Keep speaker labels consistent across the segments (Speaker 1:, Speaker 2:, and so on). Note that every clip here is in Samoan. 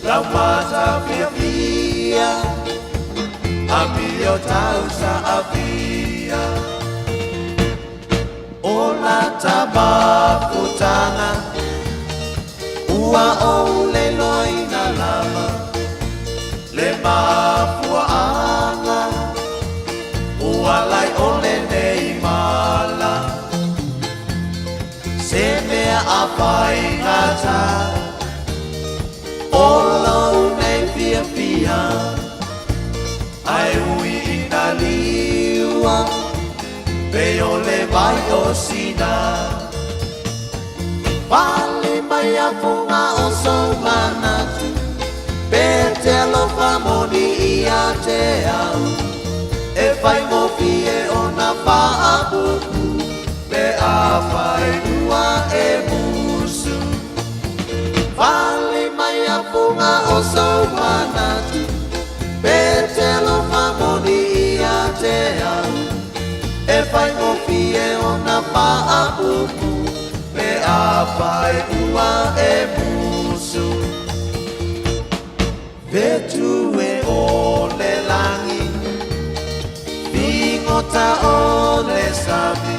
Speaker 1: Laumata fiafia, amio tau saafia. O lata mafutaga, ua ou leloina lava, le mafuaaga, ua lai o lenei mala. Se mea a faigata, o lou nei fiafia, ae ui ina liua, pei o le vai o sina. Pale mai a fuga o sou manatu, pe te alofa moni ia te au, e faigofie ona faapupu, pe afai ua e musu. Fale mai a fuga o sou manatu, pe te alofa moni ia te au, e faigofie ona faapupu, pe afai ua e musu. Fetu e o le lagi, figota o le sami,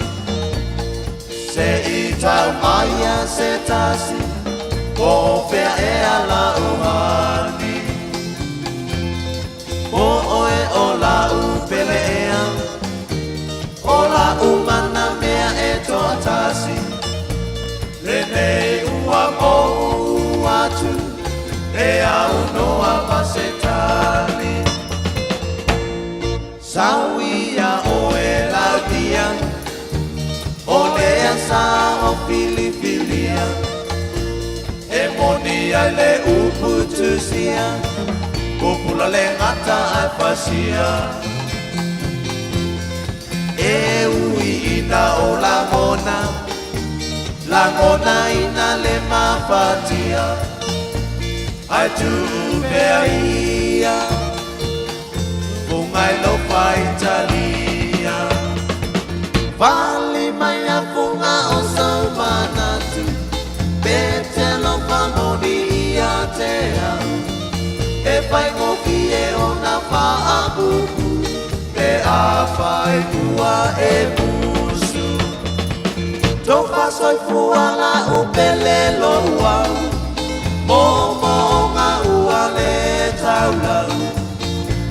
Speaker 1: se i tau mai a se tasi, po o fea ea lau hani. Po oe o lau pele ea, o lau mana mea e toatasi, lenei ua mou atu, e aunoa ma se tali. Sau ia oe Laudia, o lea sa o filifilia, e moni ai le upu tusia, pupula le gata ae fasia. E ui ina o lagona, lagona ina le mafatia, ae tuu pea ia, fuga i lou faitalia. Fale mai a fuga o sou manatu, pe te alofa moni ia te au, e faigofie ona faapupu, pe afai ua e musu. Tofa soifua lau pele lou au, moomooga ua le taulau,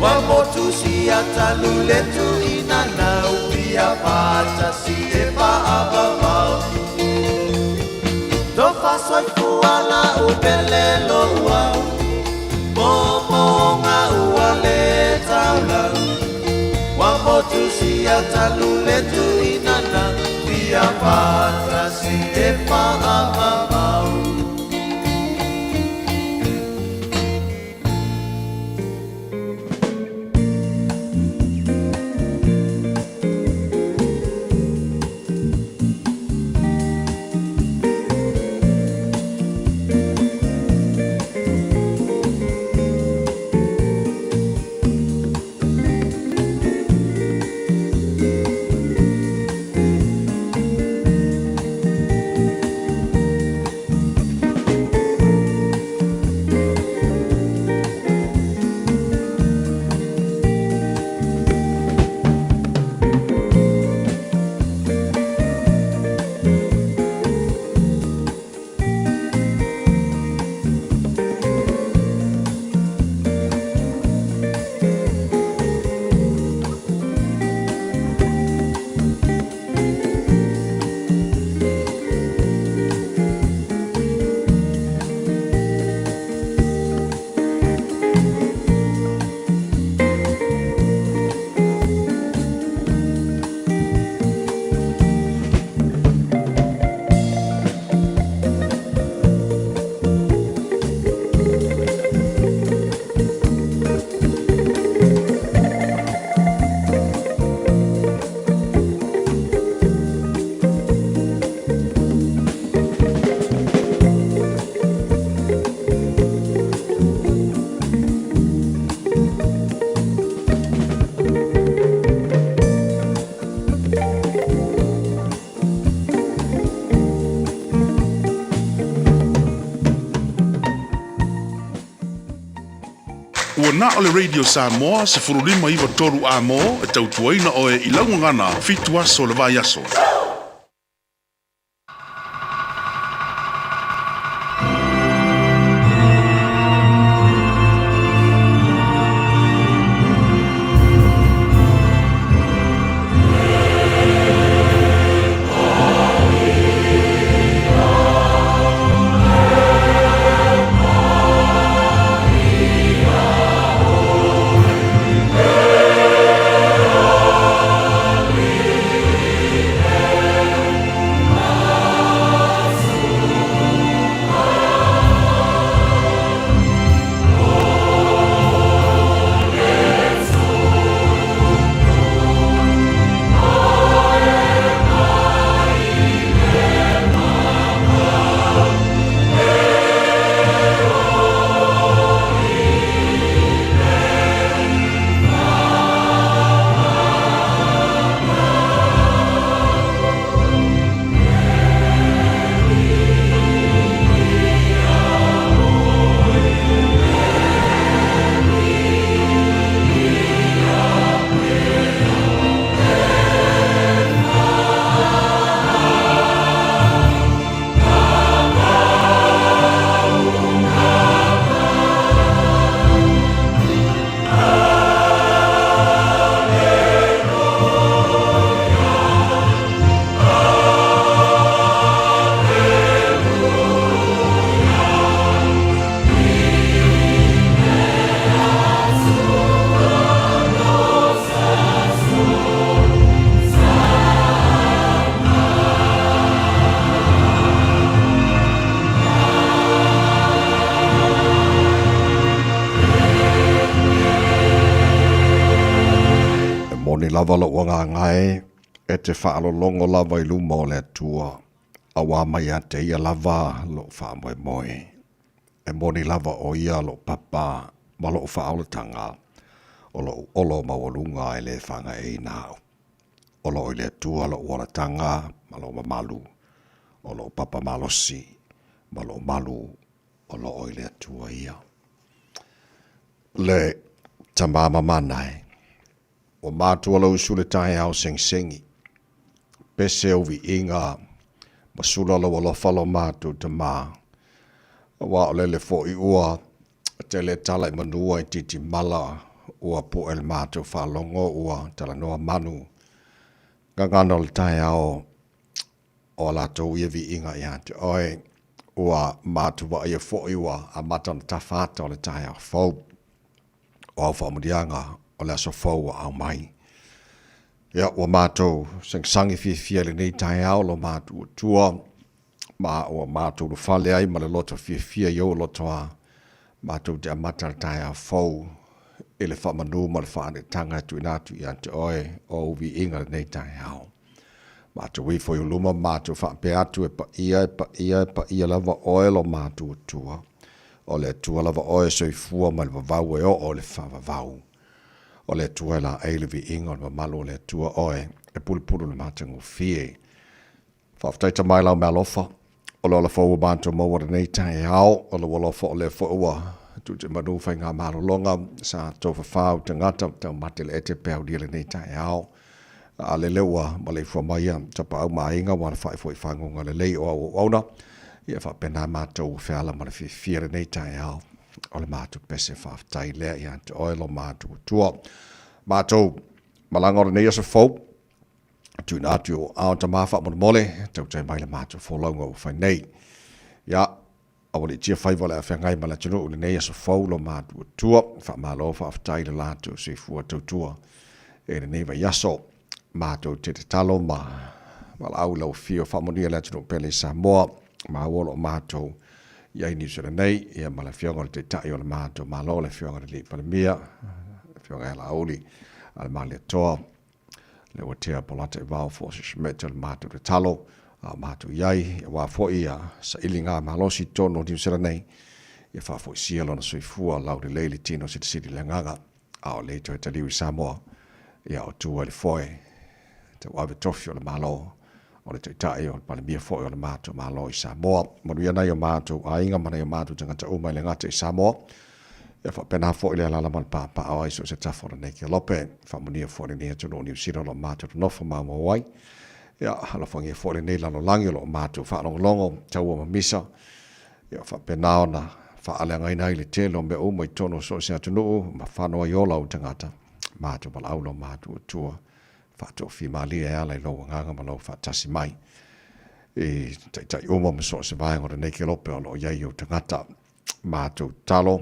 Speaker 1: ua motusia talu le tuuina nau, fia faatasi e faavavau. Tofa soifua lau pele lou au, moomooga ua le taulau, ua motusia talu le tuuina nau, fia faatasi e faavavau.
Speaker 2: Ua na o le Radio Samoa 15 9 3 Amo e tautuaina oe i lau gagana fitu aso o le vaiaso.
Speaker 3: E moni lava lou agaga e, e te faalologo lava i luma o le Atua, auā mai ia te ia lava lou faamoemoe. E moni lava ʻo ia loʻu papa ma loʻu faaolataga, o loʻu olo maualuga e lē faagaeeina aʻu. O loʻo i le Atua loʻu olataga ma loʻu mamalu, o loʻu papa malosi ma loʻu malu, o loʻo i le Atua ia. Le Tamā mamana e, ua matua lou usu le taeao segisegi, pese ou viiga ma sula lou alofa lo matou tamā, aua o lele foʻi ua tele tala i manua i titimala ua puʻe le matou faalogo ua talanoa manu gagana o le taeao o a latou ia viiga ia te oe ua matou vaaia foʻi ua amata ona tafa ata o le taeao fou. O au faamanuiaga o le aso fou ua aumai. Ia, ua matou sagisagi fiafia i lenei taeao lo matou Atua, ma ua matou ulufale ai ma le loto fiafia i ou loto a matou te amata le taeao fou i le faamanu ma le faaneetaga e tuuina atu ia te oe o ou viiga lenei taeao. Matou ifo i luma matou faapea atu e paia, e paia, e paia lava oe lo matou Atua. O le Atua lava oe e soifua mai le vavau e oo i le faavavau. O le Atua e laei le viiga o le mamalu o le Atua oe e pulupulu i le matagofie. Faafetai Tama i lau meaalofa, o le ola fou ua matou maua lenei taeao, o lou alofa o lea foi ua tuutemanu faigamalologa sa tofafā u tagata taumate le ete pe aulia lenei taeao. A lele ua maleifua mai ia tapaau ma aiga ua alafai foi fagoga lelei o au auauna, ia faapena matou ua feala ma le fiafia lenei taeao. O le matou pese faafetai lea ia te oe lo matou Atua. Matou malaga o lenei aso fou, tuuina atu i ou aao Tama faamolemole, tautai mai le matou folauga ua fai nei. Ia, aualiitia faiva o le a feagai ma le atunuu i lenei aso fou lo matou Atua. Faamalo faafetai i le latou soifua tautua i lenei vaiaso. Matou te tatalo ma valaau i lau afio faamanuia le atunuu pele i Samoa, maua o lo o matou i ai Niu Sila nei, ia ma le afioga o le Taitai o le matou Malo, le afioga i le Alii Palemia, le afioga ia Laauli a le Malietoa, le ua tea Polata i vao fo se Schmidt o le matou tatalo a o matou i ai, aua foi ia sailiga malosi i totonu o Niu Sila nei, ia faafoisia lona soifua laulelei le tino silisili le agaga, a o le toe taliu i Samoa, ia o tua i le foe, tauave tofi o le Malo, o le Taitai o le Palemia foi o le matou Malo i Samoa. Manuia nai o matou aiga ma nai o matou tagata uma e le gata i Samoa. Ia faapena foi le alaala ma le paapaa o ai so o se tafa o lenei kelope. Faamanuia foi lenei atunuu o Niu Sila o lo o matou nonofo maumau ai. Ia alofagia foi lenei lalolagi o lo o matou faalogologo, taua ma misa. Ia faapena ona faaleagaina ai le tele o mea uma i totonu o so o se atunuu ma fano ai ola o tagata. Matou valaau lo matou Atua faatoafimalie e ala i lou agaga ma lou faatasi mai i taitai uma ma so o se vaega o lenei kelope o lo o i ai ou tagata. Matou tatalo,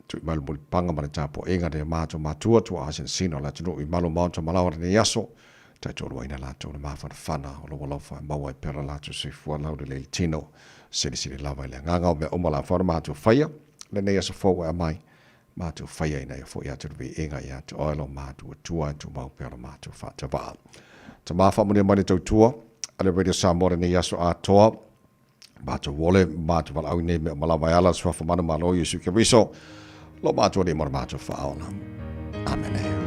Speaker 3: tui mai le mulipapaga ma le tapuaiga a nai o matou matua tuaa sinasina o le atunuu i malu maota ma laoa lenei aso, taitoaluaina latou le mafanafana o lou alofa e maua ai pea lo latou soifua laulelei i le tino. Silisili lava i le agaga o mea uma la fao na matou faia lenei aso fou e aumai, matou faia ina ia foi atu le viiga ia te oe lo matou Atua e tumau pea lo matou faatavaa. Tama faamanuia mai le tautua a le Radio Samoa lenei aso atoa. Matou ole, matou valaau i nei mea uma lava e ala le suafa manumalo Iesu Keriso, lo matou Alii ma lo matou Faaola. Amene.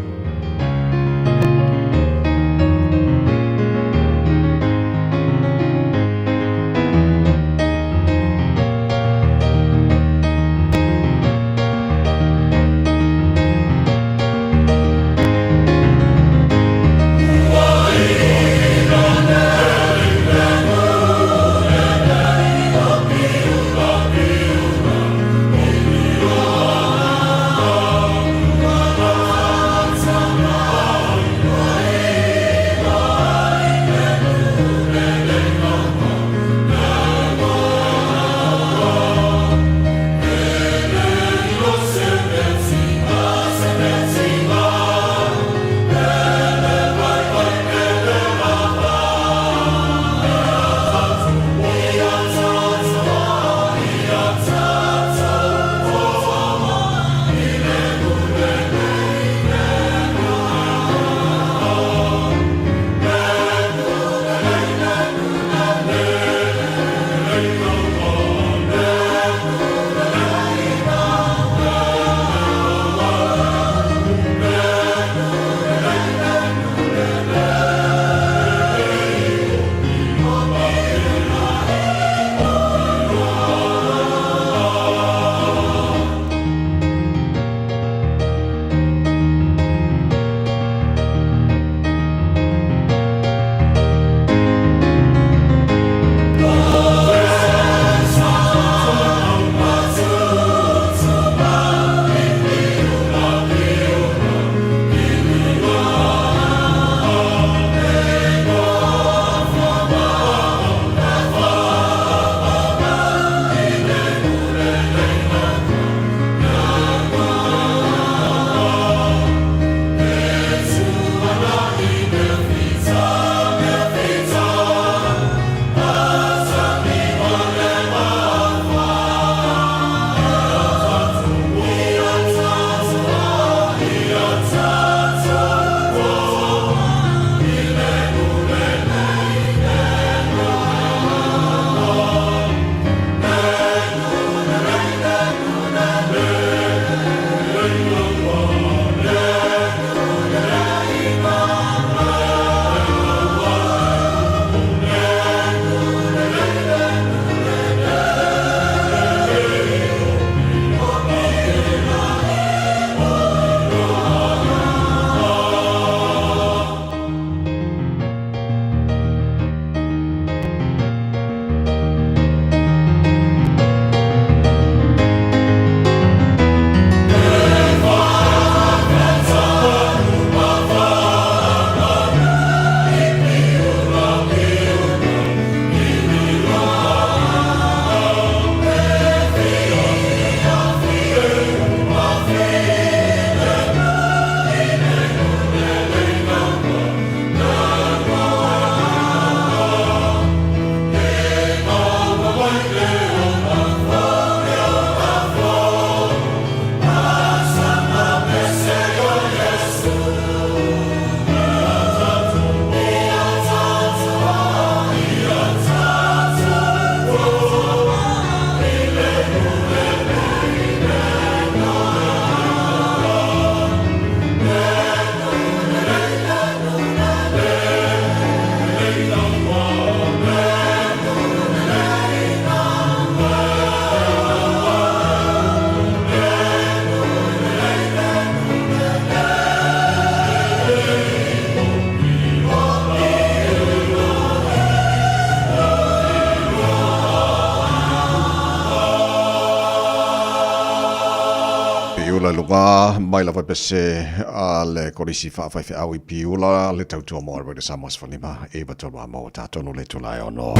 Speaker 3: Piula luga mai lava pese a le kolisi faafaifeau i Piula le tautua mo Radio Samoa 15 e 93 a mo tātonu le tulae ono.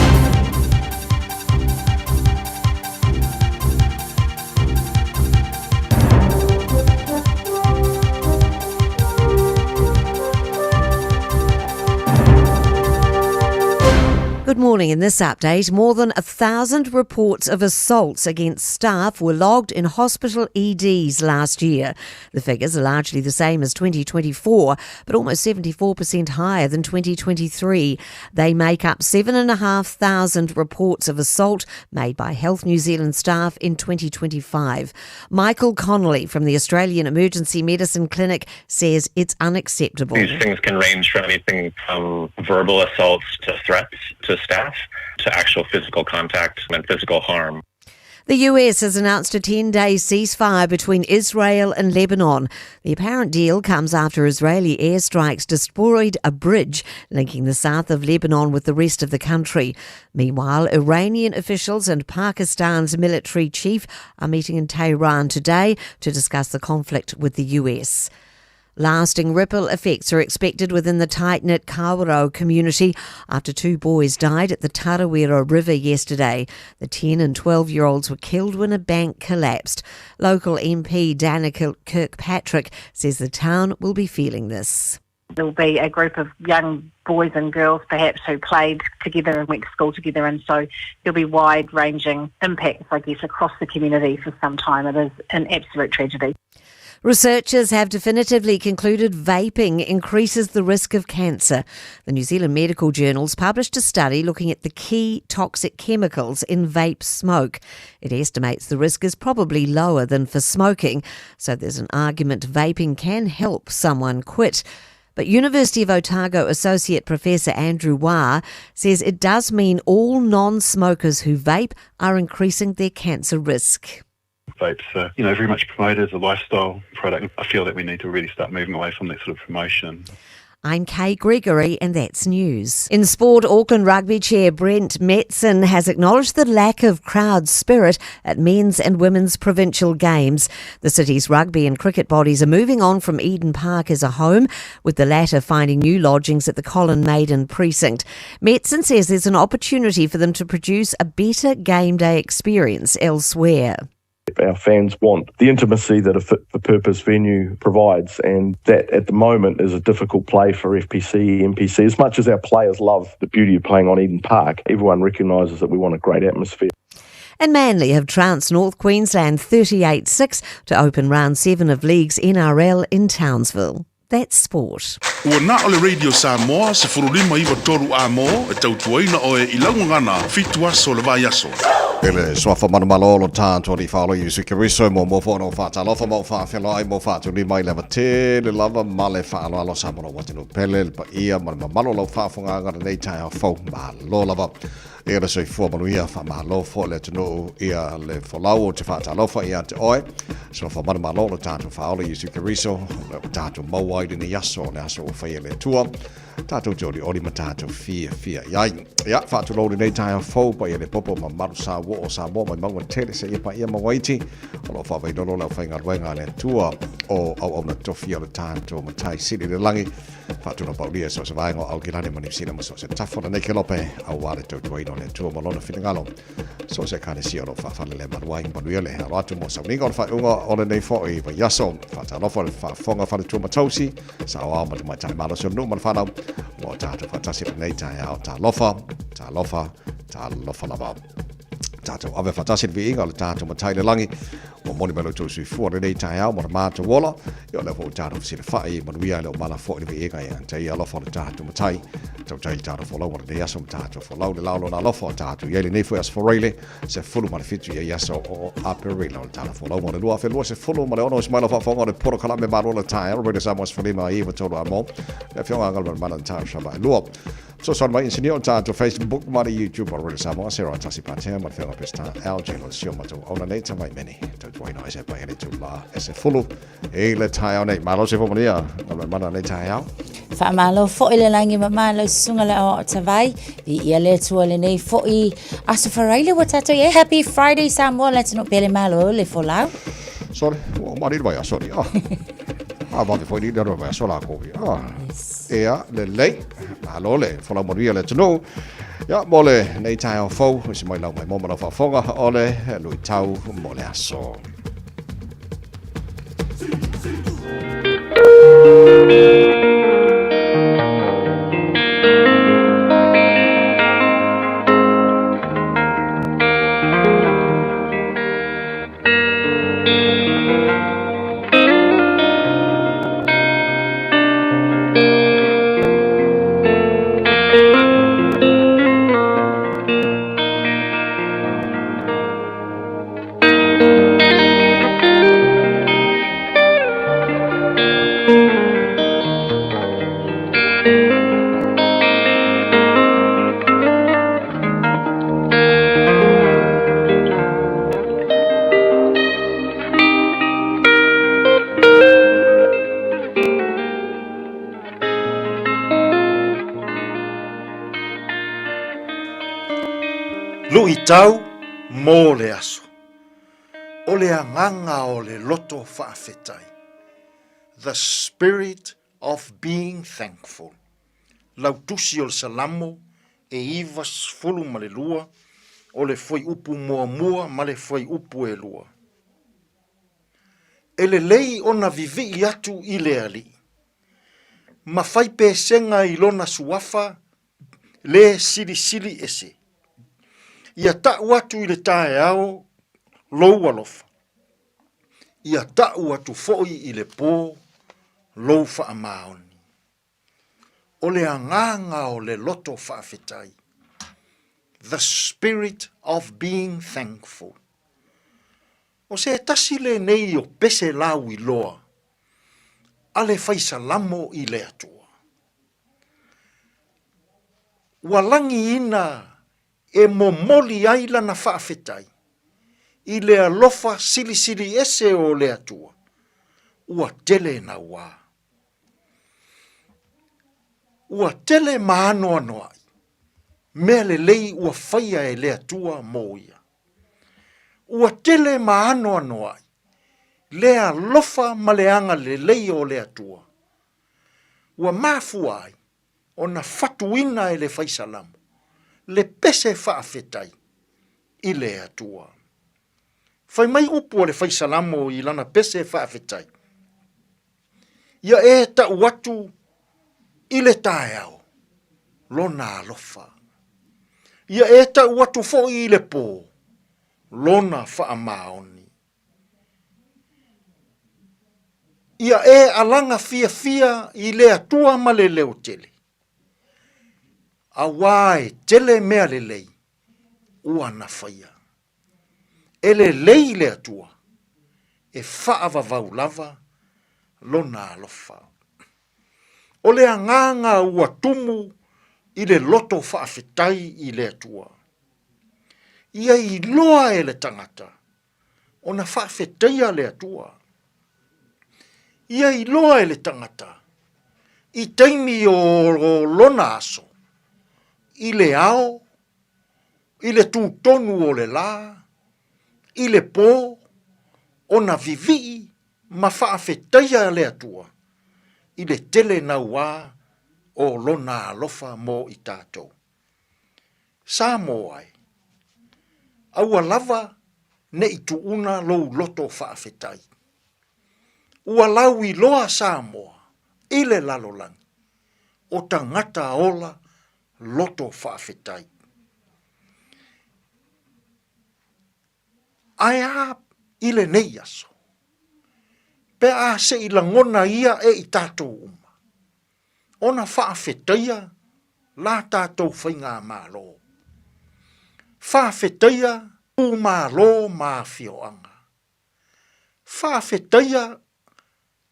Speaker 4: Good morning. In this update, more than 1,000 reports of assaults against staff were logged in hospital EDs last year. The figures are largely the same as 2024, but almost 74% higher than 2023. They make up 7,500 reports of assault made by Health New Zealand staff in 2025. Michael Connolly from the Australian Emergency Medicine Clinic says it's unacceptable.
Speaker 5: These things can range from anything from verbal assaults to threats to staff to actual physical contact and physical harm.
Speaker 4: The US has announced a 10 day ceasefire between Israel and Lebanon. The apparent deal comes after Israeli airstrikes destroyed a bridge linking the south of Lebanon with the rest of the country. Meanwhile, Iranian officials and Pakistan's military chief are meeting in Tehran today to discuss the conflict with the US. Lasting ripple effects are expected within the tight knit Kawerau community after two boys died at the Tarawera River yesterday. The 10 and 12 year olds were killed when a bank collapsed. Local MP Danica Kirkpatrick says the town will be feeling this.
Speaker 6: There'll be a group of young boys and girls perhaps who played together and went to school together and so there'll be wide ranging impacts I guess across the community for some time. It is an absolute tragedy.
Speaker 4: Researchers have definitively concluded vaping increases the risk of cancer. The New Zealand Medical Journals published a study looking at the key toxic chemicals in vape smoke. It estimates the risk is probably lower than for smoking, so there's an argument vaping can help someone quit. But University of Otago Associate Professor Andrew Waugh says it does mean all non smokers who vape are increasing their cancer risk.
Speaker 7: Vapes are, you know, very much promoted as a lifestyle product. I feel that we need to really start moving away from that sort of promotion.
Speaker 4: I'm Kay Gregory, and that's news. In sport, Auckland Rugby Chair Brent Metson has acknowledged the lack of crowd spirit at men's and women's provincial games. The city's rugby and cricket bodies are moving on from Eden Park as a home, with the latter finding new lodgings at the Colin Maiden precinct. Metson says there's an opportunity for them to produce a better game day experience elsewhere.
Speaker 8: Our fans want the intimacy that a fit for purpose venue provides, and that at the moment is a difficult play for FPC, NPC. As much as our players love the beauty of playing on Eden Park, everyone recognises that we want a great atmosphere.
Speaker 4: And Manly have trounced North Queensland 38 6 to open round 7 of League's NRL in Townsville. That's sport.
Speaker 2: Ua na o le Radio Samoa 1593 a mo e tautuaina oe i laugagana fitu aso le vaiaso.
Speaker 3: E le suafa manumalo lo tātou i whaalo i Usu Keriso mo mo whono whātalofa mo whāwheloai mo whātuli mai lava tele lava ma le whaaloalo sa mono watinu pele le paia ma le mamalo lau whaafonga ngara nei tae au fau ma lo lava. Ia le soifua manuia, faamalo foi le atunuu, ia le folau o te faatalofa ia te oe. Sofa mana malo le tatou faaola Iesu Keriso, le o tatou maua ai lenei aso, le aso ua faia le Atua. Tatou te olioli ma tatou fiafia i ai. Ia, faatulou lenei taeao fou paia le popo ma malu sa ua o Samoa mai mauga tele seia paia Mauaiti. O lo o faavailolo le aufaigaluega a le Atua o auauna tofi o le tatou Matai Sili i le lagi. Faatuna paulia so se vaega o Aukilani ma Niu Sila ma so se tafa o lenei kelope auā le tautuaina o le Atua ma lona finagalo. So se ekalesia o lo o faafale le malu ai manuia le alo atu mo sauniga o le faaiuga o lenei foi vaiaso. Faatalofa le faafofoga faletua ma tausi, saoao ma tamaitai malosi o le nuu ma le whanau. O lo o tatou faatasi i lenei taeao. Talofa, talofa, talofa lava. Tātou ave whatasi le viiga o le tātou matai le langi. Ua moni mai lo tou soifua lenei taeao mo le mātou ola. Ia o lea foi ua tātou fesili whai, manuia ai le o mala foi le viiga ia. Te ia alofa o le tātou matai. Tautai le tātou folau o lenei aso ma tātou folau le lao lona alofa o tātou. Ia i lenei foi aso foraile, se fulu ma le fitu ia i aso o Aperila o le tātou folau mo le lua afe lua se fulu ma le ono ismaila whaafonga o le porokalame malo le taeao. Radio Samoa se whalima i iwa tolu a mo. Le afioga a ngalma mana tātou shamba e lua. Fesoasoani mai inisinia o tātou Facebook ma le YouTube o Radio Samoa, Sarah Tasi Patea ma le Whionga Pestar, LJ Lo Sio ma tau auna nei tamai meni. Tautuaina ai se pai ele tū la e se fulu i le taeao nei. Malo se fomania, ngā mai mana nei taeao.
Speaker 9: Faamalo foi le lagi ma malo susuga le aoao tavai. Viia le Atua lenei foi aso faraile ua tatou i ai. Happy Friday Samoa le atunuu pele malo le folau.
Speaker 3: Sole, ua uma nei le vaiaso nei. Ah. A vave foi nei le vaiaso lakou ia. Ah. Ea, lelei. Malo le folau manuia le atunuu. Ia, mo le nei taeao fou, se mai lau mai mo ma lau faafofoga, o le luitau mo le aso.
Speaker 10: Luitau mō le aso. O le agaga o le loto faafetai. The spirit of being thankful. Lau tusi o le Salamo e 92 o le fuaiupu muamua ma le fuaiupu e lua. E lelei ona vivii atu i le Alii, ma fai pesega i lona suafa le silisili ese. Ia ta'u atu i le taeao lou alofa, ia ta'u atu fo'i i le pō lou faamaoni. O le agaga o le loto faafetai, the spirit of being thankful. O se tasi lenei o pese lauiloa a le fai salamo i le Atua. Ua lagiina e momoli ai lana faafetai i le alofa silisili ese o le Atua, ua tele nauā. Ua tele ma anoanoai mea lelei ua faia e le Atua mo ia. Ua tele ma anoanoai le alofa ma le agalelei o le Atua. Ua mafua ai ona fatuina e le Fai Salamo le pese faafetai i le Atua. Fai mai upu a le Fai Salamo i lana pese faafetai, Ia e tau atu i le taeao lona alofa. Ia e tau atu foi i le pō lona faamaoni. Ia e alaga fiafia i le Atua ma le leo tele, auā e tele mea lelei ua na faia. E lelei le Atua, e faavavau lava lona alofa. O le agaga ua tumu i le loto faafetai i le Atua. Ia iloa e le tagata ona faafetaia le Atua. Ia iloa e le tagata i taimi o lona aso, i le ao, i le tūtonu o le lā, i le pō, ona vivii ma faafetaia le Atua i le tele nauā o Lona alofa mo i tatou. Samoa e, aua lava ne i tuuna lou loto faafetai. Ua lauiloa Samoa i le lalolagi, o tagata ola loto faafetai. Ae a i lenei aso, pe a se i lagona ia e i tatou uma, ona faafetaia la tatou faigamalo, faafetaia itumalo ma afioaga, faafetaia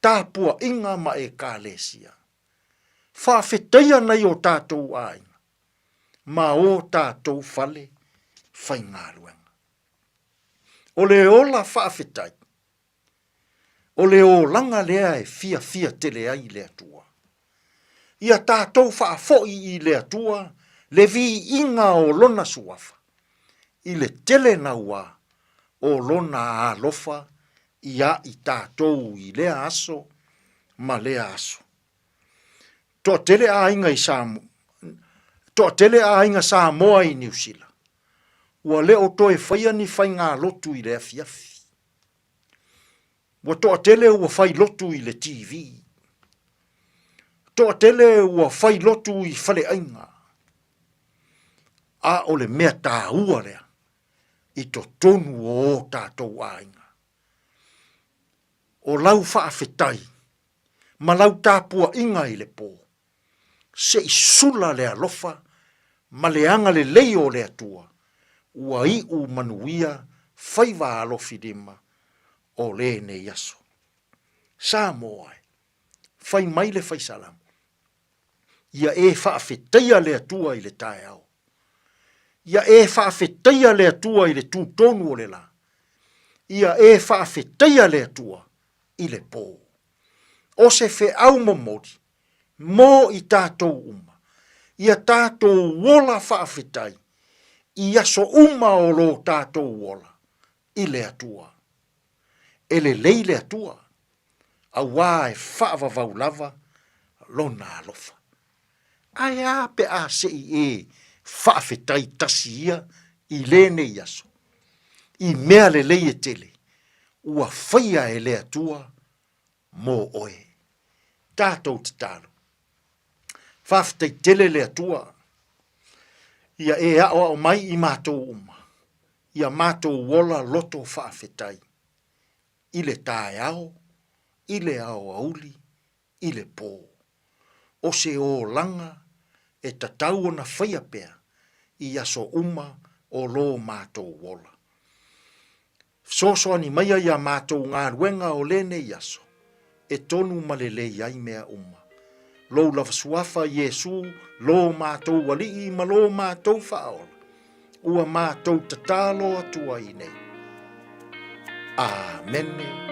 Speaker 10: tapuaiga ma ekalesia, faafetaia nai o tatou aiga ma o tatou fale faigaluega. O le ola faafetai, o le olaga lea e fiafia tele ai le Atua. Ia tatou faafoi i le Atua le viiga o Lona suafa, i le tele naua o Lona alofa iā i tatou i lea aso ma lea aso. Toatele aiga i Samoa, toatele aiga Samoa i Niu Sila, ua le o toe faia ni faigalotu i le afiafi. Ua toatele ua fai lotu i le TV. Toatele ua fai lotu i faleaiga. A o le mea taua lea i totonu o o tatou aiga. O lau faafetai ma lau tapuaiga i le po, se i sula le alofa ma le agalelei o le Atua, ua iu manuia faiva alofilima o lenei aso. Samoa e, fai mai le faisalamo, ia e faafetaia le Atua i le taeao. Ia e faafetaia le Atua i le tūtonu o le lā. Ia e faafetaia le Atua i le pō. O se feau momoli mō i tātou uma, ia tātou ola faafetai i aso uma o lō tātou ola i le Atua. E lelei le Atua, auā e faavavau lava Lona alofa. Ae a pe a se i e faafetai tasi ia i lenei aso, i mea lelei e tele ua faia e le Atua mō oe. Tatou tatalo. Faafetai tele le Atua ia e aoao mai i matou uma, ia matou ola loto faafetai i le taeao, i le aoauli, i le pō. O se olaga e tatau ona faia pea i aso uma o lō mātou ola. Fesoasoani maia i a mātou galuega o lenei aso, e tonu ma lelei ai mea uma. Lou lava suafa Iesū, lō mātou Alii ma lō mātou Faaola, ua mātou tatalo atu ai nei. Āmene.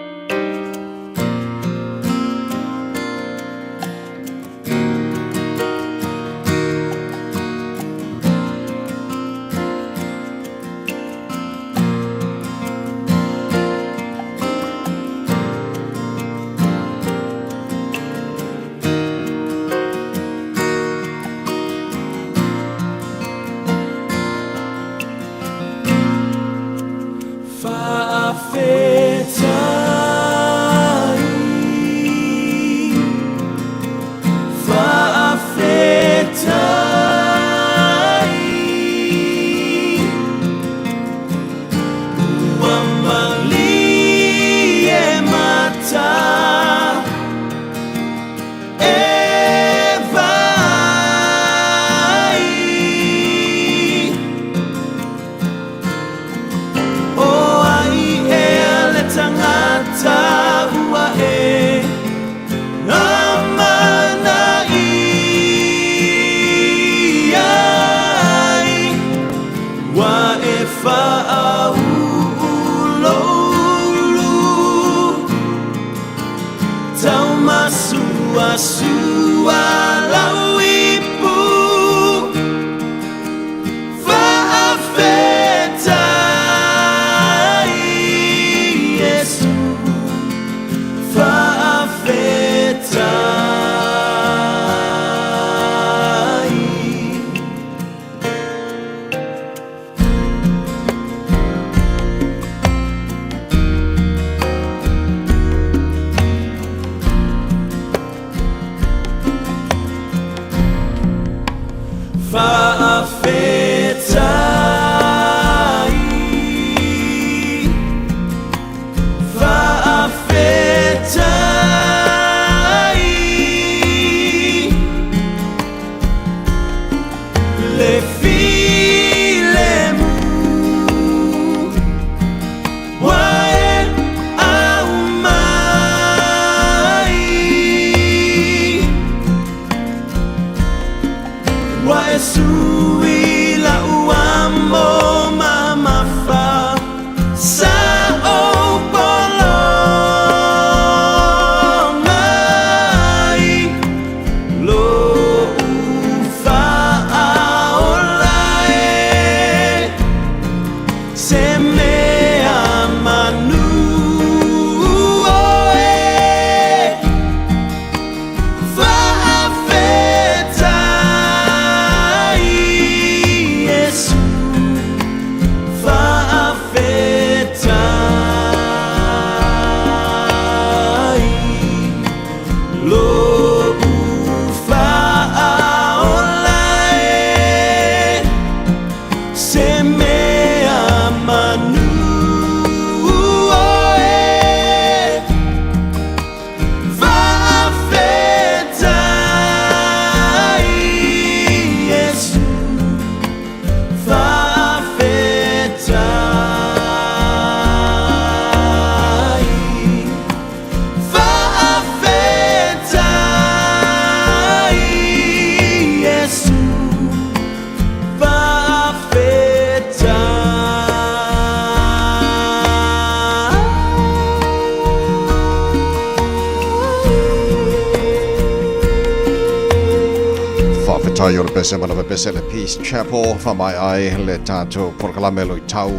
Speaker 3: tai o le pese ma le pese le Peace Chapel fa mai ai le tātou polokalame lo i tau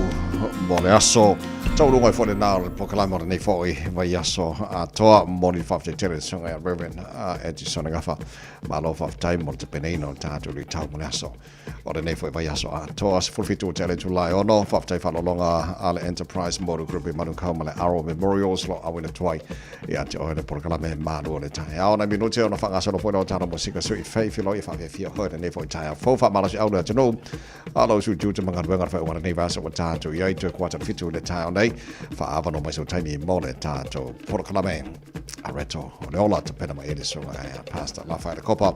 Speaker 3: mo le aso. Taunuuga ai foi lenā o le polokalame o lenei foi vaiaso atoa. Momoli le faafetai tele i le susuga ia Reverend Edison Gafa. Malo faafetai mo le tapenaina o le tātou luitau mo le aso o lenei foi vaiaso atoa. 17 o te ale Tulae 6, faafetai faaaloaloga a le Enterprise Motor Group i Manukau ma le Aro Memorials lo auina tuai ia te oe le polokalame malu o le taeao. Nai minute ona faagasolo foi lau talo mosika sui fei filoi e faafiafia hoi lenei foi taeao fou faamalosi au le atunuu a lau sui tiute ma galuega le faaiuga o lenei vaiaso ua tatou i ai toe kuata le 7 i le taeao nei. Faaavanoa mai sau taimi mo le tatou polokalame. Areto o le ola tapena mai e le susuga ia Pastor Lafaele Kopa.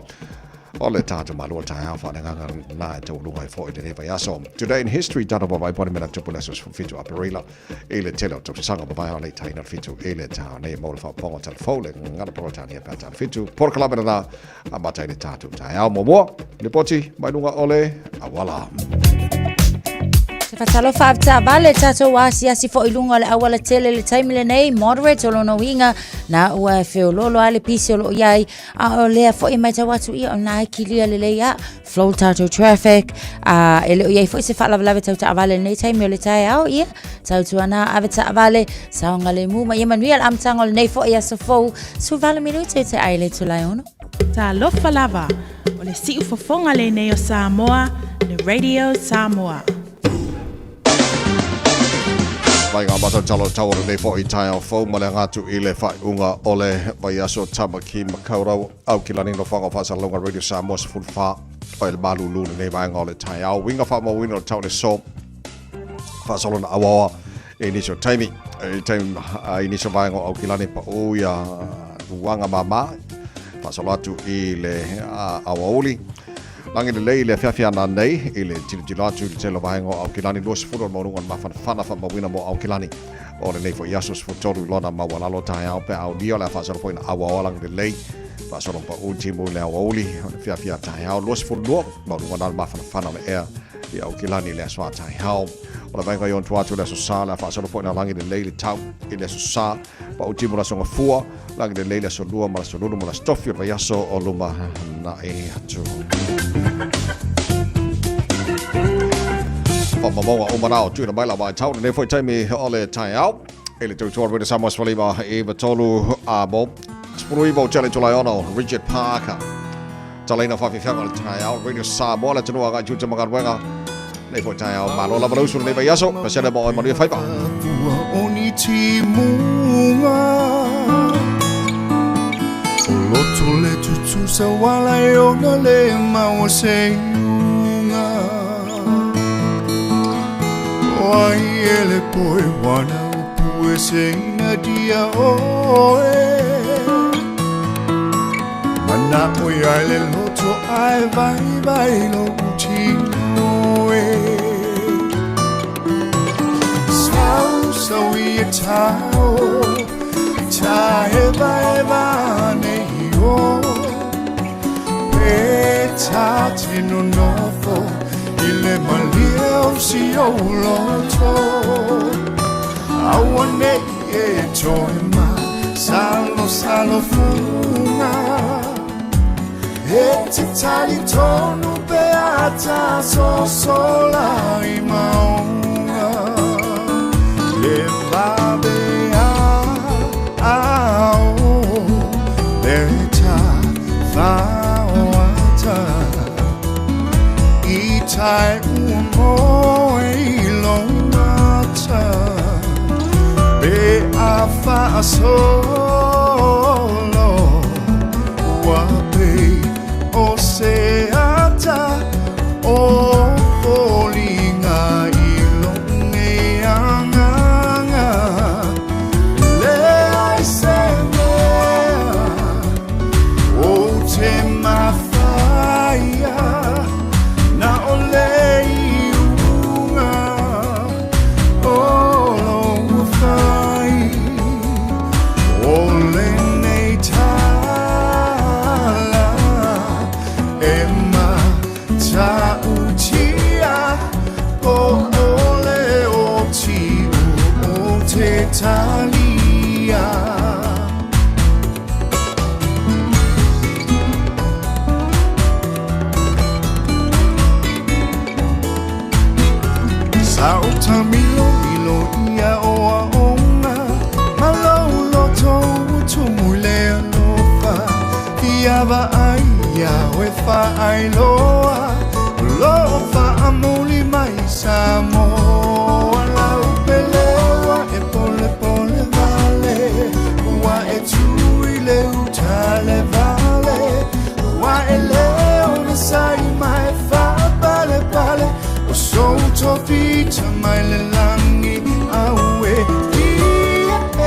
Speaker 3: O le tatou malua taeao faaleagaga na e taualuga ai foi lenei vaiaso. Today in History, tatou vaavaai po o le mea na tupu i le aso 17 Aperila i le tele o tausaga mavae o le taina o le 7 i le taeao nei mo le faaopoopoga o talafou le gagana Peretania pe a tala 7. Polokalame lena amata ai le tatou taeao muamua. Lipoti mai luga o le auala.
Speaker 9: Se faatalofa avetaavale tatou asiasi foi i luga o le auala tele i le taimi lenei moderate o lona uiga na ua feoloolo lava le pisi o lo o i ai A o lea foi e matau atu ia o lena e kilia lelei a flow tatou traffic a e le o i ai foi se faalavelave tau taavale i lenei taimi o le taeao ia tautuana ave taavale saogalemu ma ia manuia le amataga o lenei foi aso fou 18 minute te ai le itula e 6.
Speaker 11: Talofa lava, o le siufofoga lenei o Samoa, le Radio Samoa.
Speaker 3: Mai ngā matou talo tau o lenei foi taeao fou ma le aga atu i le faaiuga o le vaiaso Tamaki Makaurau Aukilani Nofoaga o Faasalalauga Radio Samoa 14 o le malūlū lenei vaega o le taeao uiga faamauina o le tau o le so faasolo na auaoa i nisi o taimi i taimi i nisi o vaega o Aukilani paʻu ia luaga māmā faasolo atu i le aoauli Lagi lelei i le afiafi ana nei, i le tilotilo atu i le tele o vaega o Aukilani 20 o le maualuga o le mafanafana faamauina mo Aukilani. O lenei foi aso 13 i lona maualalo taeao pe a aulia o le a faasolo foi ina auaoa lagi lelei faasolo paʻu timu i le aoauli o le fiafia taeao 22 maualuga na o le mafanafana o le ea i Aukilani i le aso a taeao. O le vaega i ona tua atu i le aso Sa o le a faasolo foi ina lagi lelei le tau i le aso Sa Pau timu le aso Gafua, lagi lelei le aso Lua ma le aso Lulu ma le aso Tofi o le vaiaso o luma na'i atu. Whamamauga o manao tuina mai la vaitau lenei foi taimi o le taeao. I le tautua Radio Samoa 15 i 3 a mo. 19 o tele Tulai ono, Richard Parker. Talaina whawhiwhianga o le taeao, Radio Samoa le atunuu agai tiute ma galuega. Nei foi taeao malo lava le usu lenei vaiaso. Pasele mo oe manuia faiva.
Speaker 12: Ua oni timuga O loto le tutusa wala e ona le maua se iuga O ai e le poe wana upu e se ina dia oe Mana'o ia le loto ae vaivai lou tino e Sau sau i e tao I taevaeva nei o Pe ta te nonofo I le malie o si ou loto Aua nei e toe ma Salo salo fuga E te talitonu pe a ta sosola i maunga Le vave a ao Le ta whaoata I tai ua moe i lou mata Pe a faasolo Ua pei o se ata o foliga i lou nei agaga Leai se mea ou te mafaia Na o le iuga o lou fai O le Sa ou taamilomilo i aoaoga ma lou loto ua tumu i le alofa. Fia vaai iā oe faailoa o lo o faamuli mai Samoa. Lau pele ua e polepole wale, ua e tū i le uta le vale, ua e le onosai ma e faapalepale, o sou tofi mai le lagi aue ia e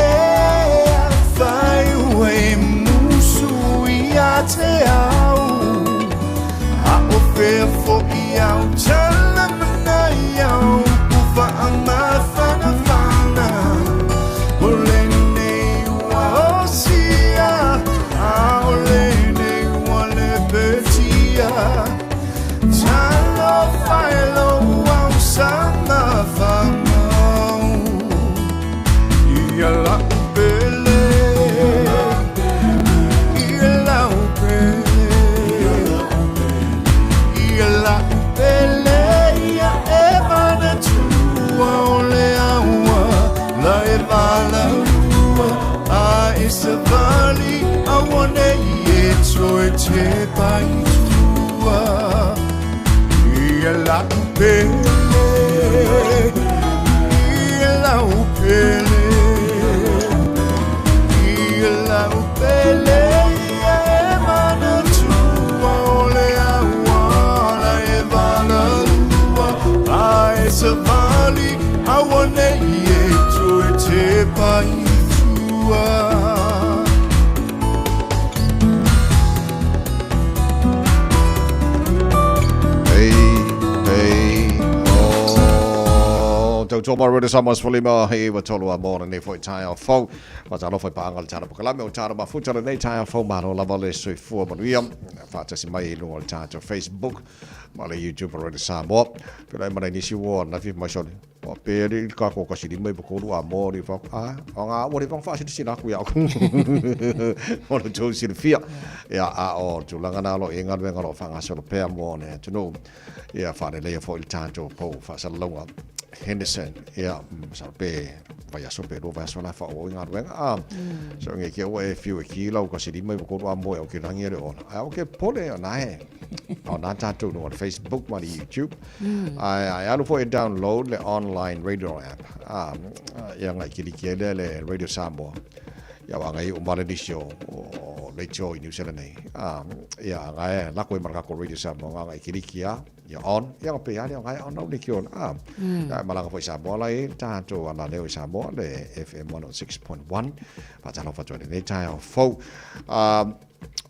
Speaker 12: afai ua e musu ia te au. A o fea foʻi au tala mana i au upu faamafanafana o lenei ua osia, a o lenei ua lepetia. Talofa e lou ausama faamau ia la'u pele, ia la'u pele, ia la'u pele, ia e manatua o le aua la e valaua a e savali auanei e toe tepa i tua. Ia la'u pele, ia la'u pele, ia la'u pele, ia e manatua o le aua la e valaua a e savali auanei e toe tepa i tua.
Speaker 3: Hey, hey, oh, tau tō mai rere sama sfolima he wa tolu a mōna nei foi tai au fau. Wa talo foi paanga le tala pokalame o tala mafuta le nei tai au fau malo lava le soifua manuia. Whaatasi mai i lunga o le tātou Facebook ma le YouTube o Radio Samoa. Pela e mana nisi ua na fi mai soli. O pe ri ka ko ka sili mai bokolu a mo ri fa a o nga o ri fa fa sili sila ku ya ku. O le tau sili fia. Ia a o tulaga na lo e ngaluega lo whanga solo pea mo ne tunu. Ia whare lea fo i le tātou pou whaasalaunga Henderson. Ia sa pe vai aso pe ro vai aso la fa o ngaluega a. So nge ke o e fiu e ki lau ka sili mai bokolu a mo e o ke rangi le ona. A o ke pole o na he. O nā tātou no Facebook ma le YouTube. Ai ai alu fo e download le online radio app. A ia ngai kili ki le le Radio Samoa. Ia wa ngai o male nisi o le tio i New Zealand nei. A ia ngai la koe maraka ko Radio Samoa nga ngai kili ki a ia on ia pe ale ngai on au le ki on. A ia malanga fo i Samoa la e tātou ana leo i Samoa le FM 106.1. Fa talo fa toa nei tai au fau. A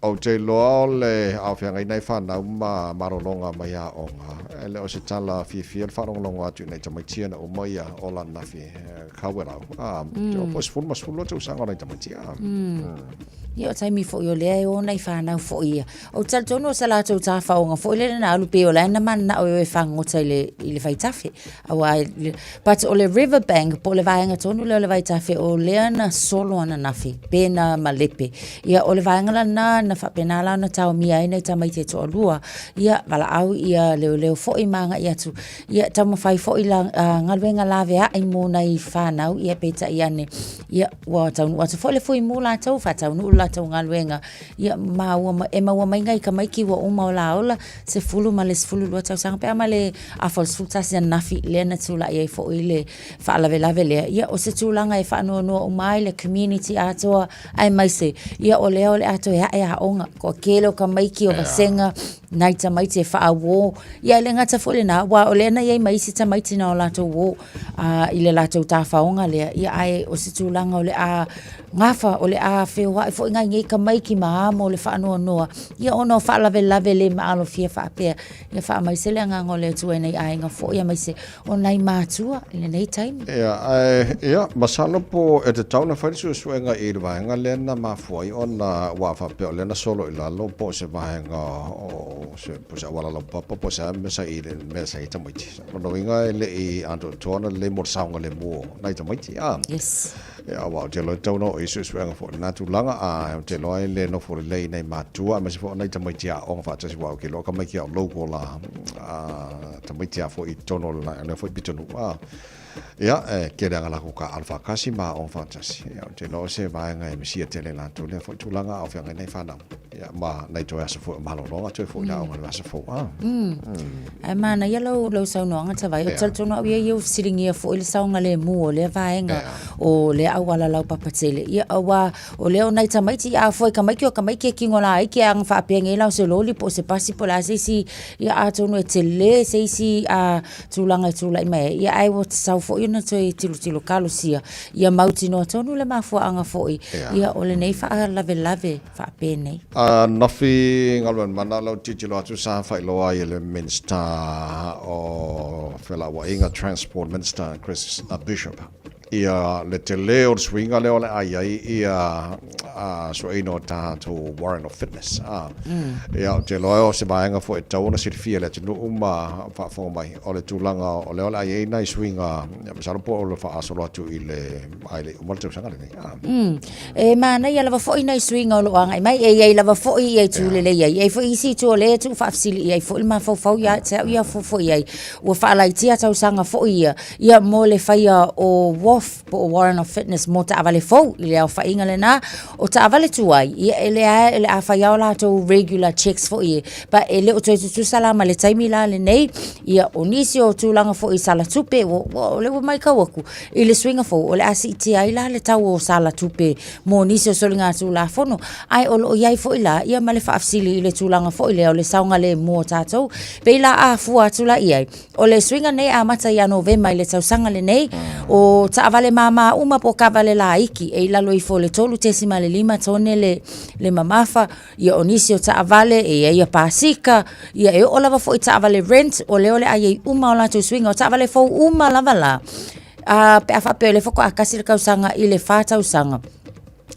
Speaker 3: o te loa o le au whiangai nei whanau ma marolonga mai a onga. E le o se tala whiwhia le wharonglongo atu nei tamaitia na o mai a o la nafi kawerau. A, te o po sefulu ma sefulu loa tausaga o nai tamaitia.
Speaker 9: Ia o taimi foʻi o lea e o nai whanau foʻi ia. O talitonu o sa latou tafaoga foʻi lea na alu pei o la na mananao e o e fagota i le, i le vaitafe. Auā but o le riverbank po o le vaega tonu lea o le vaitafe o lea na solo ananafi pe na malepe. Ia o le vaega lena na faapena la ona taomia ai nai tamaiti e toalua. Ia valaau ia leoleo foʻi ma agai atu. Ia taumafai foʻi la, galuega laveai mo nai whanau ia peitai ane. Ia ua taunuu atu foi le fui mo latou, faataunuu le latou galuega. Ia maua e maua mai nai tamaiti ua uma o la ola 10 ma le 12 tausaga pe a ma le afa o le 11 ananafi lea na tula'i ai fo'i le faalavelave lea. Ia o se tulaga e faanoanoa uma ai le community atoa aemaise ia o lea o le a toe a'e aoga. Toatele o tamaiti o vasega nai tamaiti e faauō. Ia e le gata foi lenā aua o lea na i ai ma isi tamaiti na o latou uō i le latou tafaoga lea. Ia ae o se tulaga o le a gafa, o le a feoai foi nai nei tamaiti ma amo le faanoanoa, ia ona o faalavelave le maalofia faapea. Ia faamaise le agaga o le Atua i nai aiga foi aemaise o nai matua i lenei taimi.
Speaker 3: Ia, ae, ia, masalo po e tatau ona fai le suesuega i le vaega lea na mafua ai ona ua faapea o lea na solo i lalo po o se vaega o o se po o se auala laupapa po o se a mea sa i le mea sa i ai tamaiti. Lona uiga e le i atoatoa ona lelei mo le saogalemu o nai tamaiti a.
Speaker 9: Yes.
Speaker 3: Ia aua ou te iloa e tatau ona oo i ai suesuega foi i lena tulaga, a ou te iloa e le nofo lelei i nai matua aemaise foi o nai tamaiti aoga faatasi aua ou te iloa tamaiti a o local a tamaiti a foi i totonu o lea foi pitonuu a. Ia, e tele lava latou taaalo faatasi ma aoga faatasi. Ia, ou te iloa o se vaega e misia tele e latou lea foi tulaga a o feagai nai fanau. Ia, ma nai toe aso foi o malologa toe foi i le aoga i le aso fou. Ah.
Speaker 9: Ae manaia lau, lau saunoaga Tavai. Ou te talitonu au ia ia ua fesiligia foi le saogalemu o lea vaega o lea auala laupapa tele. Ia, aua o lea o nai tamaiti, a foi tamaiti o tamaiti e tino laiti e aga faapea nei la o se loli po o se pasi po o le a se isi, ia atonu e tele se isi a tulaga e tulai mai ai, ia ae ua tatau foi ona toe tilotilo talosia ia mautinoa tonu le mafuaaga foi ia o lenei faalavelave faapenei.
Speaker 3: Ananafi Galuega Mana lau tilotilo atu sa faailoa ai e le Minisita o Felauaiga, Transport Minister Chris Bishop ia le tele o le suiga lea o le a i ai ia sueina o tatou warrant of fitness. Ia, ou te iloa o se vaega foi e tatau ona silafia e le atunuu ma faafofoga mai, o le tulaga o lea o le a i ai nai suiga, masalo po o le faagasolo atu i le, a e le i uma le tausaga lenei.
Speaker 9: E manaia lava foi nai suiga o lo o agai mai, e i ai lava foi ia itu lelei ai, e i ai foi isi itu o lea e tuufaafesili i ai foi le mafaufau ia te au ia fuafua i ai, ua faalaitia tausaga foi ia, ia mo le faia o WOF po o Warrant of Fitness mo taavale fou i le aofaiga lena o taavale tuai, ia e lea o le a fai lava o latou regular checks foi e, but e le o toe tutusa la ma le taimi la lenei, ia o nisi o tulaga foi i sala tupe, ua, ua, o lea ua matau atu i le suiga fou o le a siitia ai la le tau o sala tupe mo nisi o soligatulafono, ae o lo o i ai foi la ia ma le faafesili i le tulaga foi lea o le saogalemu o tatou. Pei la a fua atu la i ai, o le suiga nei e amata ia Novema i le tausaga lenei, o taavale māmā uma po o taavale laiti e i lalo ifo o le 3.5 tone le, le mamafa, ia o nisi o taavale e i ai ia pasika, ia e oo lava foi i taavale rent, o lea o le a i ai uma o latou suiga, o taavale fou uma lava la, a, pe a faapea o lea faatoa tasi le tausaga i le fa tausaga,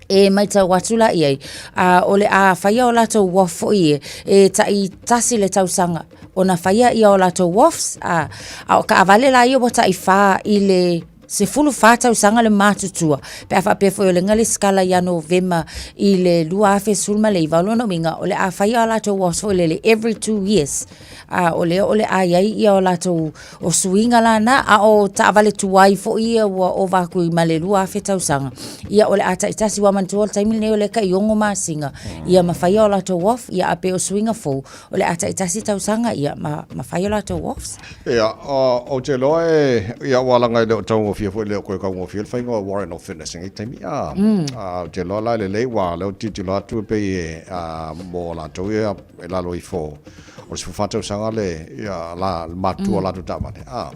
Speaker 9: e matau atu la i ai, a, o le a faia o latou WOF foi e, e tai tasi le tausaga ona faia ia o latou WOFs, a, a o taavale la ia ua tai fa i le 14 tausaga le matutua, pe a faapea foi o le ga lesitala ia Novema i le 2019, o lona uiga o le a faia o latou WOFs foi lele every 2 years. A o lea o le a i ai ia o latou o suiga la na, a o taavale tuai foi ia ua ova atu i ma le 2000 tausaga, ia o le a taitasi. Ua manatua o le taimi lenei o lea e tai 6 masina ia ma faia o latou WOF, ia a pei o suiga fou o le a taitasi tausaga ia ma, ma fai o latou WOFs.
Speaker 3: Ia, ou te iloa e, ia ua laga e le o taugofie foi, le o toe taugofie le faiga o warrant of fitness i lenei taimi. A, ou te iloa la e lelei, ua lea ou te tilotilo atu e pei e, mo latou ia e lalo ifo o le 14 tausaga le, ia, la, le matutua o latou taavale. A,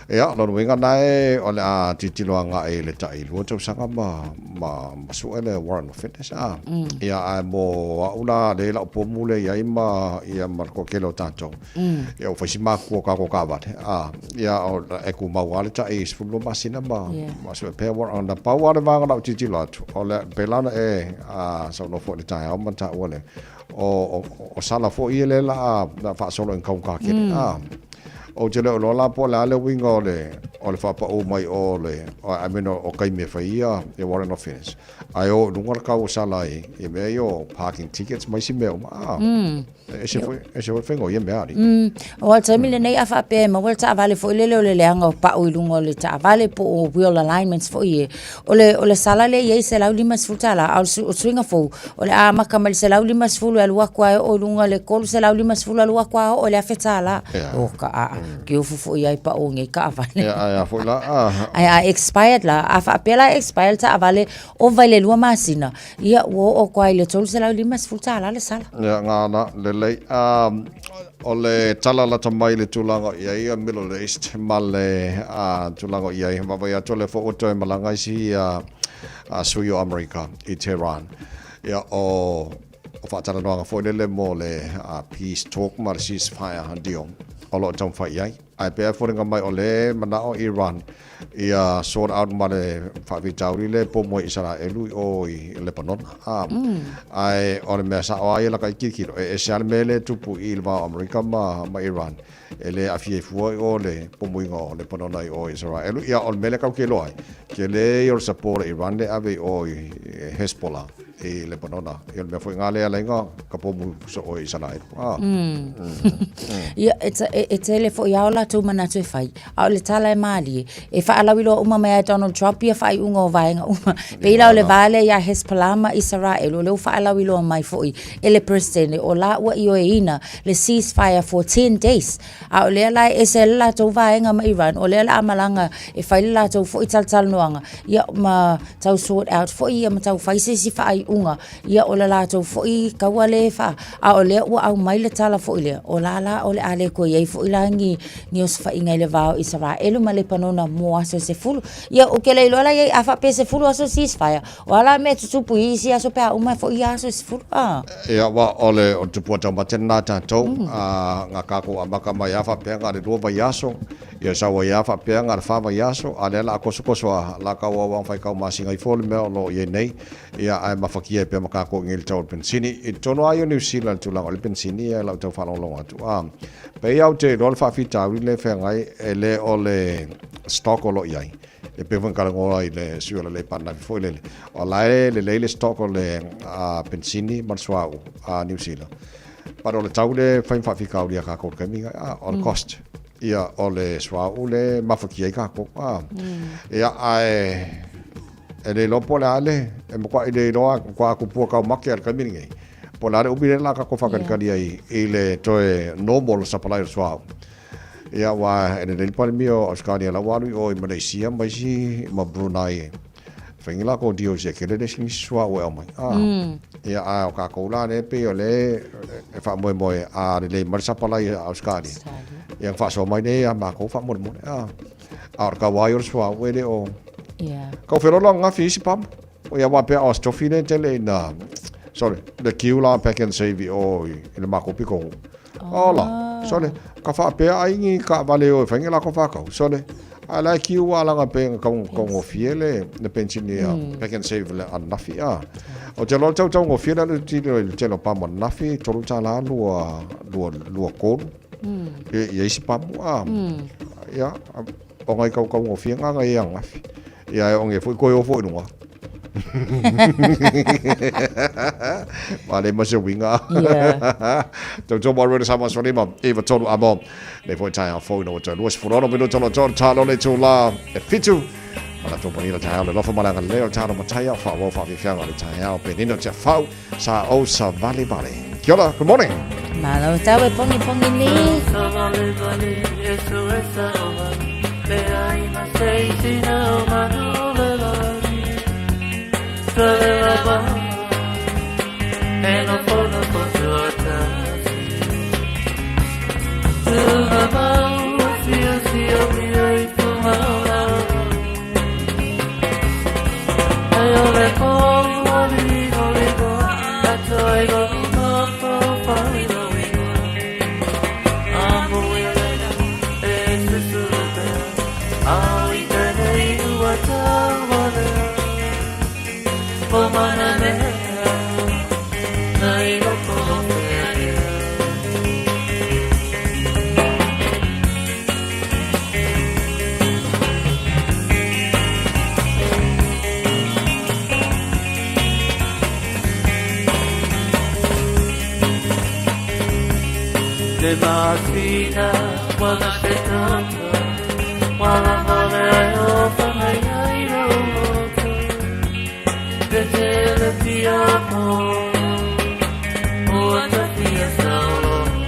Speaker 3: ia, o lona uiga lena e, o le a tilotilo agai i le tai 2 tausaga ma, ma, ma sue le warrant of fitness. A, ia, ae mo au la, lea lau pomu lea i ai ma, ia, ma le toatele o tatou. Ia, ua fai si matua o tatou taavale. A, ia, o, e tumau lava le tai 12 masina ma, ma sue pea warrant. Na pau lava le vaega na ou tilotilo atu, o le, pei la ona e, a, saunoa foi i le taeao ma taua le, o, o, o sala foi ia lea la a faasolo i taugata tele. A, ou te le o iloa la po o le a le uiga o le, o le faapau mai o le, I mean, o, o taimi e fai ia, ia warrant of fitness. Ae o i luga le tau o sala i, i mea ia o parking tickets ma isi mea uma. A, e ese foi, ese foi le faiga o ia mea, alii.
Speaker 9: O le taimi lenei a faapea e maua le taavale foi lele o le leaga o pau i luga o le taavale po o wheel alignments foi e, O le, o le sala lea e i ai $150, a o le suiga fou, o le a amata mai le $150 e alu atu a e oo i luga i le $350 alu atu a oo i le $1,000. Yeah. O ka aa, mm. ke ofu foi ai pa o nei taavale.
Speaker 3: Yeah, ai a foi la.
Speaker 9: Ai a expired la, a faapea la expired taavale, ova i le 2 masina, ia ua oo atu ai i le $350 le sala.
Speaker 3: Ia, ngana, lelei. O le tala lata mai i le tulaga o i ai Middle East ma le tulaga o i ai, vaavaai atu o lea foi ua toe malaga isi sui o Amerika i Tehran. Ia, o faatalanoaga foi lele mo le peace talk ma le ceasefire deal o lo o taumafai i ai. Ae pei a foliga mai o lea e manao Iran ia sort out ma le faafitauli lea e pomo ai Isaraelu i o i Lepanona. A, ae o le mea sao lava ia laka i tilotilo, e ese lava le mea lea e tupu i le va o Amerika ma, ma Iran, e le aafia ai fua i o le pomoiga o Lepanona i o i Isaraelu. Ia, o le mea lea tatou te iloa ai, tele ia o le support a Iran lea e ave i o i Hezbollah i Lepanona. Ia o le mea foi lena lea e ala ai ona ka pomu soo e Isaraelu. Ah.
Speaker 9: Ia, e, e, e tele foi lava o latou manatu e fai, a o le tala e mālie, e faalauiloa uma mai e Donald Trump ia faaiuga o vaega uma. Pei la o le va lea iā Hezbollah ma Isaraelu, o lea ua faalauiloa mai foi e le Peresetene o la ua ioeina le ceasefire for 10 days. A o lea la e ese ai le latou vaega ma Iran, o lea o le a malaga e fai le latou foi talatalanoaga, ia ma tau sort out foi ia ma tau fai se isi faaiuga, ia o le latou foi kaua lea e faa, a o lea ua aumai le tala foi lea, o la la o le a le toe i ai foi la ni, ni osofaiga i le va o Isaraelu ma Lepanona mo aso e 10. Ia ou te le iloa la i ai a faapea e 10 aso ceasefire, o a la mea e tutupu i isi aso pe a uma foi ia aso e 10, a.
Speaker 3: Ia, aua o le o le tupua taumate lena a tatou, a na tatou amata mai lava faapea na o le 2 vaiaso, ia sau ai lava faapea na o le 4 vaiaso, a o lea o le a tosotoso lava, o le a tauau lava ona faitau masina ifo le mea o lo o i ai nei, ia ae mafatia ai pea ma tatou i inei i le tau o le penisini. I totonu lava ia o Niu Sila i le tulaga o le penisini ia i lau tau faalogologo atu, a pei lava ou te iloa le faafitauli lea e feagai, e le o le stock o lo o i ai, E pei foi ona talanoa i le sui o le Leipa ananafi foi lele, o la e lelei le stock o le penisini ma le suauu a Niu Sila. But o le tau lea e fai ma faafitauli ia tatou i le taimi lenei, o le cost. Ia, o le suauu lea e mafatia ai tatou. Ia, ae e le iloa po o le a le, e matuai le iloa, matua tupua taumate lava i le taimi lenei. Po o le a le umi lea o le a tatou faatalitali ai i le toe normal supply o le suauu. Ia, aua e lelei le Palemia o Ausetalia la ua alu i o i Malaysia ma isi ma Brunei e fai ni latou deals e tele le isi nisi suauu e aumai. Ah. Ia, a o tatou la lea e pei o lea e faamoemoe a lelei mai le sapalai a Ausetalia, ia ona faasoa mai lea ia matou faamolemole. Ah. A o le tau lava ia o le suauu e le o...
Speaker 9: Yeah.
Speaker 3: Kau feloaloa ananafi i isi pamu. Ia aua pea o Tofi lea e tele ina... Sorry, le queue la Pak'nSave i o i le matou pitonuu. Ola, sole, ka faapea ai ni taavale e o e fai ni lako whakau, sole. A la e kiu a langa pe nga kaungofie le, le pensini a Pak'nSave le ananafi a. O te loa tau taungofie le le tilo i le tele o pamu ananafi, $3 lua, lua, lua kolu. I, i isi pamu a. Ia, o ngai kau kaungofie nga ngai ananafi. Ia e onge foi koe o foi lunga. Ma le ma se winga.
Speaker 9: Yeah.
Speaker 3: Tau tō mai runa sama swanima, iwa tolu amo. Nei foi tai a fōina o tau lua sefulu ono minuta lo tō talo le tū la e fitu. Mana tō panila tai le lofa malanga leo talo mataia wha wau wha whiwhianga le tai ao penino te whau sa o sa vale vale. Kia ora, good morning.
Speaker 9: Malo tau e pongi pongi ni.
Speaker 13: Sa vale vale, eso esa ola, le aina sei sina o manu le lani. Sa le la ba, e no fono foto a tasi. Tuna mau, sio sio mio i tuma ola. E o le po, ali o le go, a toi go ma po fa i lo i go. A mo e le na, e susuru te, a i te nei ua tau wa lea. Po mana mea, na i loko o te ea. Le masina wala se tata, wala male ai o whangai ai ro loto. Te tele pia po, o ata pia sa o loto.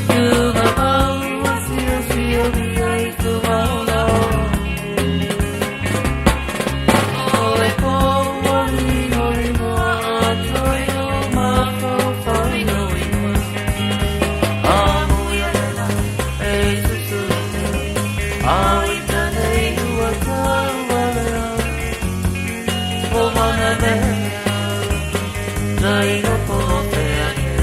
Speaker 13: Tuna mau, sio sio mia i tu mau lao. O le po wali o le moa a toi o mātou whaino ingoa. A mui a lela e susuru te, a i tane ua tau alea. O mana mea, na i roto o te ake.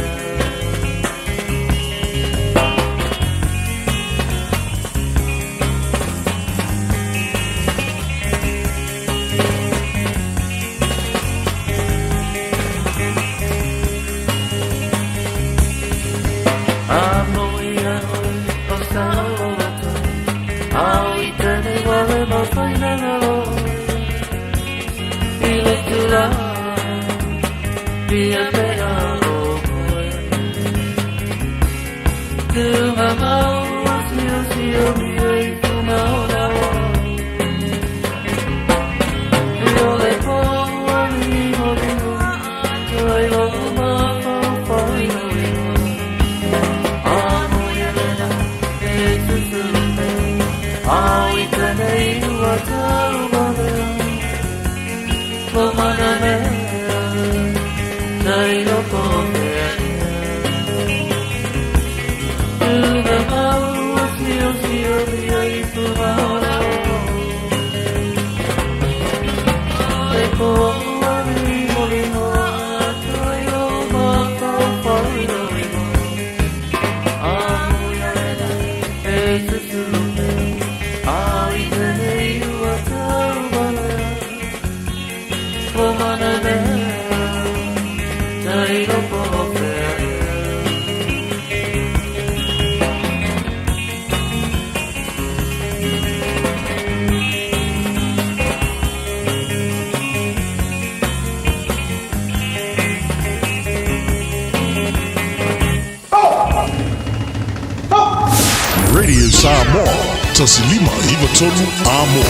Speaker 2: Radio Samoa, 1593 Amo.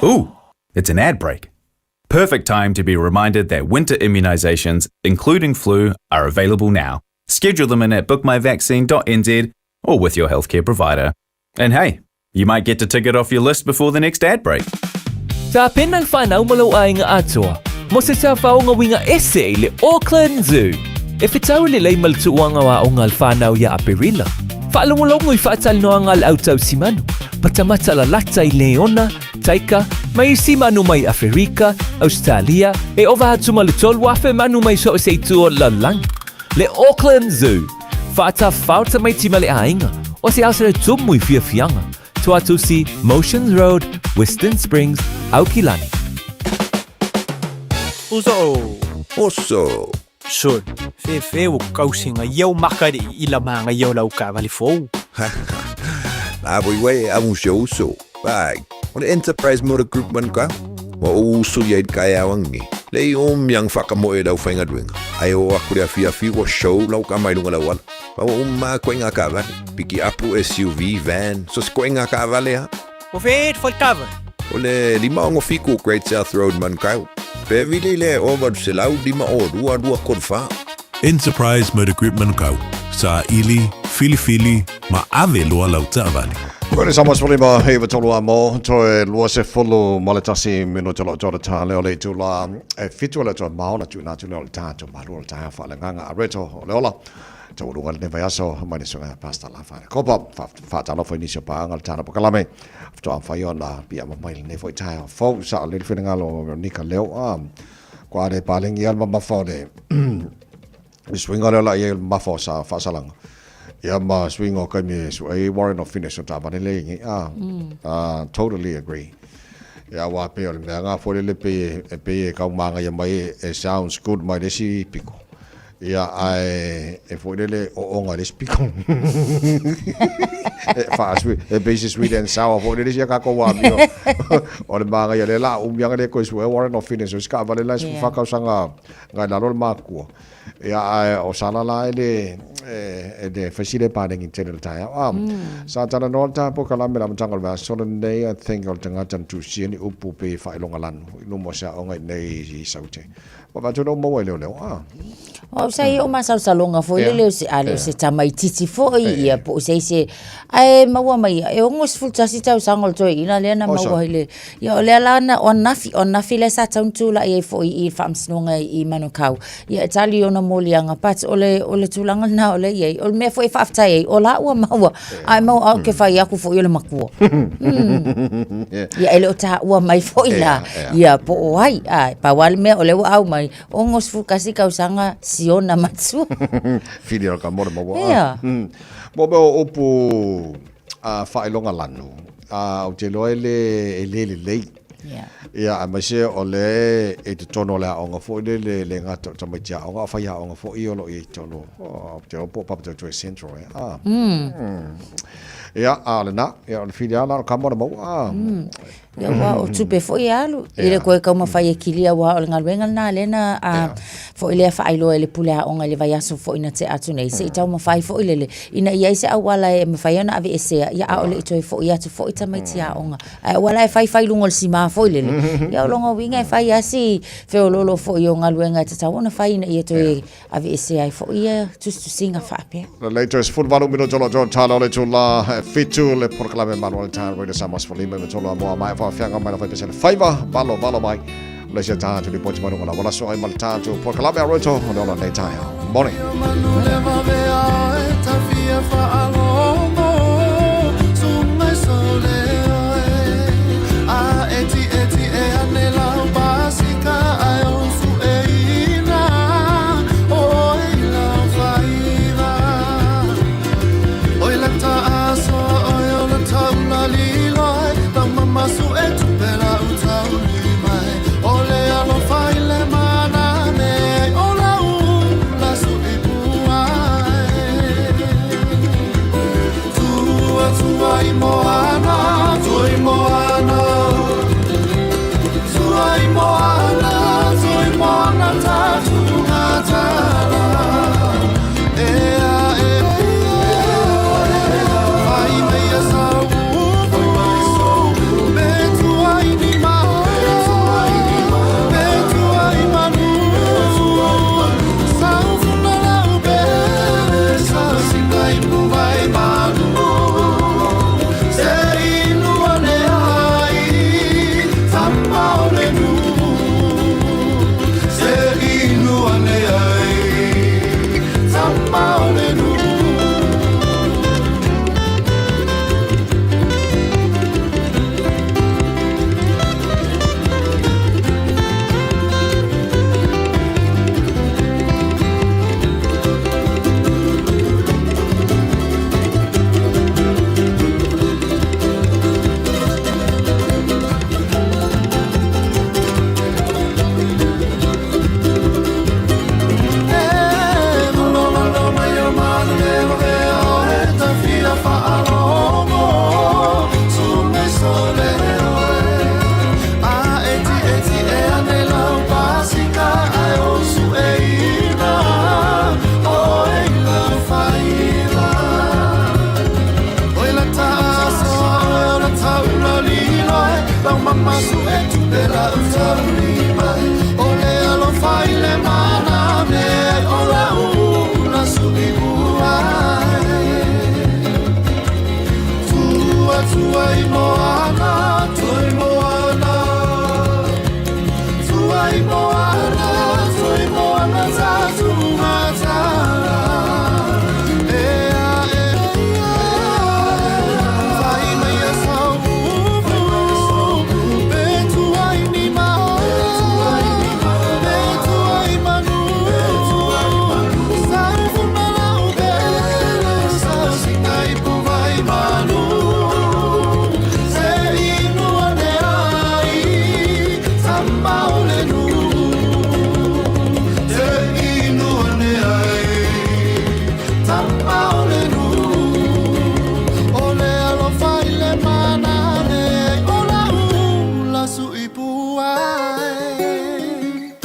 Speaker 14: Ooh, it's an ad break. Perfect time to be reminded that winter immunisations, including flu, are available now. Schedule them in at bookmyvaccine.nz or with your healthcare provider. And hey, you might get to tick it off your list before the next ad break.
Speaker 15: Tapena le fanau ma lou aiga atoa mo se tafaoga uiga ese i le Auckland Zoo. E fetau lelei ma le tuuaga o aoga a le fanau iā Aperila. Faalogologo i faatalanoaga a le au tausimanu, matamata lalata i leona, taika, ma isi manu mai Aferika, Ausetalia, e ova atu ma le 3,000 manu mai so o se itu o le lalolagi. Le Auckland Zoo, faatafao tamaiti ma le aiga, o se aso e tumu i fiafiaga, Tuatusi, Motions Road, Western Springs, Aukilani.
Speaker 16: Uso.
Speaker 17: Oso.
Speaker 16: Sol, fefe ua kausiga ia o maka le i la magaia o lau taavale fou.
Speaker 17: La voi wei amu se uso. Bai, o le Enterprise Motor Group man ka. Wa o uso ia i kai awangi. Le i o miang whakamoe lau whainga Ai o aku le afi afi wa show lau ka mai lunga lau ala. Ba ua uma koe ngā kaavale, piki apu, SUV, van, so se koe ngā kaavale ha.
Speaker 16: O whē te whai kava?
Speaker 17: O le 567 Great South Road Manukau. Pe vili le 805 224.
Speaker 18: Enterprise Motor Group Manukau, saili, filifili, ma ave loa lau taavale.
Speaker 3: Koe le sama sefulima iva tolu a mo, toe 20 ma le tasi minute lo tōra tā leo le itu la e fitu le toe maona tu nā tu leo le tā tō malua le tā wha le nganga a reto o le ola. Taualuga lenei vaiaso mai le susuga Pastor Lafa Kopa faatalofa i nisi o paaga le tala pakalame faatoa mafai ona piiama mai lenei foi taeao fou sao lelei le finagalo o Veronica Leo a kua le palegi a le mamafa o le suiga lea la i ai o le mamafa o sa faasalaga ia ma suiga o kaimi e suʻe ai Warren of Finish o taavale le ingi a totally agree ia aua pei o le mea nga foi lele pei e pei e kau magaia mai e sounds good mai le isi piko Ia, ae e foi lele ooga i le isi piko. E faa-sweet, e pei se sweet and sour foi lele sia kākou amio. O le māngaia lea la umiaga le koe sue warrant of fitness o isi kaavale la e 14 tausaga ngai lalo le makua. Ia, ae o sala la e le, e le fai le palegi tele le taeao. A, sa talanoa le tapo kalame le amataga o le vaiaso lenei, I think o le tagata na tusia ni upu pei e faailoga lanu i luma o se aoga i nei i Saute. Ua avatu lou maua i leoleo, a.
Speaker 9: O sa i o masalosaloga foi lele o se a le o se tamaititi foi ia po o se isi ae maua mai ia e 61 tausaga o le toeaina lea na maua ai le ia o lea la na o anafi o anafi lea sa tatau ona tulai ai foi i le faamasinoga i Manukau ia e tali i ona moliaga but o le o le tulaga lena o lea e i ai o le mea foi e faafetai ai o la ua maua ae maua au ke fai aku foi o le makua ia e le o taua mai foi la ia po o ai ae pau lava le mea o lea ua au mai 61 tausaga siona matua.
Speaker 3: Whiria o ka more maua. Ia. Mo mea o upu faailoga lanu, ou te iloa e le, e le lelei.
Speaker 9: Yeah.
Speaker 3: Ia, aemaise o le e totonu o le aoga foi lele, le gata o tamaiti aoga, a o faiaoga foi o lo o i ai i totonu, ou te iloa po o Papatoetoe Central ea. Ah. Ia, a o lena, ia, o le whiria la o le ka more maua. Ah.
Speaker 9: Ia, aua o tupe foi e alu, i le koe taumafai e kilia aua o le galuega lena lea na Foi lea faailoa e le pule aoga i le vaiaso foi na tea atu nei, se i taumafai foi lele, ina ia i ai se auala e mafai ona aveesea, ia a o le i toe foi atu foi tamaiti aoga. Ae aua la e fai fai i luga o le sima foi lele, ia o lona uiga e fai lava si feoloolo foi o galuega e tatau ona fai ina ia toe aveesea ai foi ia tusitusiga faapea.
Speaker 3: Lelei toe 18 minute o lo o tala o le itula e 7 le polokalame malu o le taeao Radio Samoa 15 ma tolu amoa mai faafiaga mai la fai pese le faiva valo valo mai le se tatou lipoti mai luga lava la so ai ma le tatou polokalame a roto o le ola nei taeao. Moni.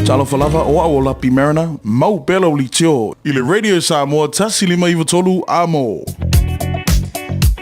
Speaker 2: Talofa lava o au o Lapi Mariner, mau pea lau leitio i le Radio Samoa 153 Amo.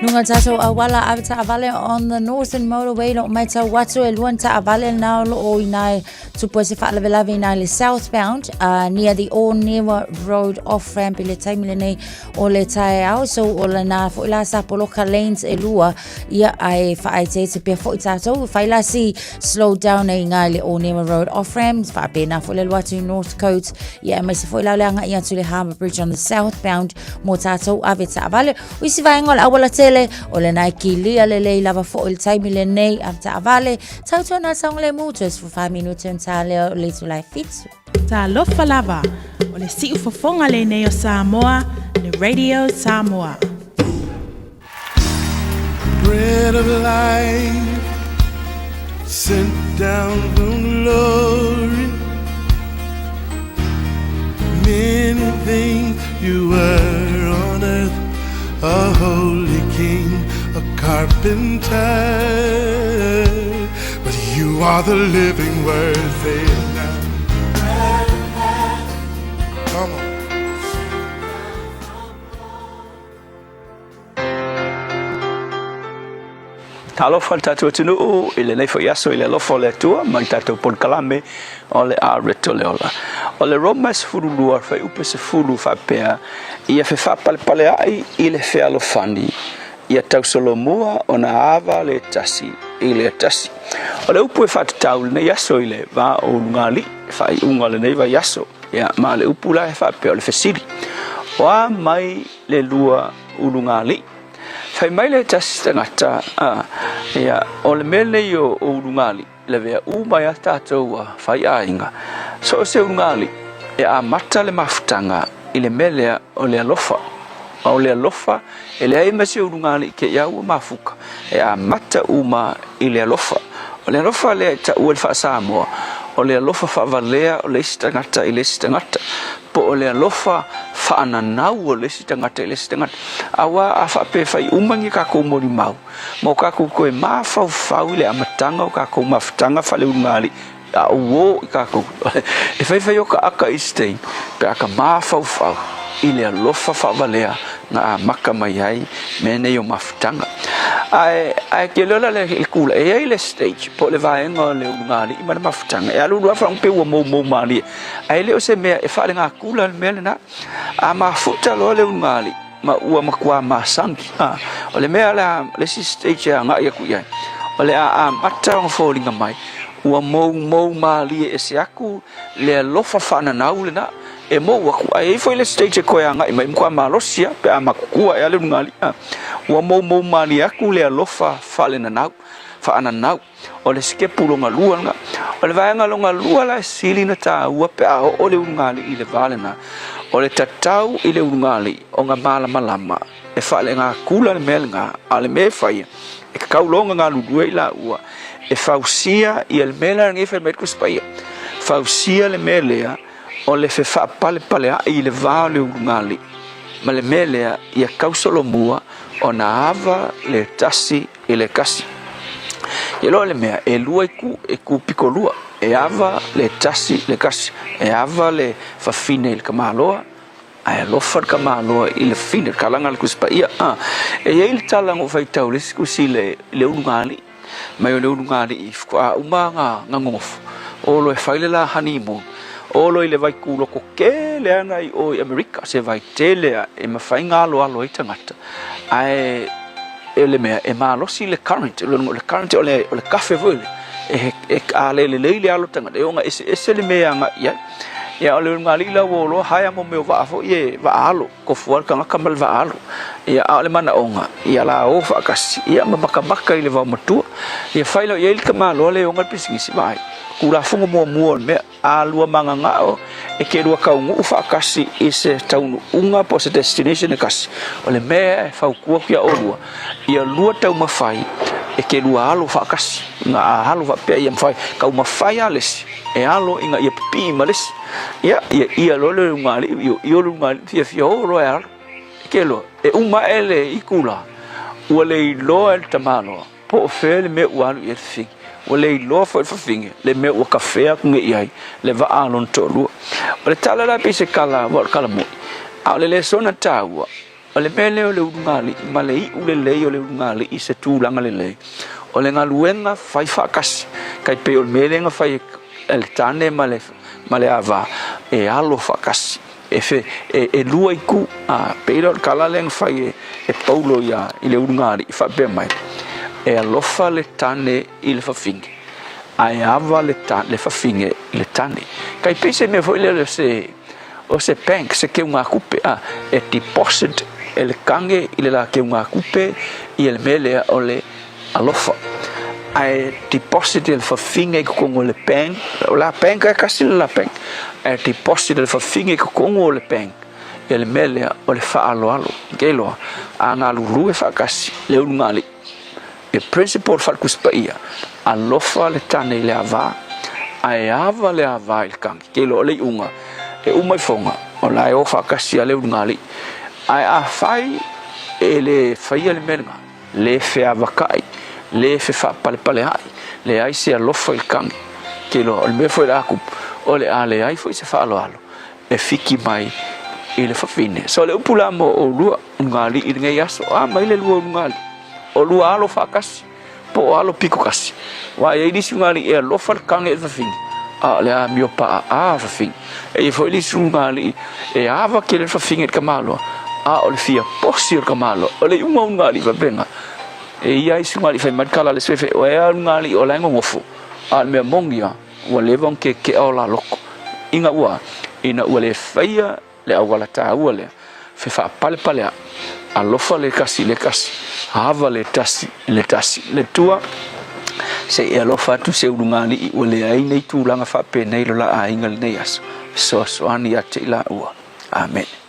Speaker 9: Luga o tatou auala ave taavale on the Northern Motorway lo o matau atu e lua ni taavale na o lo o ina e tupu ai se faalavelave ina i le southbound near the Onewa Road off ramp i le taimi lenei o le taeao so o lena foi la sa poloka lanes e lua ia ae faaeteete pea foi tatou fai la si slow down e inga i le Onewa Road off ramp faapena foi le alu atu i Northcote ia aemaise foi la o le agai atu i le Harbour Bridge on the southbound mo tatou ave taavale o isi vaega o le auala tele o lena e kilia lelei lava foi le taimi lenei ave taavale tautuana saogalemu toe 14 minute ona ta lea o le itula e 7.
Speaker 11: Talofa lava, o le siufofoga lenei o Samoa, le Radio Samoa.
Speaker 12: Bread of life sent down from glory. Many things you were on earth, a holy king, a carpenter. But you are the living word, say it now.
Speaker 19: Talofa le tatou atunuu i lenei foi aso i le alofa o le Atua ma le tatou polokalame o le a Reto le Ola. O le Roma 12 fuaiupe 10 faapea, Ia fefaapalepaleaʻi i le fealofani, ia tausolomua ona ava le tasi i le tasi. O le upu e faatatau lenei aso i le va o ulugalii, faaiuga o lenei vaiaso, ia, ma le upu la e faapea o le fesili, O a mai le lua ulugalii? Fai mai le tasi tagata, a, ia, o le mea lenei o, o ulugalii, lavea uma ai a tatou faiaiga, so o se ulugalii, e amata le mafutaga i le mea lea o le alofa. A o le alofa, e leai ma se ulugalii te i a ua mafuta, e amata uma i le alofa. O le alofa lea e taua i le faa-Samoa, o le alofa faavalea o le isi tagata i le isi tagata, po o le alofa faananau o le isi tagata i le isi tagata. Aua a faapea e fai uma ni tatou molimau, ma o tatou toe mafaufau i le amataga o tatou mafutaga faaleulugalii, a uō i tatou, e faifai o ka aka i se taimi, pe a ka mafaufau i le alofa faavalea na amata mai ai mea nei o mafutaga. Ae, ae te iloa la le kula, e i ai le stage po o le vaega o le ulugalii ma le mafutaga, e alu alu lava faalogo pei ua moumou malie, ae le o se mea e faalegakula le mea lena. A mafuta loa le ulugalii ma ua matua masani, a, o le mea la, le isi stage e agai atu i ai, o le a amata ona foliga mai ua moumou malie ese atu le alofa faananau lena e mou atu. Ae i ai foi le stage e toe agai mai, e matua malosi lava pe a matutua ea le ulugalii, a, ua moumou malie atu le alofa faalenanau, faananau. O le sitepu lona lua lena. O le vaega lona lua la e sili ona taua pe a oo le ulugalii i le va lena, o le tatau i le ulugalii ona malamalama e faalegakula le mea lena, a o le mea e faia, e tatau loa ona galulue i laua e fausia ia le mea lea lenei e fai mai ai le Tusi Paia, fausia le mea lea o le fefaapalepaleaʻi i le va o le ulugalii ma le mea lea ia tausolomua ona ava le tasi i le kasi. Ia loa le mea, e lua itu, e kūpiko lua, e ava le tasi le kasi, e ava le fafine i le tamaloa, ae alofa le tamaloa i le fafine, le kalaga a le Tusi Paia. A, e i ai le tala na ou faitau i le isi tusi i le, i le ulugalii, mai o le ulugalii faatoa uma na nonofo, o loa e fai le la honeymoon, o loa i le vaituloto tele ana i o i Amerika, se vai tele a e mafai ona aloalo ai tagata, ae e le mea e malosi le current, o le current o le, o le kafe foi le, e, e, a le lelei le alo o le tagata, e ona eseese le mea e agai i ai. Ia, o le ulugalii la ua o loa haea mo mea o vaa foi e vaa alo, tofu lava le tagata ma le vaa alo. Ia, a o le manaoga, ia la o faatasi, ia ma makamaka i le vaomatua. Ia fai loa i ai le tamaloa lea e ona le pisinisi, vaai, Tulafono muamua o le mea, A lua mananao e ke lua taunuu faatasi i se taunuuga po o se destination e tasi, o le mea e fautua atu ia olua, ia lua taumafai e ke lua alo faatasi, ina a alo faapea ia mafai, taumafai lava le isi e alo ina ia pipii ma le isi. Ia, ia ia loa le ulugalii, io io le ulugalii, fiafia o loa e alo. E ke loa, e uma ae le itula, ua le iloa e le tamaloa. Po o fea le mea ua alu i ai le fafine? Ua le iloa foi le fafine le mea ua kafea atu nei i ai le vaa a lona toalua. O le tala la pei se tala aua o le tala moni, a o le lesona taua, o le mea lea o le ulugalii ma le iu lelei o le ulugalii i se tulaga lelei, o le galuega fai faatasi, tai pei o le mea lea na fai e le tane ma le ma le ava, e alo faatasi. E fe, e, e lua itu, a, pei lea o le tala lea na fai e, e Paulo ia, i le ulugalii, faapea mai, e alofa le tane i le fafine, ae ava le, ta, le fafine i le tane. Tai pei se mea foi lea o se, o se bank, se keugatupe, a, e deposit e le kage i le la keugatupe ia le mea lea o le alofa. Ae deposit e le fafine i totonu o le bank, o la bank e tasi le la bank, ae deposit e le fafine i totonu o le bank ia le mea lea o le faaaloalo. Ke iloa, a galulue faatasi le ulugalii, e principle faale-Tusi Paia, alofa le tane i le ava, ae ava le ava i le kagi. Ke iloa o le iuga, e uma ifoga, o la e o faatasi lava le ulugalii. Ae afai e le faia le mea lena, le feavakaʻi, le fefaapalepaleaʻi, leai se alofa i le kagi. Ke iloa, o le mea foi o le a tupu, o le a leai foi se faaaloalo e fiki mai i le fafine. So, o le upu la mo oulua, ulugalii i lenei aso, a mai le lua ulugalii, o lua alo faatasi. po o alo piko kasi. Aua e i ai le isi ulugalii e alofa le kage i le fafine, a o le amio paaa fafine. E i ai foi le isi ulugalii e ava tele le fafine i le tamaloa, a o le fia posi o le tamaloa. O le iuga o ulugalii faapena. E i ai isi ulugalii fai mai le tala a le isi fefe, o ea ulugalii o la e nonofo, a o le mea moni lava, ua leva ona keke'a o la loto. Ina ua, ina ua le faia le auala taua lea, fefaapalepaleaʻi, alofa le tasi i le tasi, ava le tasi i le tasi. Le Atua, se i e alofa atu i se ulugalii ua leai nei tulaga faapenei lo la aiga i lenei aso, fesoasoani ia te i laua. Amene.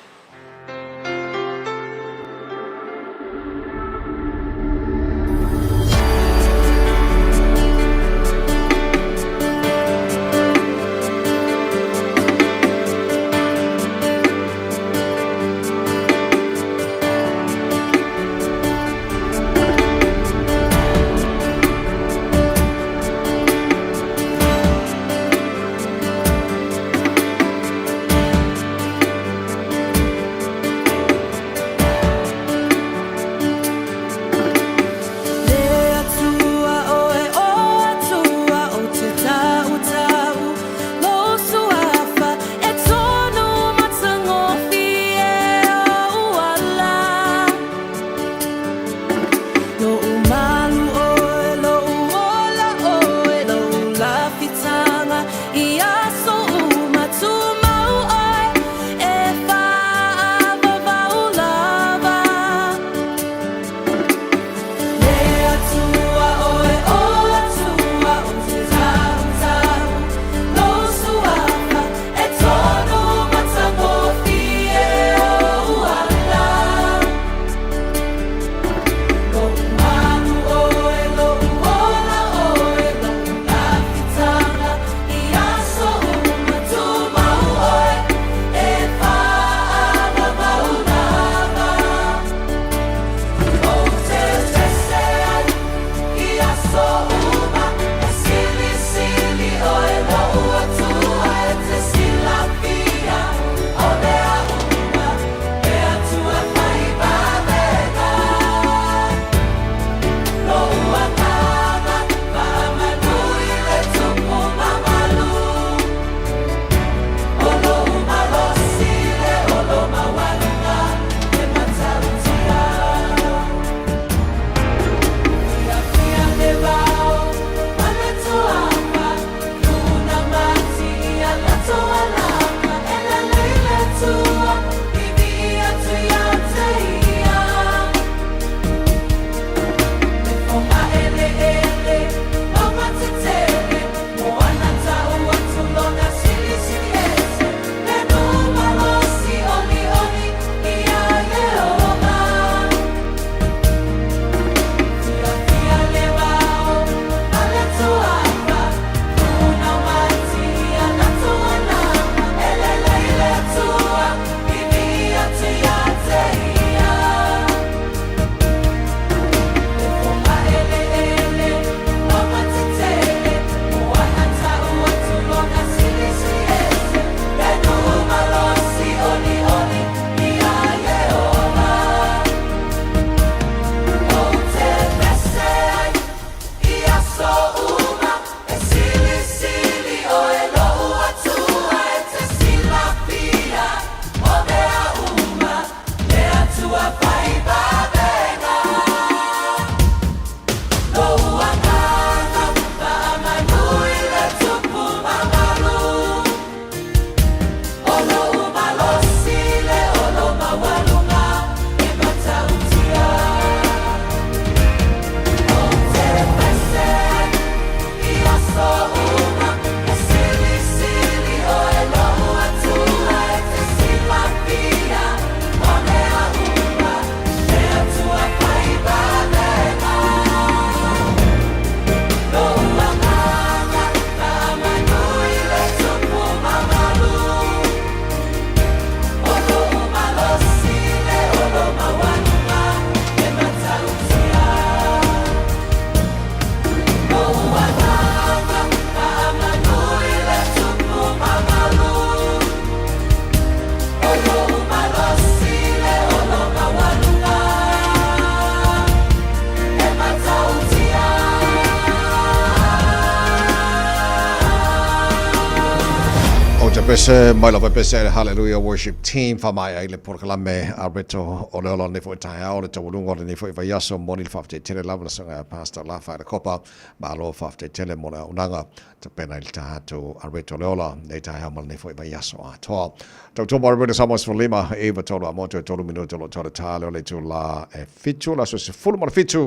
Speaker 3: Ou te pese mai lava pese le Hallelujah Worship Team whamai ai le porokalame a reto o le ola nei foi taeao le taualuga o lenei foi vaiaso moni le faafetai tele lava le susuga ia Pastor Lafa le Kopa malo faafetai tele mo le auaunaga tapena i le tatou a reto le ola nei taeao ma lenei foi vaiaso atoa. Tautua mo le Samoa 15 9 3 a motu e 3 minuta o lo o toa le tā leo le itulā e 7 le aso 17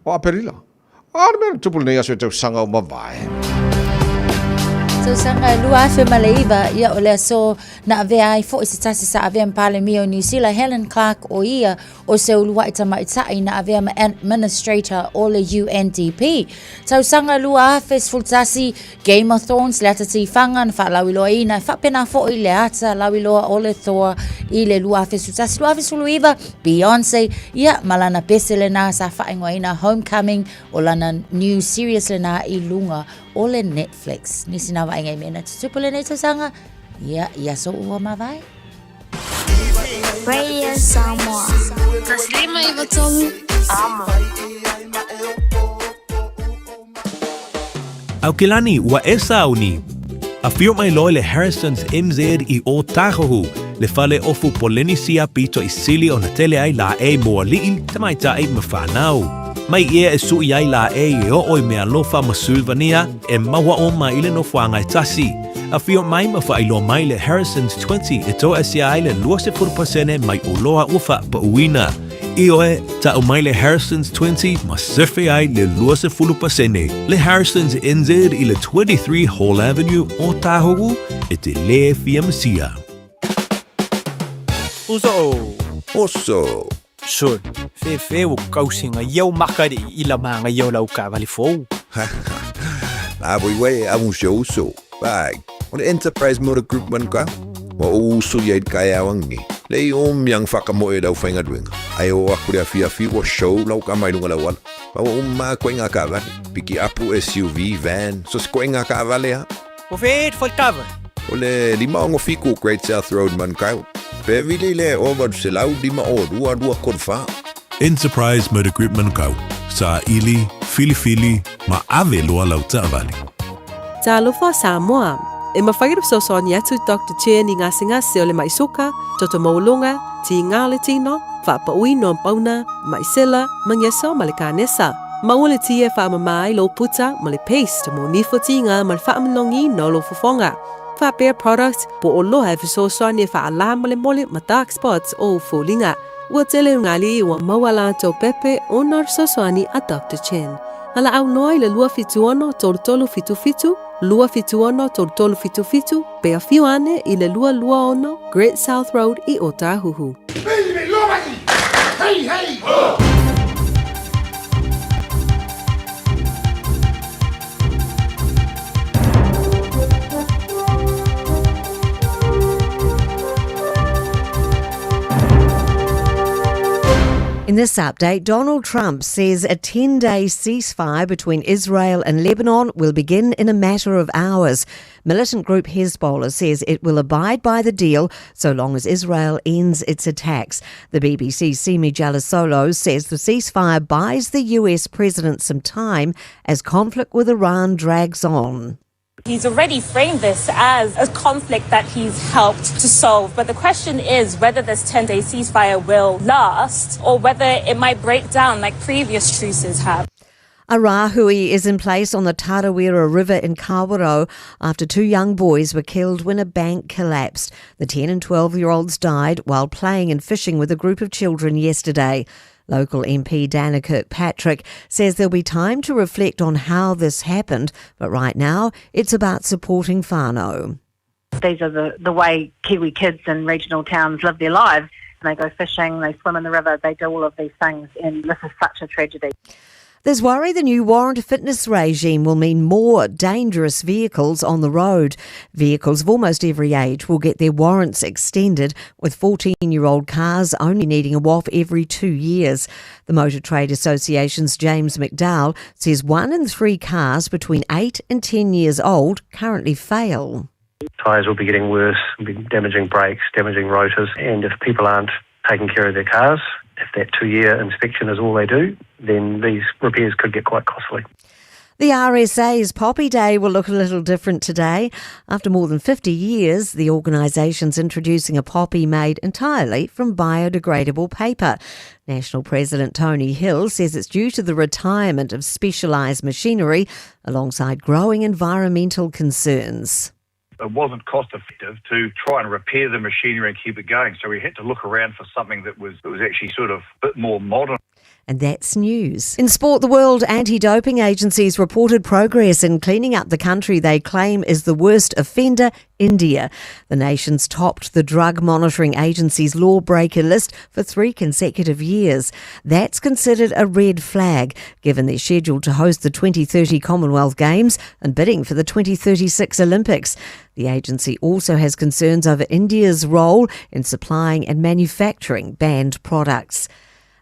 Speaker 3: o Aperila. A le mea na tupu lenei aso i tausaga ua mavae.
Speaker 9: Tausaga e 2009, ia o le aso na avea ai foi se tasi sa avea ma Palemia o Niu Sila, Helen Clark, o ia o se uluai tamaitai na avea ma Administrator o le UNDP. Tausaga 2011, Game of Thrones, le ata tifaga na faalauiloaina, e faapena foi le ata lauiloa o le Thor i le 2011. 2019, Beyonce, ia, ma lana pese lena sa faaigoaina Homecoming, o lana new series lena i luga o le Netflix. Nisi na vaaiga i mea na tutupu lenei tausaga, ia, i aso ua mavae.
Speaker 20: Radio Samoa. 153 Amo.
Speaker 18: Aukilani, ua e sauni. Afio mai loa le Harrison's MZ i Ōtāhuhu, le fale ofu Polenisia pito i sili ona tele ai lāʻei mo aliʻi, tamaitai ma whānau. Mai ia e suʻi ai lāʻei e oo i mealofa ma Sulvania e maua oma i le nofoaga e tasi. Afio mai ma faailoa mai le Harrison's 20 e toasia ai le 20% mai oloa ua faapauina. Ioe, tau mai le Harrison's 20 ma sefe ai le 20%. Le Harrison's NZ i le 23 Hall Avenue, Ōtāhuhu, e te lē fia masia.
Speaker 16: Uso.
Speaker 17: Oso.
Speaker 16: Son, fefe ua kausiga ia o makaliʻi i la magaia o lau taavale fou.
Speaker 17: La voi wei a un show so. Bai, o le Enterprise Motor Group man ka. Wa o usu ia i kai awangi. Le i o miang whakamoe lau whainga duenga. Ai o aku le awhi awhi wa show lau ka mai lunga lau ala. Ma wa umma koe ngā kaavale. Piki apu SUV, van, so se koe ngā kaavale ha.
Speaker 16: O fe fo tava.
Speaker 17: O le 567 Great South Road Manukau. Pe vili le o 852 234.
Speaker 18: Enterprise Motor Group Manukau, Saili, Filifili ma ave loa lau taavale.
Speaker 21: Talofa Samoa! E mafai ona fesoasoani atu Doctor Chen i gasegase o le mai soka, toto maualuga, tiga o le tino, faapauina o pauna, mai sela, magesa ma le kanesa. Maua le ti e faamama ai lou puta ma le paste mo nifo tiga ma le faamalogiina o lou fofoga. Faapea product po o loa e fesoasoani e faalā molemole ma dark spots o ou foliga. Ua tele ngā aliʻi ua maua latou pepe ona o le fesoasoani a Doctor Chen. A laau noa i le 276 3377, 276 3377, pe afio ane i le 226 Great South Road i Ōtāhuhu.
Speaker 10: Hey, hey, ho!
Speaker 4: In this update, Donald Trump says a 10 day ceasefire between Israel and Lebanon will begin in a matter of hours. Militant group Hezbollah says it will abide by the deal so long as Israel ends its attacks. The BBC's Simi Jalasolo says the ceasefire buys the US president some time as conflict with Iran drags on.
Speaker 22: He's already framed this as a conflict that he's helped to solve. But the question is whether this 10 day ceasefire will last or whether it might break down like previous truces have.
Speaker 4: A rahui is in place on the Tarawera River in Kawerau after two young boys were killed when a bank collapsed. The 10 and 12 year olds died while playing and fishing with a group of children yesterday. Local MP Dana Kirkpatrick says there'll be time to reflect on how this happened, but right now it's about supporting whānau.
Speaker 6: These are the, the way Kiwi kids in regional towns live their lives. They go fishing, they swim in the river, they do all of these things, and this is such a tragedy.
Speaker 4: There's worry the new warrant fitness regime will mean more dangerous vehicles on the road. Vehicles of almost every age will get their warrants extended, with 14 year old cars only needing a WAF every two years. The Motor Trade Association's James McDowell says one in three cars between 8 and 10 years old currently fail.
Speaker 23: Tyres will be getting worse, will be damaging brakes, damaging rotors, and if people aren't taking care of their cars, if that two year inspection is all they do, then these repairs could get quite costly.
Speaker 4: The RSA's Poppy Day will look a little different today. After more than 50 years, the organisation's introducing a poppy made entirely from biodegradable paper. National President Tony Hill says it's due to the retirement of specialised machinery alongside growing environmental concerns.
Speaker 1: It wasn't cost effective to try and repair the machinery and keep it going. So we had to look around for something that was, that was actually sort of a bit more modern.
Speaker 4: And that's news. In sport, the World Anti Doping Agency's reported progress in cleaning up the country they claim is the worst offender, India. The nation's topped the drug monitoring agency's lawbreaker list for three consecutive years. That's considered a red flag, given they're scheduled to host the 2030 Commonwealth Games and bidding for the 2036 Olympics. The agency also has concerns over India's role in supplying and manufacturing banned products.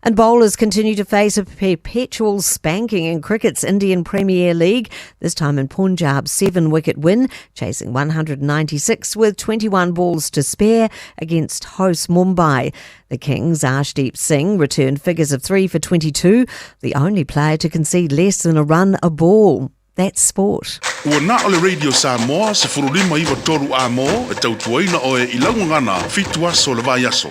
Speaker 4: And bowlers continue to face a perpetual spanking in cricket's Indian Premier League, this time in Punjab's seven wicket win, chasing 196 with 21 balls to spare against host Mumbai. The Kings' Arshdeep Singh returned figures of 3 for 22, the only player to concede less than a run a ball. That's sport.
Speaker 2: Ua na o le Radio Samoa, 159 a mo, e tautuaina oe i laugagana, fitu aso le vaiaso.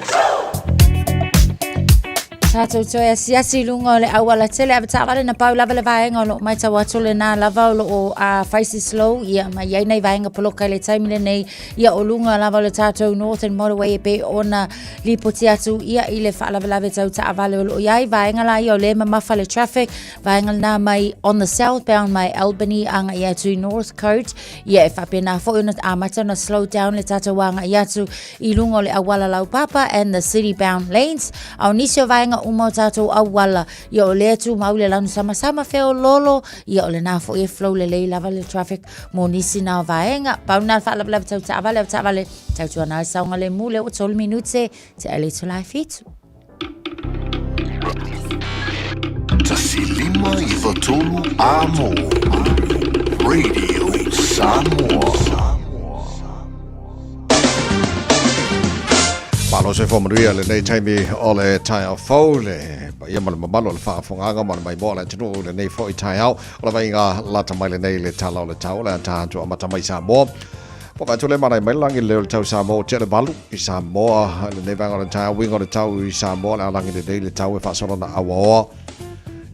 Speaker 9: Tātou toe asiasi i luga o le auala tele ave taavale na pau lava le vaega o loo matau atu lena lava o loo a fai se slow ia ma iai nai vaega poloka i le taimi lenei ia o luga lava o le tātou Northern Motorway e pei ona lipoti atu ia i le faalavelave tau taavale o loo iai vaega la ia o lea e mamafa le traffic vaega lena mai on the southbound mai Albany agai atu i Northcote ia e faapena foi ona amata ona slow down le tātou agai atu i luga o le auala laupapa and the city bound lanes a o nisi o vaega uma o tātou auala ia o lea tumau le lanu samasama feololo ia o lena foi e flow lelei lava le traffic mo nisi na o vaega pau na faalavelave tau taavale au taavale tautuana ai saogalemu lea ua tolu minute te ale itula e fitu.
Speaker 5: 153 Amo Radio Samoa.
Speaker 3: Malo se whamanuia lenei taimi o le taeao fou le paia ma le mamalu o le faafofogaaga ma le maimoa o le atunuu lenei foi taeao o le vaiga lata mai lenei le tala o le tau o le ata atu amata mai Samoa. Poka atu le manai mai langi le o le tau Samoa o le valu i Samoa lenei vaega o le taeao uiga o le tau i Samoa le alangi lenei le tau e faasolo na auaoa.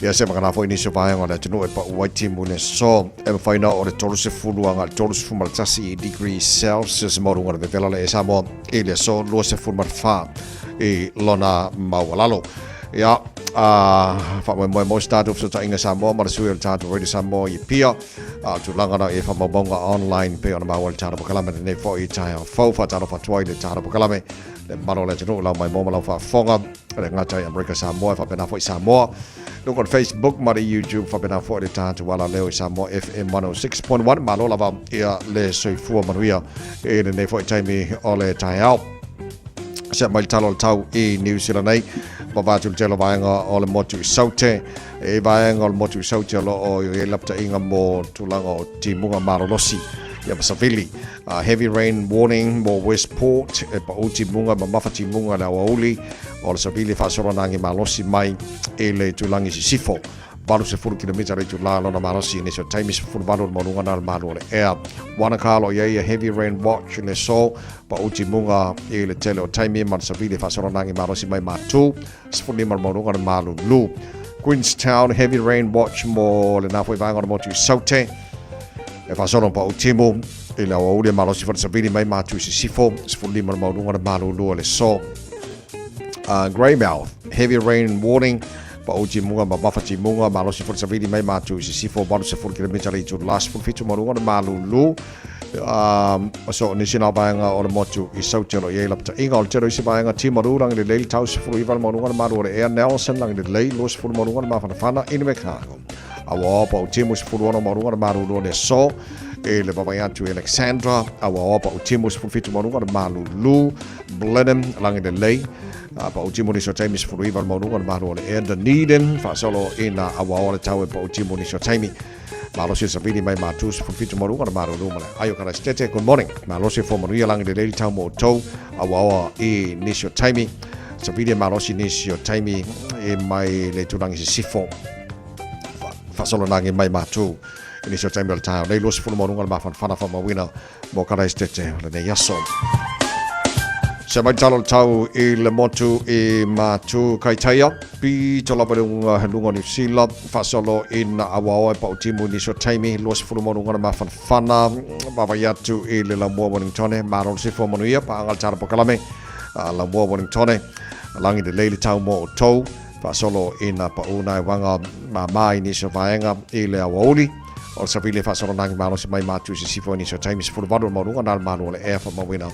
Speaker 3: Ia se makana foi nisi o vaega o le atunuu e pau ai timu le so e mafai na o le 30 aga le 31 degree Celsius maualuga le vevela le e Samoa i le aso 24 i lona maualalo. Ia, a faamoemoe mo se tatou fesootaiga Samoa ma le sui o le tatou Radio Samoa i Apia, a o tulaga na e faamaumauga online pei ona maua le tatou pakalame lenei foi i taeao fou faatalofa atu ai le tatou pakalame le mamalu o le atunuu lau maimoa ma lau faafofoga le gata i Amerika Samoa e faapena foi Samoa luga o le Facebook ma le YouTube faapena foi le tatou ala leo i Samoa FM 106.1 malo lava ia le soifua manuia i lenei foi taimi o le taeao se mai le tala o le tau i New Zealand nei vava atu le tele o vaega o le motu i Saute e vaega o le motu i Saute o lo o i ai lapataiga mo tulaga o timuga malolosi ia ma savili heavy rain warning mo Westport e pau timuga mamafa timuga le aoauli o le savili faasolo na agi malosi mai i le itulagi sisifo 80 kilomita le itula lona malosi nisi o taimi 18 le maualuga na le malu o le ea. Wanaka lo i ai a heavy rain watch le so pau timuga i le tele o taimi ma le savili faasolo na agi malosi mai matu 15 le maualuga le malulu. Queenstown heavy rain watch mo lena foi vaega o le motu i Saute e faasolo pau timu i le aoauli e malosi foi le savili mai matu i sisifo 15 le maualuga le malulu o le so. Greymouth heavy rain warning pau timuga ma mafa timuga malosi foi le savili mai matu i sisifo 80 kilomita le itula 17 maualuga le malulu. So nisi na vaega o le motu i Saute o lo o i ai lapataiga o le tele o isi vaega Timaru langi lelei le tau 19 le maualuga le malu o le ea Nelson langi lelei 20 maualuga le mafanafana Invercargill Auaoa pau timu 16 maualuga le malulu o le aso i le vavae atu i Alexandra Auaoa pau timu 17 maualuga le malulu Blenheim langi lelei pau timu nisi o taimi 19 le maualuga le malu o le ea Dunedin faasolo ina auaoa le tau e pau timu nisi o taimi Malosi le savili mai matu 17 maualuga le malulu ma le aio Karaisitete. Good morning. Malosi e fua manuia lagi lelei le tau mo outou auaoa i nisi o taimi. Savili e malosi nisi o taimi e mai le itulagi sisifo. Faasolo nagi mai matu I nisi o taimi o le taeao nei, 20 ma luga le mafanafana faamauina mo Karaisitete o lenei aso. Se mai talo le tau i le motu i Matu Kaitaia, pito lava le unga he lunga o Niu Sila, faasolo i na awao e pau timu i nisi o taimi, 20 ma luga le mafanafana, vavai atu i le lamua Wellingtone, malo le sifua manuia, paanga le tala pokalame, lamua Wellingtone, langi lelei le tau mo outou, Faasolo ina paʻū nai waga māmā i nisi o vaega i le aoauli o le savili e faasolo nagi malosi mai Matu i sisifo i nisi o taimi 18 o le maualuga na le malu o le ea faamauina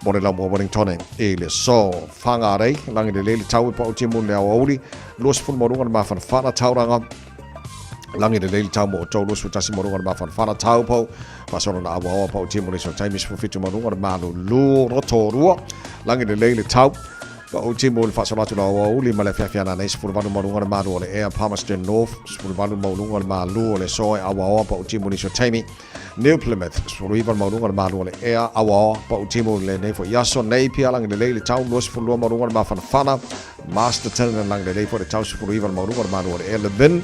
Speaker 3: mo le laumua Wellingtone i le aso Whangarei lagi lelei le tau e paʻu timu i le aoauli 20 maualuga le mafanafana Tauranga lagi lelei le tau mo outou 21 maualuga le mafanafana Taupo faasolo na auaoa paʻu timu i le aso taimi 17 maualuga le malulu Rotorua lagi lelei le tau Ka ou timu i le faasolo atu la aoauli ma le afiafi ana nei 18 maualuga le malu o le ea Palmerston North 18 maualuga le malu o le aso e auaoa pa ou timu nisi o taimi New Plymouth 19 le maualuga le malu o le ea auaoa pa ou timu lenei foi aso Napier lagi lelei le tau 22 maualuga le mafanafana Masterton lagi lelei foi le tau 19 le maualuga le malu o le ea Levin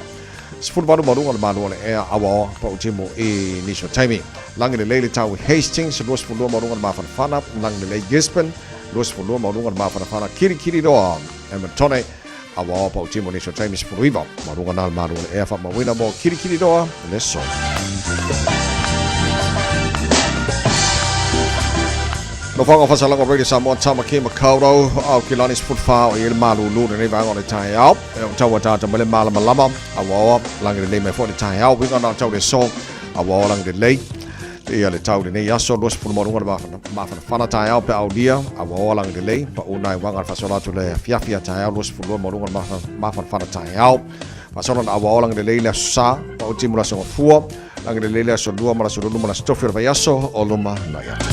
Speaker 3: 18 maualuga le malu o le ea auaoa pa ou timu i nisi o taimi lagi lelei le tau Hastings 22 maualuga le mafanafana lagi lelei Gisborne 22 maualuga le mafanafana Kirikiriroa Hamiltone aua pau timu nisi o taimi 19 maualuga na le malu o le ea faamauina mo Kirikiriroa le aso. Nofoaga o Fasalaga Radio Samoa Tamaki Makaurau au ki lani 14 o i le malulu lenei vaega o le taeao e o tau ataata mai le malamalama aua langi lelei mai foi le taeao winga na o tau le aso aua langi lelei Ia le tau lenei aso 20 ma luga le mafanafana taeao pe aulia a ua oa lagi lelei pa una e waga le faasola atu le afiafi a taeao 22 ma luga le mafanafana taeao faasola na aua oa lagi lelei le aso sa pa o timu le aso gafua lagi lelei le aso lua ma le aso lulu ma le aso tofi o le vaiaso o luma nai atu.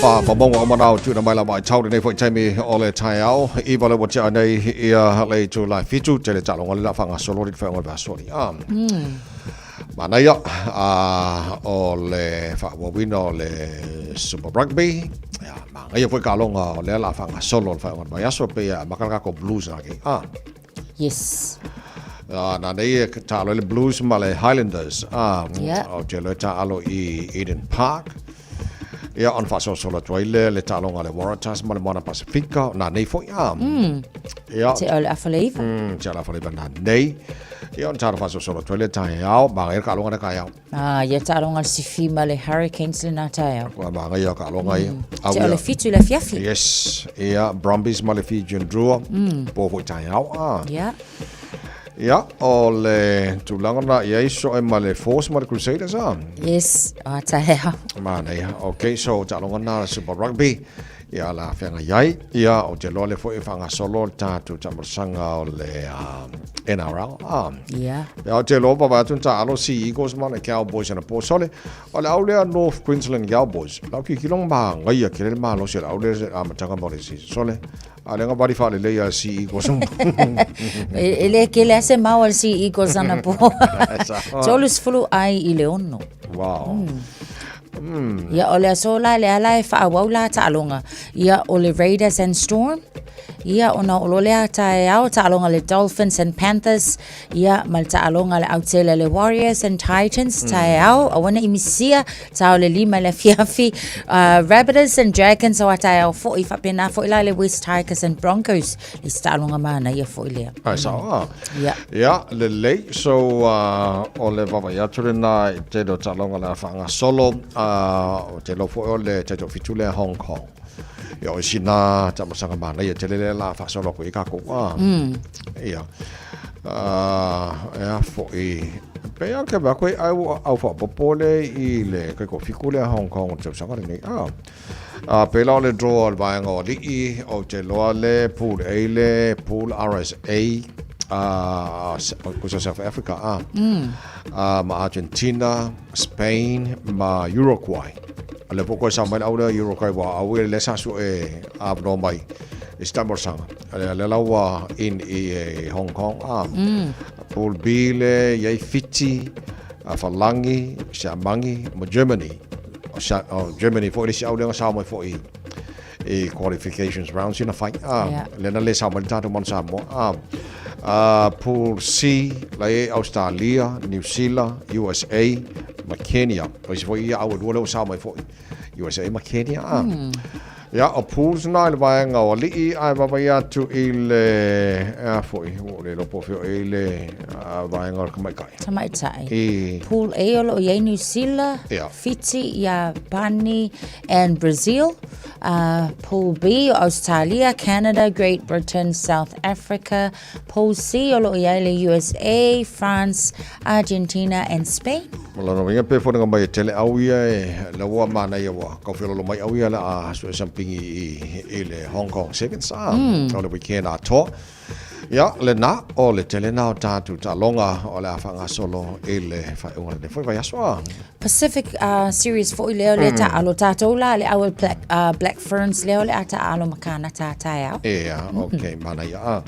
Speaker 3: Wha mamonga o manao tuina mai la mai tau nei foi taimi o le taeao i vale wa tea nei ia le tu lai fitu te le talonga le la whanga solo ri whainga le soli. Manaia a o le whaawawina o le Super Rugby ia mangaia foi ka longa o le la whanga solo le whainga le aso pe ia makalaka ko Blues na ke.
Speaker 9: Yes.
Speaker 3: Na nei e taalo le Blues ma le Highlanders. O te loe taalo i Eden Park. Ia, on whaasoasola atu ai le, le taaloga le Waratahs ma le Moana Pasifika. Na nei foi, Ia.
Speaker 9: Te o le afaleiva.
Speaker 3: Te o le afaleiva na nei. Ia, on taalo whaasoasola atu ai le taeao. Maga ia le kaaloga na kaeao.
Speaker 9: Ah, ia taaloga le sifi ma le Hurricanes le na taeao.
Speaker 3: Kua maga ia kaaloga ia.
Speaker 9: Te o le fitu le afiafi.
Speaker 3: Yes. Ia, Brumbies ma le Fijian Drua. Po foi taeao.
Speaker 9: Ia.
Speaker 3: Ia, o le tulaga na i ai so e ma le Force ma le Crusaders a.
Speaker 9: Yes, a taeao.
Speaker 3: Manaia. Okay, so taaloga na Super Rugby. Ia la feaga iai. Ia, o te loa le foi e faagasolo le tatou taamalasaga o le NRL.
Speaker 9: Ia.
Speaker 3: Ia, o te loa vavae atu na taalo Sea Eagles ma le Cowboys ana po sole. O le au lea North Queensland Cowboys. Lau kikilong magaia kele le malosi o le au lea amataga mo le season sole. A le nga faalelei a Sea Eagles.
Speaker 9: E le kele ase mau a le Sea Eagles ana po. 30 ai i le ono.
Speaker 3: Wow.
Speaker 9: Ia o le aso la le ala e whaawau la taaloga. Ia o le Raiders and Storm. Ia ona o lo lea taeao taaloga le Dolphins and Panthers. Ia ma le taaloga le autele le Warriors and Titans taeao aua ne i misia tao le lima le afiafi Rabbitohs and Dragons o a taeao foi faapena foi la le West Tigers and Broncos le isi taaloga manaia foi lea.
Speaker 3: Ai sao a.
Speaker 9: Ia.
Speaker 3: Ia, lelei. So, o le vaavaai atu lena i tele o taaloga o le a faagasolo, o te iloa foi o le taitoafitu lea Hong Kong. Ia, o sina taamasaga manaia tele lea la faasolo atu ai tatou. Ia. Ea foi, pei lava ke vaai atu ai au faaopoopo le i le taitoafitu lea Hong Kong o le tausaga lenei. Pei la o le draw o le vaega o alii, ou te iloa le Pool A le Pool RSA, kusa South Africa, ma Argentina, Spain ma Uruguay. A le po koe sa mai le au lea Uruguay wa au e le sa su e avanoa mai i se taamalasaga. A lea la ua in i e Hong Kong. Pool B le i ai Fiti, Falangi, Siamangi ma Germany. O Germany foi le isi au lea na sao mai foi i qualifications rounds ina fai. Ah, le na le sa mai tatou Manu Samoa. Ah, ah, Pool C, la e Australia, New Zealand, USA, ma Kenya. O isi foi ia au e lua leo sa mai foi. USA ma Kenya. Ah. Ia, o pools na i le vaega o alii ae vaavaai atu i le, a foi, ua ou le iloa po o fea o i ai le vaega o le tamaitai.
Speaker 9: Tamaitai. I. Pool A o lo o i ai New Zealand, yeah. Fiti, Iapani and Brazil. Pool B o Australia, Canada, Great Britain, South Africa. Pool C o lo o i ai le USA, France, Argentina and Spain.
Speaker 3: Ma lona uiga pe foliga mai e tele au ia e la ua manaia ua kau feololo mai au ia le a sue sampingi i, i le Hong Kong Sevens a mm. o le weekend atoa. Ia, le na o le tele na o tātou taaloga o le a faagasolo i le faaiuga o lenei foi vaiaso a.
Speaker 9: Pacific Series foi lea o le taalo tātou la le au Black, Black Ferns lea o le a taalo ma Kānata taeao.
Speaker 3: Ia, ok, manaia a.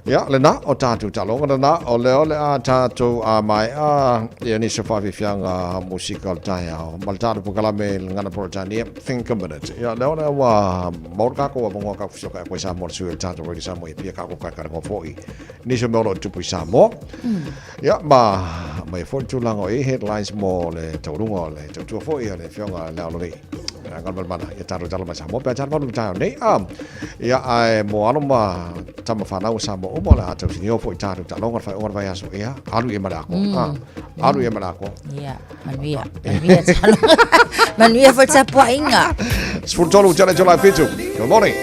Speaker 3: Ia, lena, o tātou taaloga lena, o lea o le a tātou a maea ia nisi o faafiafiaga musika o le taeao. Ma le tātou polokalame i le Gagana Peretania, Think a Minute. Ia, lea o lea ua maua le kākou avanoa kākou fesokai aku ai Samoa le sui o le tātou Radio Samoa i Apia kākou kaikaragoa foi nisi o mea o lo o tupu i Samoa. Ia, ma mai foi le tulaga o i headlines mo le taualuga o le tautua foi a le Afioga i Le Ao Lelei. Galumalemana, ia tātou tala mai Samoa, pe a tātou malu taeao nei. A, ia, ae mo alo ma tama whanau o Samoa uma, le a tausinio foi tātou taaloga, le whaionga le vaiaso, ia, alu ia ma le ako. A, alu ia ma le ako.
Speaker 9: Ia, manuia, manuia taaloga. Manuia foi tapuaiga.
Speaker 3: 13 tele July 7. Good morning.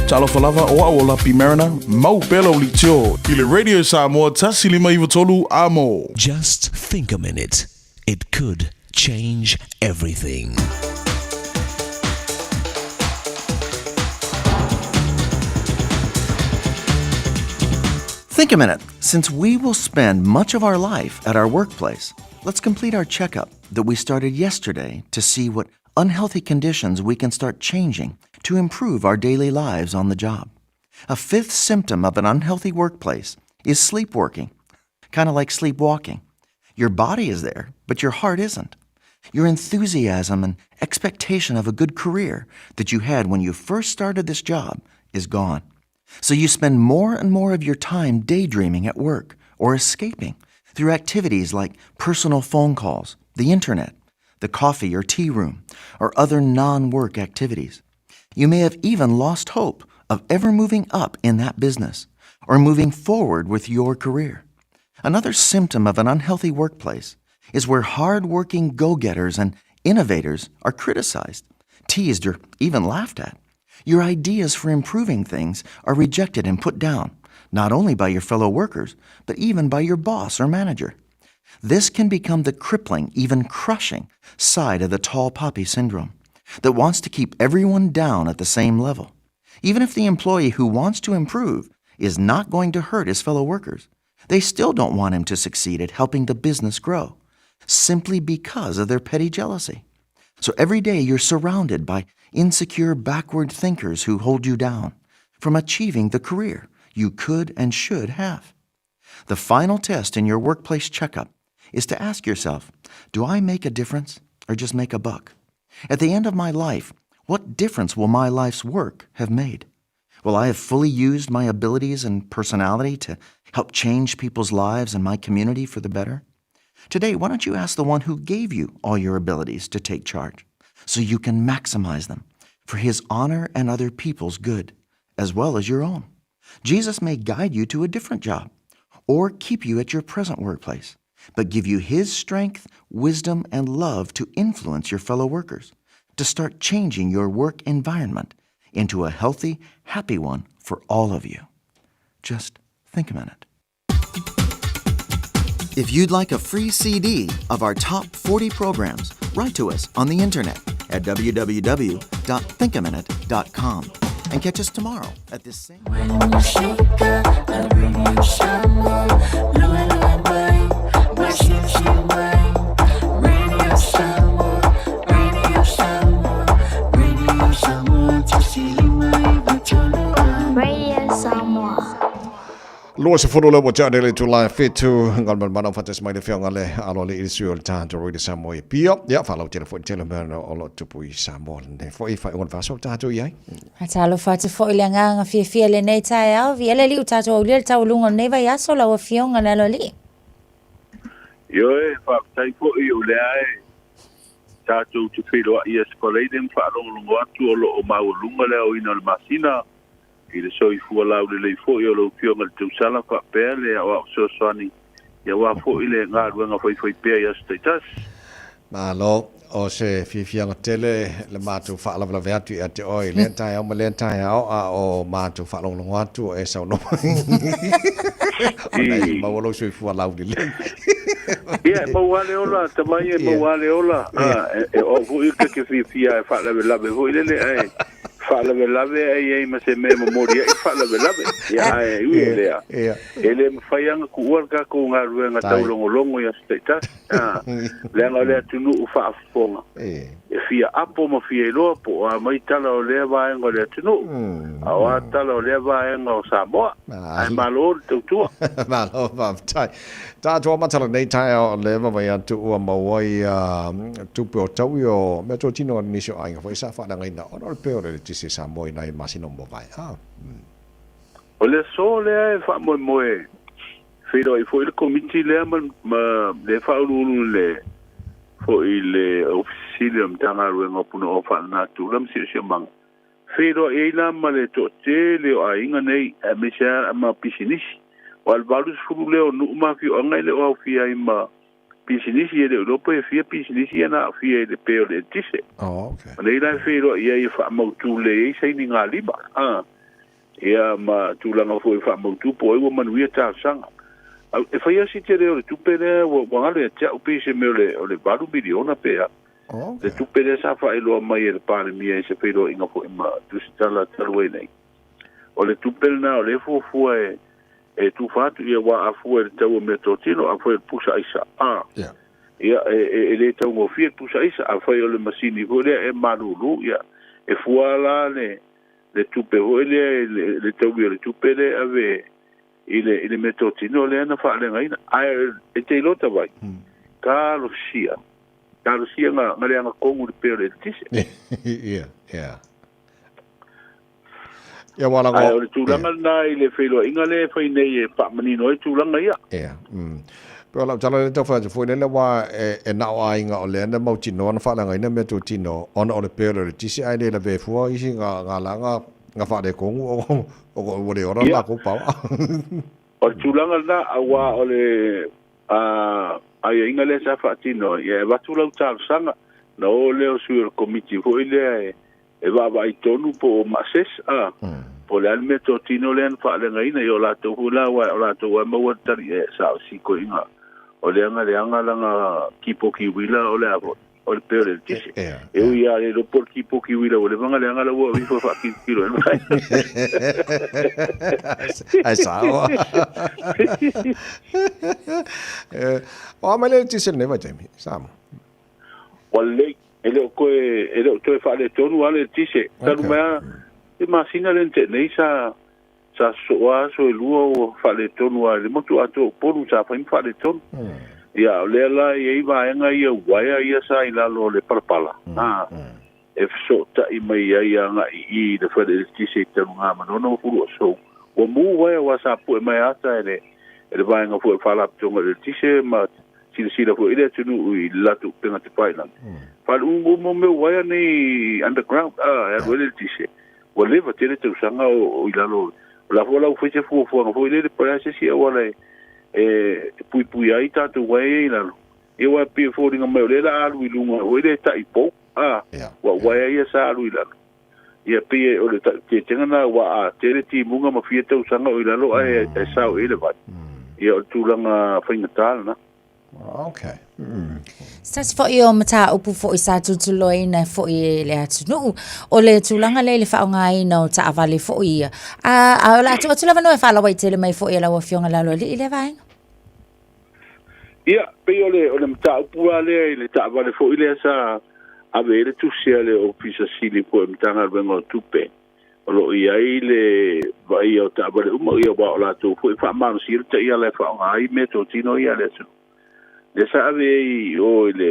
Speaker 2: Talofa lava o au o Lapi Mariner, mau pea lau leitio i le Radio Samoa 1 5 9 3 amo.
Speaker 7: Just think a minute. It could change everything.
Speaker 8: Think a minute. Since we will spend much of our life at our workplace, let's complete our checkup that we started yesterday to see what unhealthy conditions we can start changing to improve our daily lives on the job. A fifth symptom of an unhealthy workplace is sleepworking, kind of like sleepwalking. Your body is there, but your heart isn't. Your enthusiasm and expectation of a good career that you had when you first started this job is gone. So you spend more and more of your time daydreaming at work or escaping through activities like personal phone calls, the internet, the coffee or tea room, or other non work activities. You may have even lost hope of ever moving up in that business or moving forward with your career. Another symptom of an unhealthy workplace is where hard-working go-getters and innovators are criticized, teased, or even laughed at. Your ideas for improving things are rejected and put down, not only by your fellow workers, but even by your boss or manager. This can become the crippling, even crushing, side of the tall poppy syndrome that wants to keep everyone down at the same level. Even if the employee who wants to improve is not going to hurt his fellow workers, they still don't want him to succeed at helping the business grow, simply because of their petty jealousy. So every day you're surrounded by insecure, backward thinkers who hold you down from achieving the career you could and should have. The final test in your workplace checkup is to ask yourself, do I make a difference or just make a buck? At the end of my life, what difference will my life's work have made? Will I have fully used my abilities and personality to help change people's lives and my community for the better? Today, why don't you ask the one who gave you all your abilities to take charge so you can maximize them for his honor and other people's good, as well as your own? Jesus may guide you to a different job or keep you at your present workplace, but give you his strength, wisdom, and love to influence your fellow workers, to start changing your work environment into a healthy, happy one for all of you. Just think a minute. If you'd like a free CD of our top 40 programs, write to us on the internet at www.thinkaminute.com and catch us tomorrow at this same.
Speaker 20: Radio Samoa.
Speaker 3: 20 le ua tea nei le itula e 7 galumalemana faatasi mai le Afioga le Aloalii le sui o le tatou Radio Samoa i Apia. Ia, faalautele foi i le tele o mea o lo o tupu i Samoa lenei foi faaiuga o le vaiaso ua tatou i ai.
Speaker 9: Faatalofa atu foi i le agaga fiafia i lenei taeao, viia le Alii ua tatou aulia le taualuga o lenei vaiaso lau Afioga le Aloalii.
Speaker 13: Ioe, faafetai foi o lea e tatou te feiloai i Aso Faraile ma faalogologo atu o lo o maualuga le aoina o le masina i le soifua laulelei foi o lau Afioga i le Tausala faapea le aoao fesoasoani aua foi le galuega faifaipea i aso taitasi.
Speaker 3: Malo, o se fiafiaga tele le matou faalavelave atu ia te oe i lea taeao ma lea taeao, a o matou faalogologo atu o e saunoa mai ona e maua lou soifua laulelei.
Speaker 13: Ia, e maua lava le ola, tama ia, e maua lava le ola. E o au foi ta te fiafia e faalavelave foi lele, ae faalavelave ae i ai ma se mea e momoli ai le faalavelave. Ia, ae ui o lea, e le mafai lava ona tuua le tatou galuega taulogologo i aso taitasi, leaga o le atunuu faafofoga e fia apo ma fia iloa po o a mai tala o lea vaega o le atunuu, a o a tala o lea vaega o Samoa. Ae malo le tautua.
Speaker 3: Malo faafetai. Tatou amata lenei taeao o lea vaavaai atu ua maua ia tupe o taui o meatotino a nisi o aiga foi sa faaleagaina ona o le pē o le eletise i Samoa i nai masina ua mavae.
Speaker 13: O le aso lea e faamoemoe feiloai foi le Komiti lea ma le faauluulu i le foi le Ofisa Sili o le Matagaluega o Punaoa Faalenatura ma Siosiomaga. Feiloai ai la ma le toatele o aiga nei aemaise lava ma pisinisi. Aua o le 80 lea o nuu ma afioaga e le o aofia ai ma pisinisi, e le o iloa pe fia pisinisi ia na aafia i le pē o le eletise. O nei la e feiloai ai e faamautu lelei ai sainigalima. Ia ma tulaga foi e faamautu po o ai ua manuia talosaga. E faia si tele o le tupe lea ua galo ia te au pei se mea o le $8 miliona pe a. Le tupe lea sa faailoa mai e le Palemia i se feiloaiga foi ma Tusitala talu ai nei. O le tupe lena o lea e fuafua e tufa atu ia aua a fua i le tau o meatotino, afai o le pusa aisa, a, ia e le taugofie le pusa aisa, afai o le masini foi lea e malulu, ia e fua la le tupe foi lea le taui o le tupe lea e ave i le meatotino lea na faaleagaina. Ae e te iloa tavai, talosia, talosia nga leaga tonu le pea o le eletise.
Speaker 3: Ia, ia. Ia wala
Speaker 13: Ae o le tulaga lena i le feiloaiga lea e fai nei e faamanino ai tulaga ia.
Speaker 3: Ia. Pe o lau tala lea tau fai atu foi lele aua e na o aiga o lea na mautinoa na faaleagaina meatotino ona o le pea o le eletise ae le lavea fua isi nga laga nga faaletonu o ua le ola le latou power.
Speaker 13: O le tulaga lena aua o le aiaiga lea sa faatino ia e avatu lau talosaga na o lea o sui o le komiti foi lea e vaavaai tonu po o ma assess a po o le a le meatotino lea na faaleagaina ia o latou foi la aua o latou e maua le tali e sa o sikoiga o leaga leaga lana kipoki uila o le a foi o le pea o le eletise. E ui lava le iloa po o le kipoki uila ua leva ona leaga la ua ifo e faakilokilo ai mai.
Speaker 3: Ai sao. O a mai le eletise lenei vaitaimi, Samoa?
Speaker 13: Ua lelei, e le o toe, e le o toe faaletonu lava le eletise. Talu mai lava le masina lea na tea nei sa Sa sosoo lava aso e lua ua faaletonu lava i le motu atoa o Upolu sa fai ma faaletonu. Ia, o lea la e i ai vaega ia uaea ia sa i lalo o le palapala, ā, e fesootai mai ai agai i i le fale eletise i Talugamanono ma Puluasou. Ua mu uaea aua sa pue mai ata e le e le vaega foi o le Faalapotopotoga o le Eletise ma silasila foi i le atunuu i le latou upega tafailagi. Faaleumumu mo mea uaea nei underground, ā, e alu ai le eletise. Ua leva tele tausaga o i lalo, o la foi la ua fai se fuafuaga foi lele po o le a se isi auala e puipui ai tatou uaea ia i lalo. Ia aua e pei e foliga mai o lea o le a alu i luga foi lea e tai pou, a, ua uaea ia sa alu i lalo. Ia pei o le teetega lena aua a tele timuga ma fia tausaga o i lalo ae sao i ai le vai. Ia o le tulaga faigata lena.
Speaker 3: Okay.
Speaker 9: Se tasi foi o mataupu foi sa tutuloaina foi e le atunuu, o le tulaga lea i le faaaogaina o taavale foi ia. A, a o le a tuu atu lava no e faalauaitele mai foi e lau Afioga Laloalii lea vaega.
Speaker 13: Ia, pei o le, o le mataupu lava lea i le taavale foi lea sa ave ai le tusi a le Ofisa Sili po o le Matagaluega o Tupe. O lo o i ai le vaaia o taavale uma, ia aua o latou foi e faamalosia le taiala e faaaoga ai meatotino ia a le atunuu. Lea sa ave ai i o i le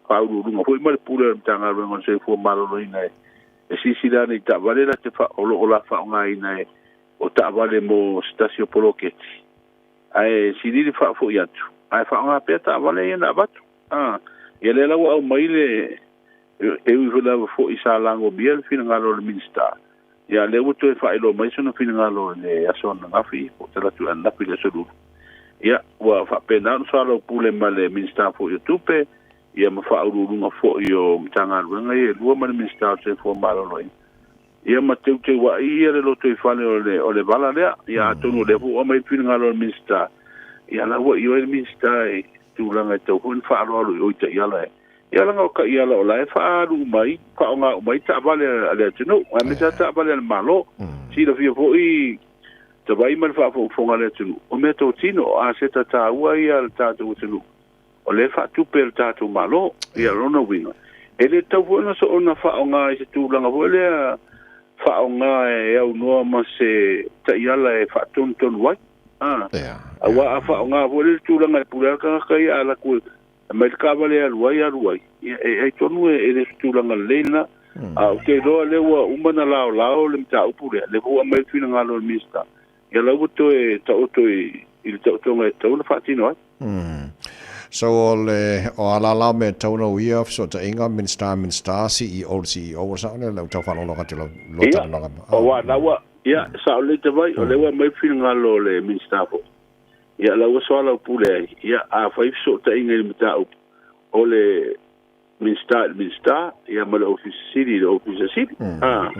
Speaker 13: Faauluuluga foi ma le Pule o le Matagaluega o le Soifua Maloloina e silasila ane i taavale la te o lo o la faaaogaina e o taavale mo se tasi o poloketi. Ae silili faafoi atu, ae faaaoga pea taavale ia na avatu. A, ia lea la ua aumai le E ui foi lava foi sa lagomia le finagalo o le Minisita, ia a lea ua toe faailoa mai sona finagalo i le aso ananafi po o talaatu ananafi i le aso Lulu. Ia, ua faapena ona soalaupule ma le Minisita foi o Tupe, ia ma faauluuluga foi o Matagaluega ia e lua ma le Minisita o le Soifua Maloloina, ia ma teuteua'i ia le lotoifale o le, o le vala lea. Ia atonu o lea foi ua aumai le finagalo o le Minisita, ia la ua ioe le Minisita i tulaga e tatau foi ona faaaloalo i o i taiala e Ia leaga o taiala o la e faaalu uma ai, faaaoga uma ai taavale a le atunuu, aemaise lava taavale a le Malo. Silafia foi Tavai ma le faafogafoga a le atunuu, o meatotino, o aseta taua ia a le tatou atunuu, o lea e faatupe e le tatou Malo. Ia o lona uiga, e le tatau foi ona soona faaaoga i se tulaga foi lea faaaoga e aunoa ma se taiala e faatonutonu ai. Aua a faaaoga foi lea le tulaga e pule lava le tagata ia a alu atu e mai le taavale e alu ai, alu ai. Ia, e ai tonu e le o se tulaga lelei lena. A ou te iloa lea ua uma ona laolao le mataupu lea, lea foi ua aumai le finagalo o le Minisita, ia la ua toe taoto i le taotoga e tatau ona faatino ai.
Speaker 3: So o le o alalao mea e tatau ona uia fesootaiga Minisita Minisita CEO le CEO ua sao lea lau tau faalogologo atu i lau lua
Speaker 13: Ia,
Speaker 3: talanoaga.
Speaker 13: aua la ua, ia, sao lelei Tavai, o lea ua aumai le finagalo o le Minisita foi. Ia, la ua soalaupule ai. Ia, a fai fesootaiga i le mataupu, o le Minisita i le Minisita, ia ma le Ofisa Sili i le Ofisa Sili. A.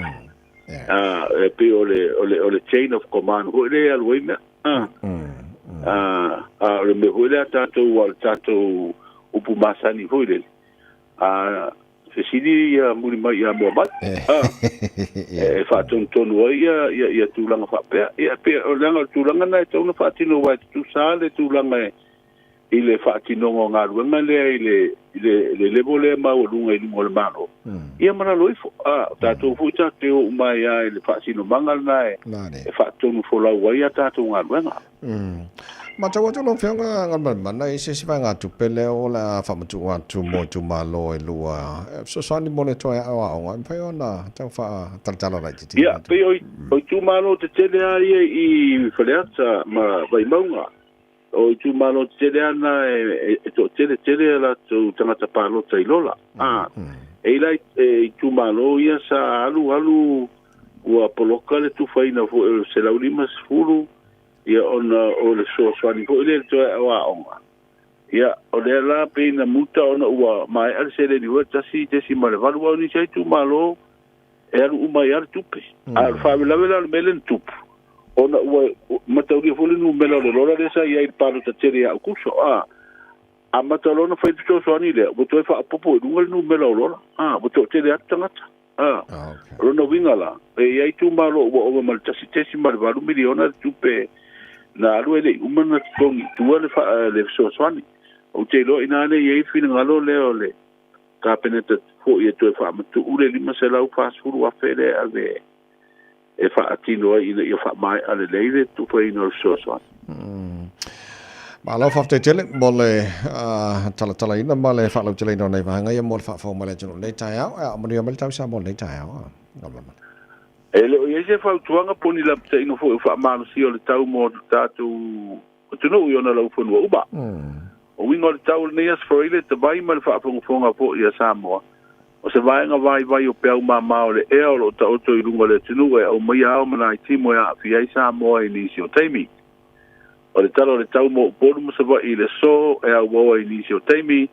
Speaker 13: E pei o le, o le, o le chain of command foi lea e alu ai mea. A o le mea foi lea a tatou, aua o le tatou upu masani foi lele, a fesili ia muli mai ia mua mai, e faatonutonu ai ia tulaga faapea. Ia, e pei o leaga o le tulaga lena e tatau ona faatino aua e tutusa lava le tulaga e i le faatinoga o galuega lea i le, i le, le level lea maualuga i luga o le Malo, ia ma lalo ifo. A, o tatou foi tatou te o uma ai lava i le faasinomaga lena e, e faatonu folau ai a tatou galuega.
Speaker 3: Matau atu lau Afioga Galumalemana i se isi vaegatupe lea o le a faamatuu atu mo itumalo e lua e fesoasoani mo le toe aoaoga, e mafai ona tau faatalatala laitiiti
Speaker 13: Ia, pei o itumalo tetele lava ia i Faleata ma Vaimauga, O itumalo tetele lava na e toatele tele a latou tagata palota i lola. A, e i la itumalo ia sa alu alu ua poloka le tufaina foi o le 150 ia ona o le fesoasoani foi lea i le toe aoaoga. Ia, o lea la pei na muta ona ua maea le seleni foi 1.8 aua o nisi lava itumalo e alu uma ai lava le tupe. A o le faalavelave la o le mea lea na tupu, ona ua mataulia foi le numera o le lola lea sa i ai i le palota tele ia Aukuso, a amata loa ona fai le fesoasoani lea, ua toe faaopoopo i luga le numera o lola, a ua toatele atu tagata. A, o lona uiga la, e i ai itumalo ua ova ma le 1.8 miliona le tupe na alu e le i uma ona totogi i tua le fesoasoani. Ou te iloa inā lea e i ai le finagalo lea o le Kapeneta foi e toe faamatuu le 540 afe lea e ave e faatino ai ina ia faamaea lelei le tufaina o le fesoasoani.
Speaker 3: Malo faafetai tele mo le talatalaina ma le faalauteleina o nei vaega ia mo le faafofoga mai le atunuu i lenei taeao. Ea, manuia mai le tau Samoa i lenei taeao.
Speaker 13: E le o i ai se fautuaga po o ni lapataiga foi o faamalosia o le tau mo tatou atunuu i ona laufanua uma. O uiga o le tau o lenei Aso Faraile, tavai ma le faafogafoga foi a Samoa, o se vaega vaivai o peau mama o le ea o lo o taoto i luga o le atunuu e aumaia ao ma naitimo e aafia ai Samoa i nisi o taimi. O le tala o le tau mo Upolu ma Savaii i le aso e auau ai i nisi o taimi,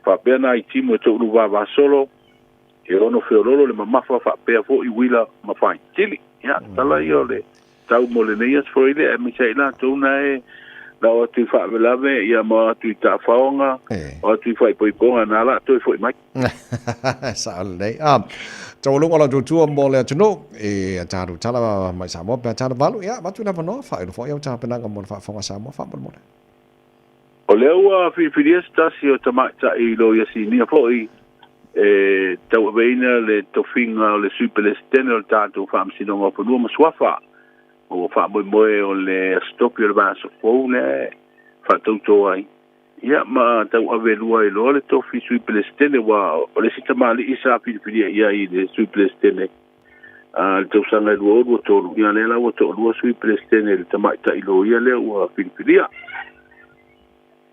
Speaker 13: faapea naitimo e toulu vavasolo, e ono feololo le mamafa faapea foi uila ma faitili. Ia, tala ia o le tau mo lenei aso Faraile, aemaise ai latou na e na o atu i faalavelave, ia ma o atu i taafaoga, o atu i faaipoipoga, na la toe foi mai.
Speaker 3: Sao lelei. Ah, taualuga o lau tuatua mo le atunuu i a tatou tala mai Samoa pe a tala valu, ia, avatu le avanoa, faailoa foi au tapenaga mo le faafofoga a Samoa, faamolemole.
Speaker 13: O lea ua filifilia se tasi o tamaitai loia sinia foi e tauaveina le tofiga o le Sui Pelesitene o le tatou Faamasinoga o Fanua ma Suafa. Ua faamoemoe o le Aso Tofi o le vaiaso fou lea e faatauto ai, ia ma tauave lua ai loa le tofi Sui Pelesitene, aua o le isi tamalii sa filifilia i ai le Sui Pelesitene i le tausaga e 2023, ia lea la ua toalua Sui Pelesitene i le tamaitai loia lea ua filifilia.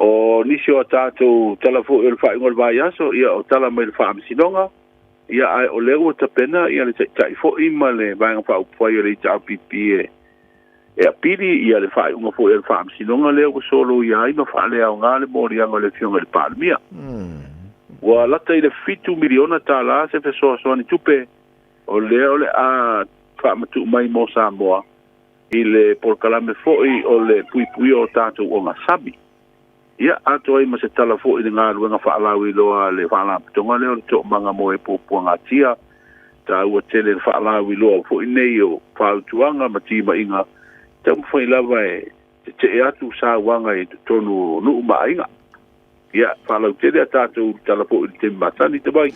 Speaker 13: O nisi o a tatou tala foi o le faaiuga o le vaiaso, ia o tala mai le Faamasinoga, ia ae o lea ua tapena ia le Taitai foi ma le Vaega Faaupufai o le HRPP e e apili ia le faaiuga foi a le Faamasinoga lea ua soloia ai ma faaleaoga le moliaga o le Afioga i le Palemia. Ua lata i le $7 miliona se fesoasoani tupe o lea o le a faamatuu mai mo Samoa i le polokalame foi o le puipuia o tatou ogasami. Ia, atoa ai ma se tala foi i le galuega faalauiloa a le Faalapotopotoga lea o le Toomaga mo e Puapuagatia, taua tele le faalauiloa foi nei o fautuaga ma timaiga taumafai lava e tetee atu sauaga i totonu o nuu ma aiga. Ia, faalautele a tatou tala foi i le taimi masani, Tavai.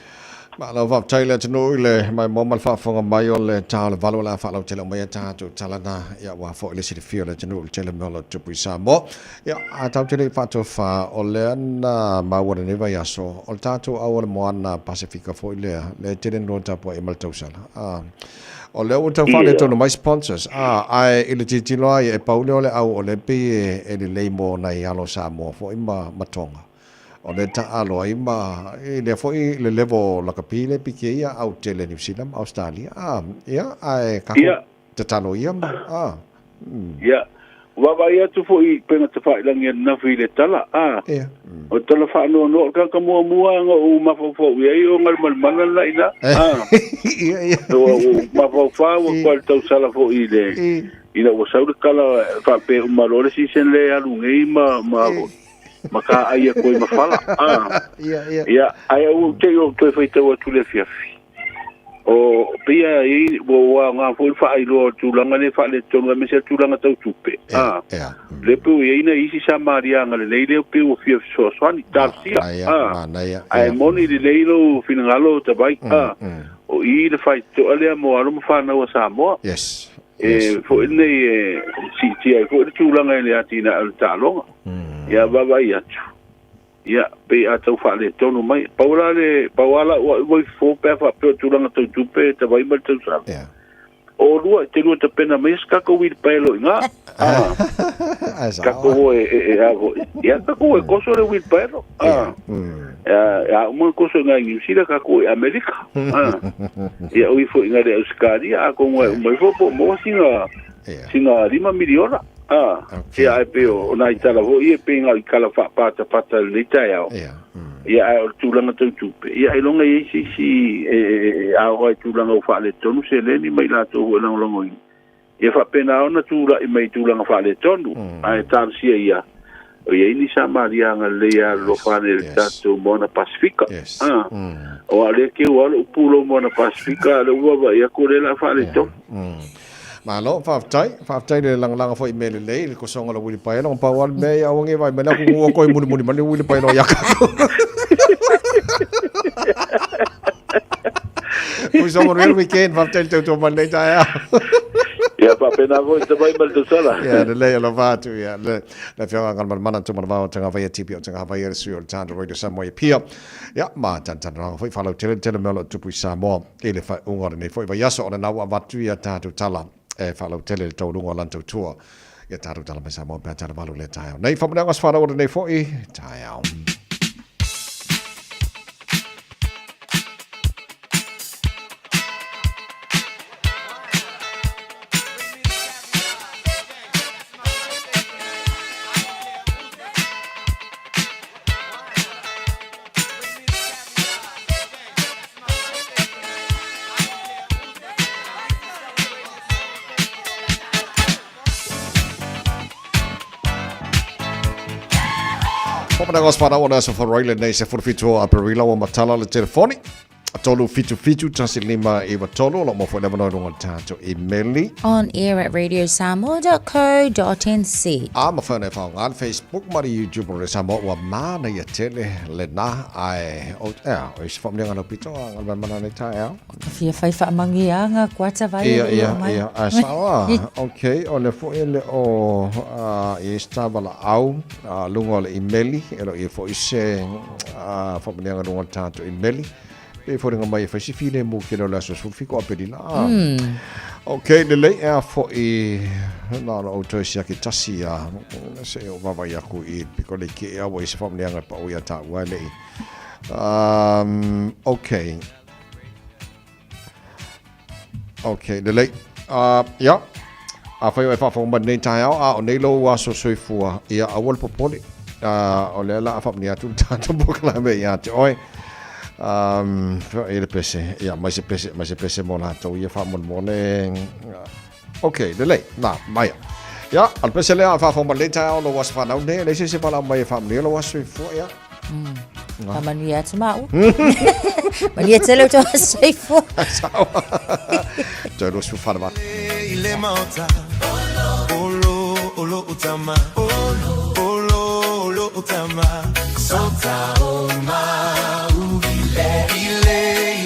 Speaker 3: Malo faafetai le atunuu i le maimoa ma le faafofoga mai o le ta o le valu o le a faalautele uma ai a tatou tala na, ia aua foi le silafia o le atunuu i le tele mea o lo o tupu i Samoa. Ia, a tatou te le i faatofa, o lea na maua i lenei vaiaso, o le tatou au o le moana Pasefika foi lea, lea e tele na tapuai ma le tausala. A, o lea ua tau faaletonu mai sponsors, a, ae i le tilotilo lava ia, e pau lea o le au o lea e pei e lelei mo nai alo Samoa foi ma Tonga. O lea e taaalo ai ma, i lea foi le level o lakapi lea e piki ai ia au tele Niu Sila ma Ausetalia. A, ia, ae kako tatalo ia ma, a.
Speaker 13: Ia. Vaavaai atu foi i upegatafailagi ananafi i le tala, a. O le tala faanoanoa o le tagata muamua lava na ou mafaufau i ai o Galumalemana lena i ina, a. Ua ou mafaufau atu lava i le tausala foi i le ina ua sau le tala faapea uma loa le season lea e alu nei ma ma ma taai atu ai ma fala, a. Ia, ae aua ou te i ou toe faitau atu i le afiafi. O pei a i ua ua aoga foi le faailoa o le tulaga lea faaletonu aemaise le tulaga tau tupe. A lea pei ua i ai nai isi Samaria agalelei lea pei ua fia fesoasoani, talosia. A ae moni lelei lou finagalo Tavai. A o i le faitotoa lea mo alo ma fanau a Samoa. E foi lenei e siitia ai foi le tulaga i le atinae o le taaloga. Ia vaavaai atu. Ia, pei a tau faaletonu mai. Pau la le, pau lava lau au vaifofo pe a faapea o tulaga tau tupe e tavai ma le tausaga.
Speaker 3: Yeah.
Speaker 13: O lua, e te lua tapena mai se tatou wheelbarrow i ina. Ah.
Speaker 3: Ai sa.
Speaker 13: Tatou o e, e, e, a foi. Ia, tatou e koso le wheelbarrow. Ah. Yeah. A uma koso i ngā i New Zealand, tatou i Amerika. Ah. Ia, o ifo i ngā le Australia, a kongo e uma ifo po o maua sina, sina 5 miliona. A, ia ae pei o nai tala foi ia pei na o tala faapatapata i lenei taeao. Ia ae o le tulaga tau tupe, ia ailoga e i ai se isi e aoga i tulaga ua faaletonu seleni ma i latou foi e lagolagoina. Ia faapena ona tulai mai i tulaga faaletonu, ae talosia ia, o i ai ni Samaria agalelei e alolofa ane i le tatou Moana Pasifika. A, aua o lea e keu lava lou pulou Moana Pasifika, a o lea ua vaavaai atu o lea o le a faaletonu.
Speaker 3: Malo, faafetai. Faafetai le lagalaga foi i mea lelei, le kosoga o le uilipaelo. Pau lava le mea ia aua nei vaai mai le aku ua toe mulimuli mai le uilipaelo ia kātou. Ui so manuia le weekend, faafetai le tautua mai lenei taeao.
Speaker 13: Ia faapena foi te mai ma le tausala.
Speaker 3: Ia, lelei alofa atu, ia, le, le afioga Galumalemana Tumanavao Tagavaia Tipi o Tagavaia le sui o le Tanda Radio Samoa i Apia. Ia, ma tanitaniraga foi faalautele le tele mea o lo o tupu i Samoa. I le faaiuga o lenei foi vaiaso, o lena ua avatu ia tatou tala e faalautele le taualuga o lana tautua. Ia tatou tala mai Samoa pe a tala valu lea taeao nei. Faamanuiaga o se whanau o lenei foi taeao. Whakamanaga o se whanau o le aso wharoa i lenei se 17 o Aperila ua matala le telefoni. 377 1593 o lo mo foi le avanoa i luga o le tātou imeli.
Speaker 9: On air at radiosamoa.co.nz.
Speaker 3: A mafai ona e faaaoga le Facebook ma le YouTube o le Samoa ua manaia tele lena ae o ea o isi faamanuiaga lau pito a Galumalemana nei taeao.
Speaker 9: Ka fia fai faamanuiaga kuata vai
Speaker 3: Ia,
Speaker 9: le
Speaker 3: ia,
Speaker 9: mai.
Speaker 3: ia, ae sao a. Ok, o le foi le o i ai se tāwalaau luga o le imeli, e lo i ai foi se faamanuiaga luga o le tātou imeli. Pei e foliga mai e fai se filemu ke leo le aso 17 o Aperila. Ok, lelei e a foi na ona outou e siaki tasi a se e o vavai aku i piko le ke e awa i se faamanuiaga e pau ia tāua e lei. Ok. Ok, lelei. Ia, afai o e faafofoga mai lenei taeao, a o nei lou aso soifua, ia aua le popole. O lea la a faamanuia atu le tatou polokalame ia te oe. E le pese, ia mai se pese, mai se pese mo latou ia faamolemole. Ok, lelei, na, maia. Ia, o le pese lea a faafofoga mai lenei taeao lou aso fanau nei, leai se isi e valaau mai e faamanuia lou aso soifua, ia.
Speaker 9: Faamanuia atu maua. Manuia tele o tō soifua.
Speaker 3: Toe 20 whanau.
Speaker 12: I le maota Olo, olo utama Olo, olo, olo utama Sota o mau I le, i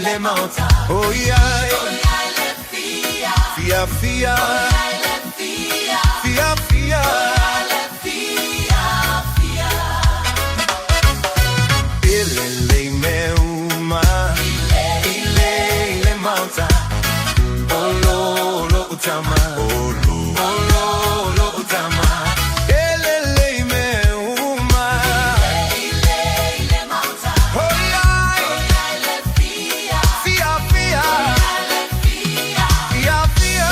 Speaker 12: le maota Oh ia Fia, fia Fia, fia I le me uma I le, i le maota Olo, olo utama Olo, olo, olo utama Elele me uma Oh yeah Fia, fia Fia, fia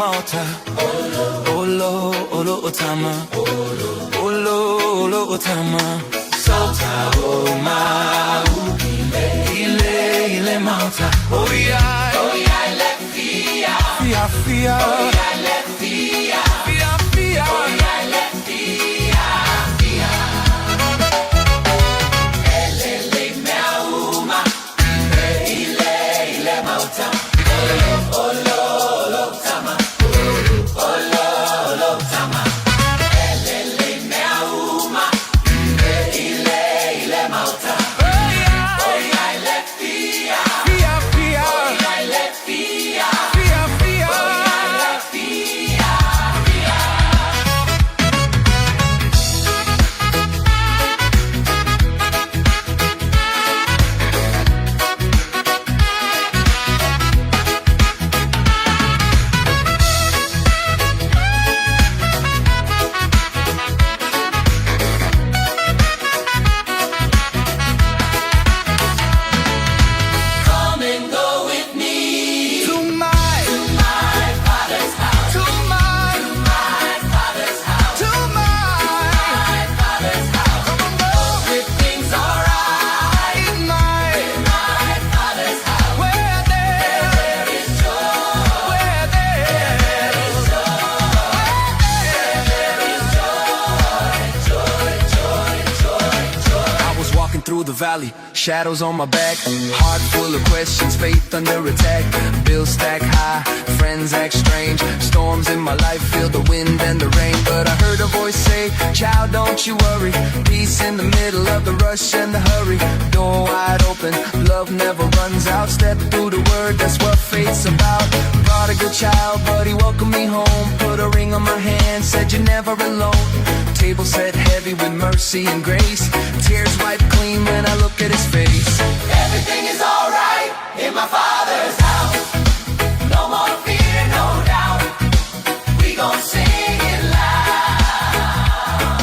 Speaker 11: maota Olo, olo o tama Olo, olo o tama Sota o mau Ile, ile maota Oh yeah, oh yeah, le fia Fia, fia Oh yeah, le fia Fia, fia Oh yeah, le fia Fia Elele mea uma Ile, ile maota Olo, olo, olo tama Olo, olo tama Elele mea uma Ile, ile maota Oh yeah, le fia Fia, fia Oh yeah, le fia Fia, fia Oh yeah, le fia Fia. Come and go with me to my to my father's house. To my to my father's house. To my to my father's house. Come on, go. Everything's alright in my in my father's house. Where there, is joy. Where there, is joy. Where there is joy. Joy, joy, joy, joy.
Speaker 14: I was walking through the valley, shadows on my back, heart full of questions, faith under attack. Bills stack high, friends act strange, storms in my life feel the wind and the rain. But I heard a voice say, Child, don't you worry. Peace in the middle of the rush and the hurry. Door wide open, love never runs out. Step through the word, that's what faith's about. Prodigal child, but he welcomed me home. Put a ring on my hand, said you're never alone. Table set heavy with mercy and grace. Tears wiped clean when I look at his face.
Speaker 11: Everything is alright in my father's house. No more fear, no doubt. We gon' sing it loud.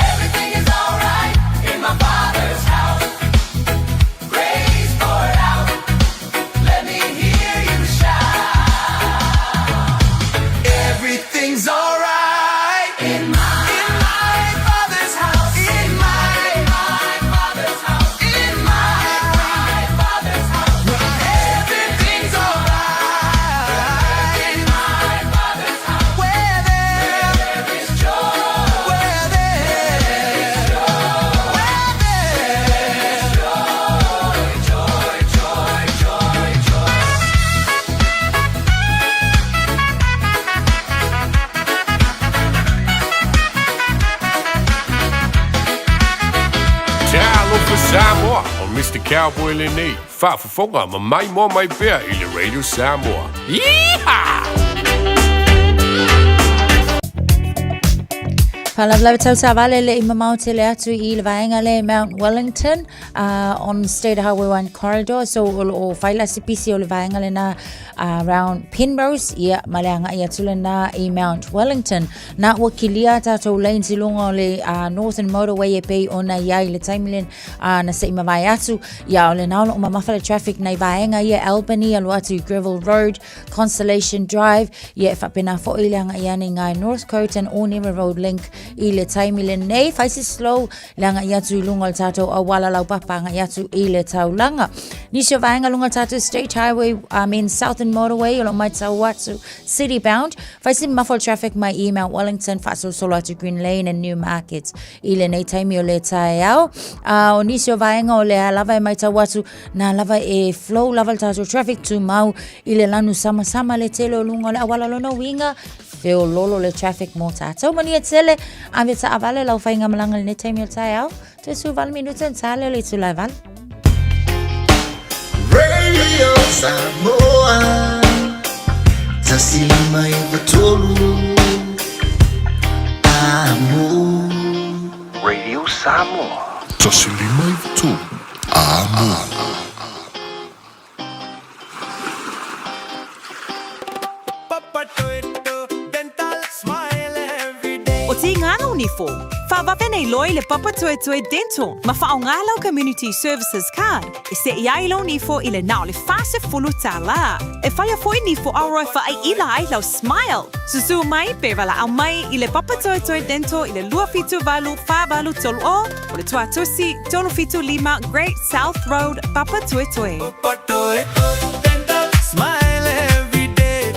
Speaker 11: Everything is alright in my father's house. Grace poured out. Let me hear you shout.
Speaker 14: Everything's alright
Speaker 11: in my
Speaker 14: in my father's house. In my
Speaker 11: my father's house.
Speaker 14: In my
Speaker 11: my father's house.
Speaker 14: Everything's alright
Speaker 11: in my father's house.
Speaker 14: Where
Speaker 11: there is joy.
Speaker 14: Where there
Speaker 11: is joy.
Speaker 14: Where
Speaker 11: there is joy. Joy, joy, joy, joy.
Speaker 15: Talofa Samoa, o Mr. Cowboy lenei, faafofoga ma maimoa mai pea i le Radio Samoa. Yeehaw!
Speaker 9: Faalavelave tausavale le i mamao tele atu i le vaega le Mount Wellington on State Highway 1 corridor. So o lo o fai la se pisi o le vaega lena around Penrose, ia ma le agai atu lena i Mount Wellington. Na ua kilia tātou lanes i lunga o le Northern Motorway e pei ona i ai le taimi le na se i mavae atu. Ia o lena o lo o mamafa le traffic nei vaega ia Albany alu atu i Greville Road, Constellation Drive, ia e faapena foi le agai ane i ngai Northcote and Onera Road Link i le taimi lenei. Fai se slow le agai atu i lunga o le tātou auala laupapa agai atu i le taulaga. Nisi o vaega lunga o le tātou State Highway, I mean Southern Motorway, o lo mai tau atu City Bound. Fai se mamafa o le traffic mai i Mount Wellington, faasolosolo atu Green Lane and Newmarket i lenei taimi o le taeao. O nisi o vaega o lea lava e matau atu, nā lava e flow lava le tātou traffic tumau i le lanu samasama le tele o luga o le auala lona uiga, feololo le traffic mō tātou. Manuia tele, ave taavale lau faigamalaga i lenei taimi o le taeao. Toe 18 minute na tā leo le itula e 8.
Speaker 5: Radio Samoa 159 Amo.
Speaker 7: Radio Samoa.
Speaker 5: 159 Amo.
Speaker 22: O tīngāna
Speaker 16: nifo. Faavave nei loa i le Papatoetoe Dental ma faaaoga lau Community Services Card e seʻi ai lou nifo i le na o le $40. E faia foi nifo auro e faaiʻila ai lau smile. Susū mai pe valaau mai i le Papatoetoe Dental i le 278 483 o le Tuatusi 375 Great South Road, Papatoetoe.
Speaker 11: Papatoetoe Dental, smile every day.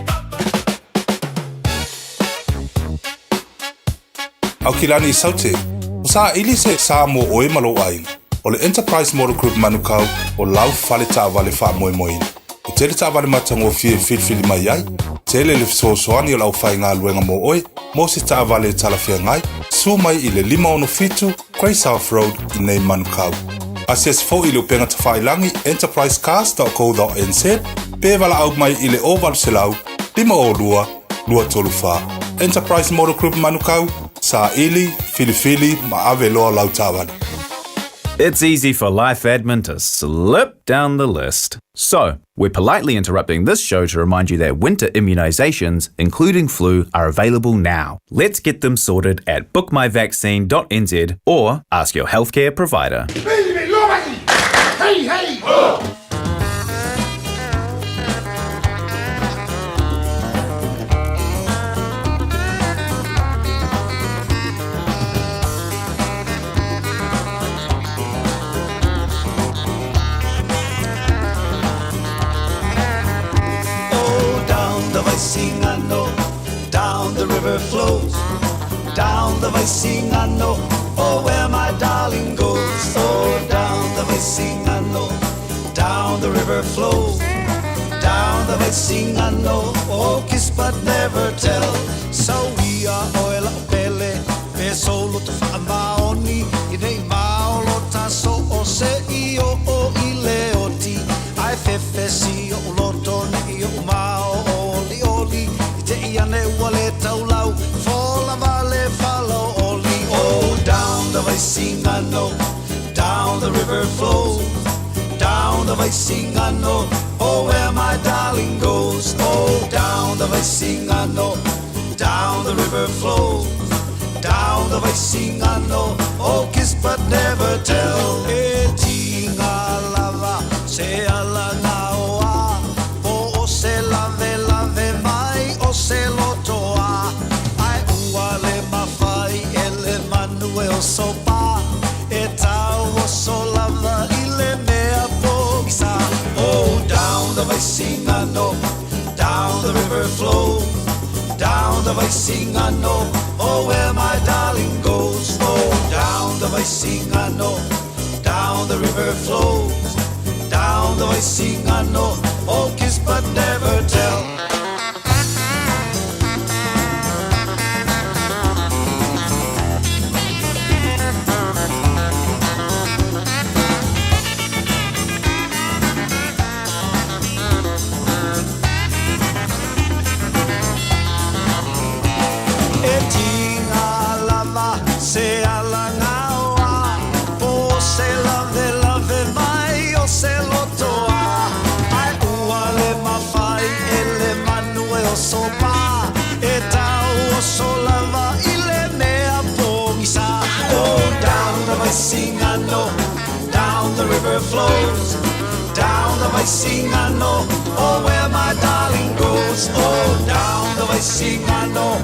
Speaker 2: Aukilani Saute, ua saili se sa mo ʻoe ma lou ʻāina. ʻO le Enterprise Motor Group Manukau o lau fale taavale faamoemoeina. E tele taavale matagofie e filifili mai ai, tele le fesoasoani o le aufaigaluega mo ʻoe mo se taavale e talafeagai, susu mai i le 567 Grey South Road i nei Manukau. Asiasi foi i le upega tafailagi enterprisecars.co.nz pe valaau mai i le 0800 502 234. Enterprise Motor Group Manukau, saili, filifili ma ave loa lau taavale.
Speaker 17: It's easy for life admin to slip down the list. So, we're politely interrupting this show to remind you that winter immunisations, including flu, are available now. Let's get them sorted at bookmyvaccine.nz or ask your healthcare provider.
Speaker 11: Hey, hey! Oh!
Speaker 19: Oh, down the Vaisigano, down the river flows. Down the Vaisigano, oh, where my darling goes. Oh, down the Vaisigano, down the river flows. Down the Vaisigano, oh, kiss but never tell. So we are oil pele, pe solo te whaamaoni, i nei maolo taso o se i o o i le oti. Ai fefe si o loto ne i o mao o li oli, i te i ane ua le taulau, fola vale falo oli. Oh, down the Vaisigano, down the river flows. Down the Vaisigano, oh, where my darling goes. Oh, down the Vaisigano, down the river flows. Down the Vaisigano, oh, kiss but never tell. E tinga lava, se ala ngā oa, po o se lave lave mai o se lotoa. Ai ua le mawhai e le manu e o sopa, e tau o so lava i le mea pogisa. Oh, down the Vaisigano, down the river flows. Down the Vaisigano, oh, where my darling goes. Oh, down the Vaisigano, down the river flows. Down the Vaisigano, oh, kiss but never tell. E tinga lava se ala ngaoa, po se lave lave mai o se lotoa. Ai ua le mawhai e le manu e o sopa, e tau o so lava i le mea pogisa. Oh, down the Vaisigano, down the river flows. Down the Vaisigano, oh, where my darling goes. Oh, down the Vaisigano,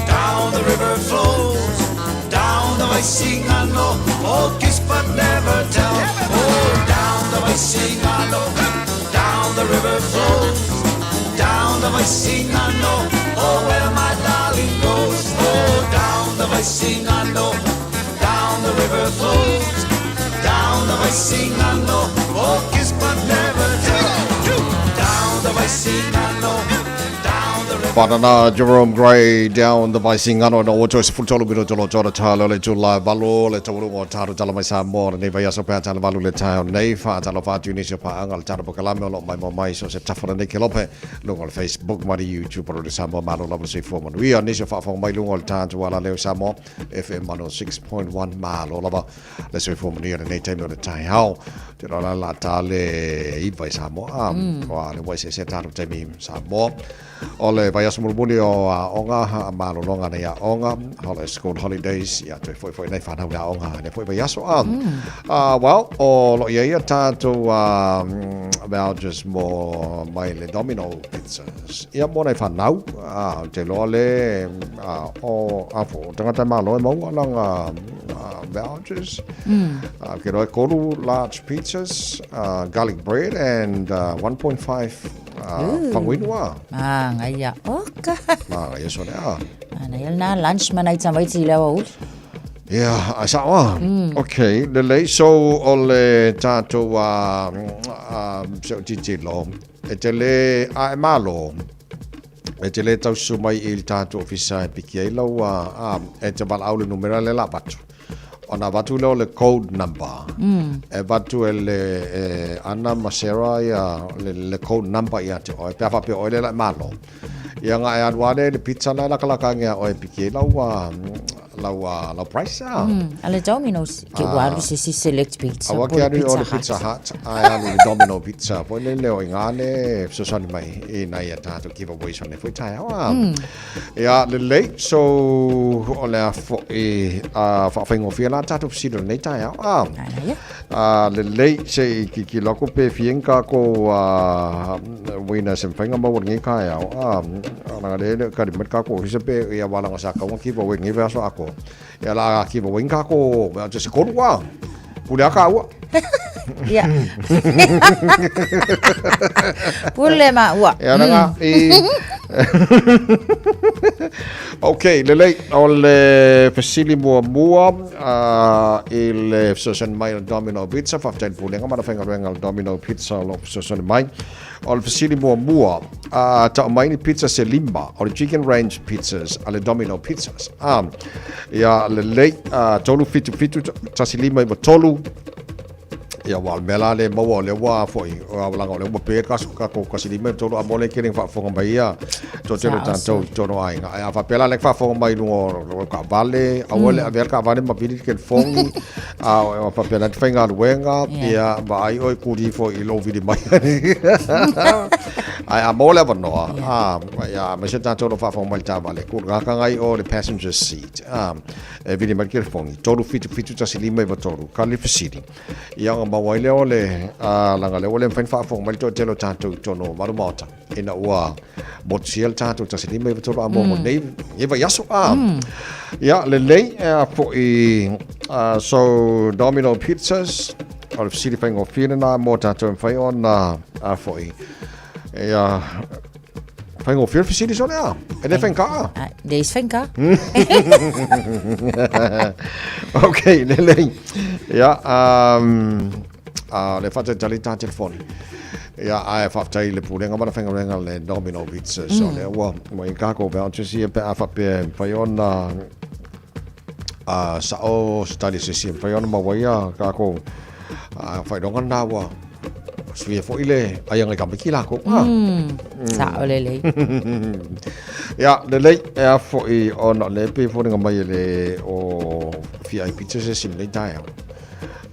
Speaker 19: down the river flows. Down the Vaisigano, oh, kiss but never tell. Oh, down the Vaisigano, down the river flows. Down the Vaisigano, oh, where my darling goes. Oh, down the Vaisigano, down the river flows. Down the Vaisigano, oh, kiss but never tell. Down the Vaisigano, down the river.
Speaker 3: Whanana Jerome Gray down the Vaisigano no oto se futolo miro tolo tolo talo le tula valo le taurunga o taro tala mai Samoa nei vai aso pea tala valu le tae nei wha talo whātu nisi o paanga le taro pokalame o lo mai mo mai so se tafara nei ke lope lunga o le Facebook ma le YouTube o le Samoa malo lava se fua manuia nisi o whaafonga mai lunga o le tātu ala leo Samoa FM 106.1 malo lava le soifua manuia lenei taimi o le taeao. Te roa la la tā le iwa i Samoa. Oa le wai se se tālo taimi Samoa. O le vaiaso mulimuli o aoga, malologa nei aoga, holiday school holidays, ia toe fo'ifo'i nei fanau i le aoga i lenei foi vaiaso. Well, o lo o i ai a tatou vouchers mo mai le Domino Pizzas. Ia mo nai fanau, ou te iloa le o a fo tagata e malo e maua lana vouchers. Ou te iloa e tolu large pizzas, garlic bread and 1.5 Faguinu a.
Speaker 9: Magaia oka.
Speaker 3: Magaia sole a.
Speaker 9: Manaia lena lunch ma nai tamaiti i le aoauli.
Speaker 3: Ia, a sao a. Okay, lelei. So, o le tatou se o tilotilo, e te le, a e malo, e te le taususu mai i le tatou ofisa e piki ai lau, e te valaau i le numera lea o le a avatu. Ona avatu lea o le code number. E avatu e le e Ana ma Sarah ia le, le code number ia te oe. Pe a faapea oe lea la e malo. Ia nga e alu lava lea i le pizza la e lakalaka age ia oe e piki ai lau, lau, lau price a.
Speaker 9: A le Domino's, ke ua alu se isi select pizza.
Speaker 3: Aua
Speaker 9: po
Speaker 3: ke
Speaker 9: le
Speaker 3: alu i o le
Speaker 9: Pizza
Speaker 3: Pizza
Speaker 9: Hut.
Speaker 3: Hut, ae alu i le Domino Pizza. Foi lele o i ina le fesoasoani mai i nai a tatou giveaways o lenei foi taeao a. Ia, lelei, so o le a foi faafaigofie la tatou fesili o lenei taeao. Lelei, se i tilotilo atu pe fia ni tatou winners e mafai ona maua i lenei taeao. Leaga o lea e le o tali mai le tatou ofisa pe ia aua leaga sa tatau ona giveaway i lenei vaiaso atoa. Ia o le a giveaway ni tatou se tolu a. Pule lava taua.
Speaker 9: Ia. Pule maua.
Speaker 3: Ia leaga i Ok, lelei, o le fesili muamua i le fesoasoani mai o le Domino Pizza, faafetai i le Pulega ma le aufaigaluega a le Domino Pizza o lo o fesoasoani mai. O le fesili muamua, tau mai ni pizza se lima o le Chicken Ranch Pizzas a le Domino Pizzas. Ia lelei, 3 7 7 1 5 9 3. Ia aua o le mea la lea e maua o lea ua foi, leaga o lea ua pe tatou 1 5 9 3 a mo le kele faafofoga mai ia toatele o tatou i totonu o aiga. Ae a faapea la lea faafofoga mai i luga o taavale, aua le avea le taavale ma vili le telefoni, a faapea la e te faigaluega, ia vaai oe kuli ifo i lou vili mai. Ae a maua le avanoa, ia aemaise tatou o lo o faafofoga mai i le taavale, tulaga i o le passenger seat, e vili mai le telefoni, 3 7 7 1 5 9 3, tali le fesili. Ia ona maua ai lea o le, leaga o lea ua le mafai ona faafofoga mai le toatele o tatou i totonu o malu maota, ina ua motusia le tatou 1 5 9 3 a mo nei, nei vaiaso. Ia, lelei, e foi, so Domino Pizzas, o le fesili faigofie lena mo tatou e mafai ona, a foi, ia, Faigofie le fesili sole a. E le faigata.
Speaker 9: Le is faigata.
Speaker 3: Ok, lelei. Ia, le faatalitali ta telefoni. Ia, ae faafetai i le Pulega ma le aufaigaluega le Domino Pizza. So, lea ua i tatou vouchers ia pe a faapea e mafai ona sao se tali a se isi e mafai ona maua ai a tatou faailoga lena ua Suia foi le ai ngai tamaiti lakou.
Speaker 9: Sao lelei.
Speaker 3: Ia, lelei, e a foi ona o lea e pei e foliga mai e le o fia ai pizza se isi i lenei taeao.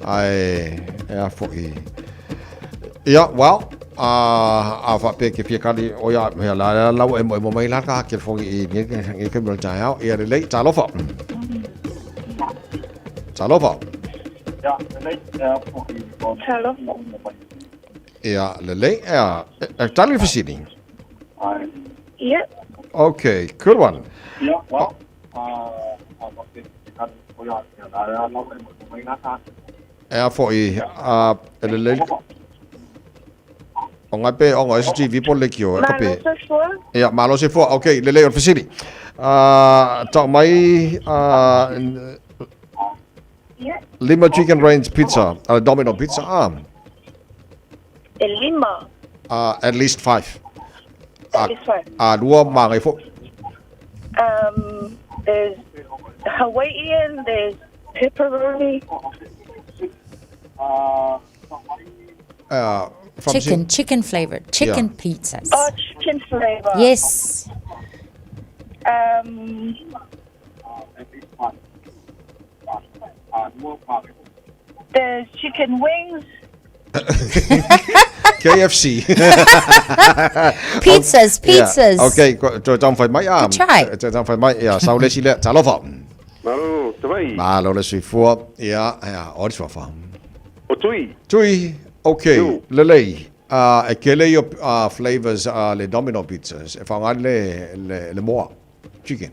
Speaker 3: Ae, e a foi. Ia, well, a faapea e te fia tali, o ia, ia la, la, la ua emoemo mai la ta telefoni i lenei taimi o le taeao. Ia, lelei, talofa. Talofa.
Speaker 10: Talofa.
Speaker 3: Ia, lelei, ea, e tali le fesili.
Speaker 10: Ia.
Speaker 3: Okay, good one. Ea foi, a, e lelei, o ngai pe, o ngai SGV po le leitio, e ka pe.
Speaker 10: Malo soifua.
Speaker 3: Ia, malo soifua. Okay, lelei o le fesili. Tau mai, lima chicken range pizza, Domino pizza,
Speaker 10: E lima.
Speaker 3: At least five.
Speaker 10: At least five.
Speaker 3: Lua magai foi.
Speaker 10: There's Hawaiian, there's pepperoni.
Speaker 9: Chicken, chicken flavored, chicken pizzas.
Speaker 10: Oh, chicken flavor.
Speaker 9: Yes.
Speaker 10: There's chicken wings.
Speaker 3: KFC.
Speaker 9: Pizzas, pizzas.
Speaker 3: Yeah. Okay, toe taumafai mai a.
Speaker 9: Good try.
Speaker 3: Toe taumafai mai, ia, sau le isi lea. Talofa.
Speaker 13: Malo, te vai.
Speaker 3: Malo le soifua. Ia, ia, o le suafa.
Speaker 13: O Tui.
Speaker 3: Tui, okay, lelei. E tele ia flavors a le Domino Pizzas e faaaoga ai le moa, chicken.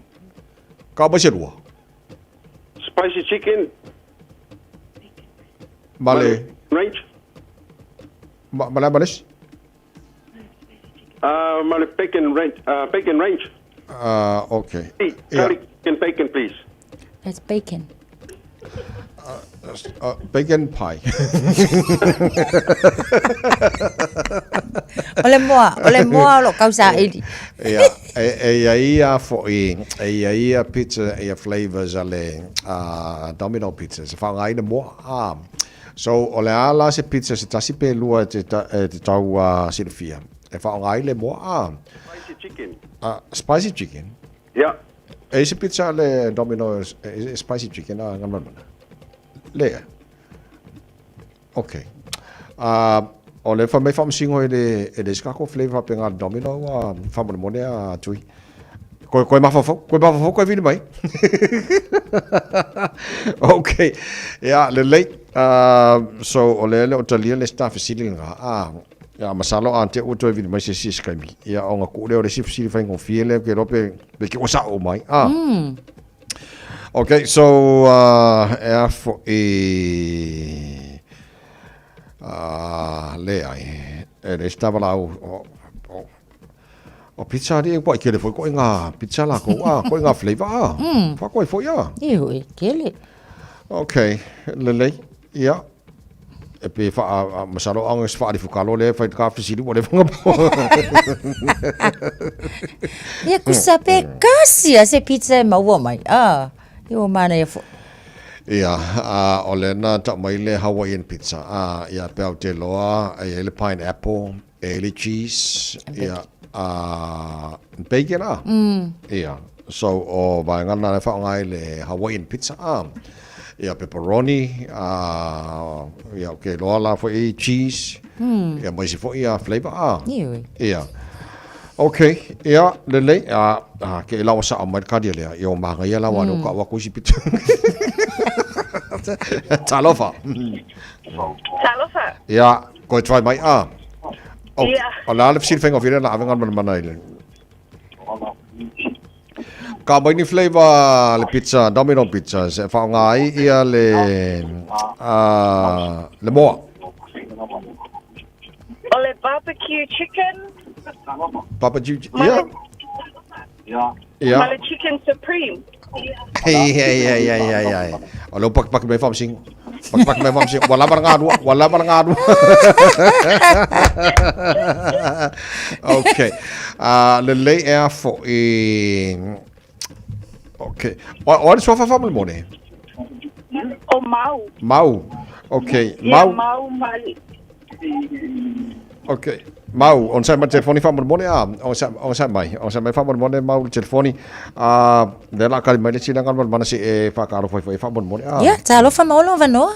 Speaker 3: Ka mai se lua.
Speaker 13: Spicy chicken.
Speaker 3: Ma le.
Speaker 13: Range.
Speaker 3: Ma, ma le ma le isi?
Speaker 13: Ma le bacon range. Bacon range.
Speaker 3: Okay.
Speaker 13: Garlic and bacon, please.
Speaker 9: That's bacon.
Speaker 3: Bacon pie.
Speaker 9: O le moa, o le moa o lo kausaili.
Speaker 3: Ia, e i ai ia fo'i, e i ai ia pizza, ia flavors a le Domino Pizza, se faaaoga ai le moa. Ah. So, o le a la se pizza se tasi pe lua e te, e te tau silafia, e faaaoga ai le moa. Ah.
Speaker 13: Spicy chicken.
Speaker 3: Spicy chicken?
Speaker 13: Yeah.
Speaker 3: E i se pizza a le Domino e spicy chicken a ngā mana? Lea. Ok. O le wha mei whaamasingo e le, e le isi kako flavor whape ngā Domino a whamonemone a tui. Koe, koe mawhawhau, koe mawhawhau, koe whiri mai. Ok. Ia, lelei. So, o le le o talia le staff fesili ngā. Ah, Ia, masalo a te ua toe vili mai se isi se taimi. Ia, ona kuu lea o le isi fesili faigofie lea, ke iloa pe, pe ke ua sa'o mai. Ah. Okay, so, e a fo'i, leai, e leai se tavala'au, o, o, o pizza alii ua kele foi koe ngā pizza lākou, a, koe ngā flavor, a. Whakoe foi, a.
Speaker 9: Ioe, kele.
Speaker 3: Okay, lelei, ia. E pe wha, masalo anga se whaarifu kalo le whai ka fesili wa le whanga po.
Speaker 9: Ia kusa pe kasi a se pizza e maua mai. Ah, i o mana ia fo.
Speaker 3: Ia, a, o le na ta mai le Hawaiian pizza. A, ia pe au te loa, e ai le pineapple, e ai le cheese, ia, a, bacon a. Ia, so o vaenga na le whaonga ai le Hawaiian pizza a. Ia pepperoni, a, ia o ke loa la foi i cheese, ia mai se foi a flavor a.
Speaker 9: Iui.
Speaker 3: Ia. Ok, ia, lelei, a, a, ke i lawa sa mai le karia lea, ia o maga ia lawa mm. ka wa kusi pizza. Talofa.
Speaker 10: Talofa.
Speaker 3: Ia, koe try mai a. O,
Speaker 10: Ia.
Speaker 3: o la le fesili whainga whira na awenga mana mana i le. Ka mai ni flavor le pizza, Domino pizza, se whaonga ai ia le, le moa.
Speaker 10: O le barbecue chicken.
Speaker 3: Barbecue, ia. Ia.
Speaker 10: Ma le chicken supreme.
Speaker 3: Hei, hei, hei, hei, hei, hei. O leo pakipaki mai whamsingo. Pakipaki mai whamsingo. Wa lava ngā rua, wa lava ngā rua. Okay. Lelei e a fo'i. Okay. O, o le suafa whamolemole?
Speaker 10: O Mau.
Speaker 3: Mau. Okay.
Speaker 10: Yeah,
Speaker 3: Mau.
Speaker 10: Mau Mali.
Speaker 3: Okay. Mau, on sai mai telefoni whamolemole a. On sai, on sai mai. On sai mai whamolemole mau le telefoni. A, le la kari mai le tira ngā mana si e whakaaro whai whai whamolemole a.
Speaker 9: Ia, talofa maolo vanoa.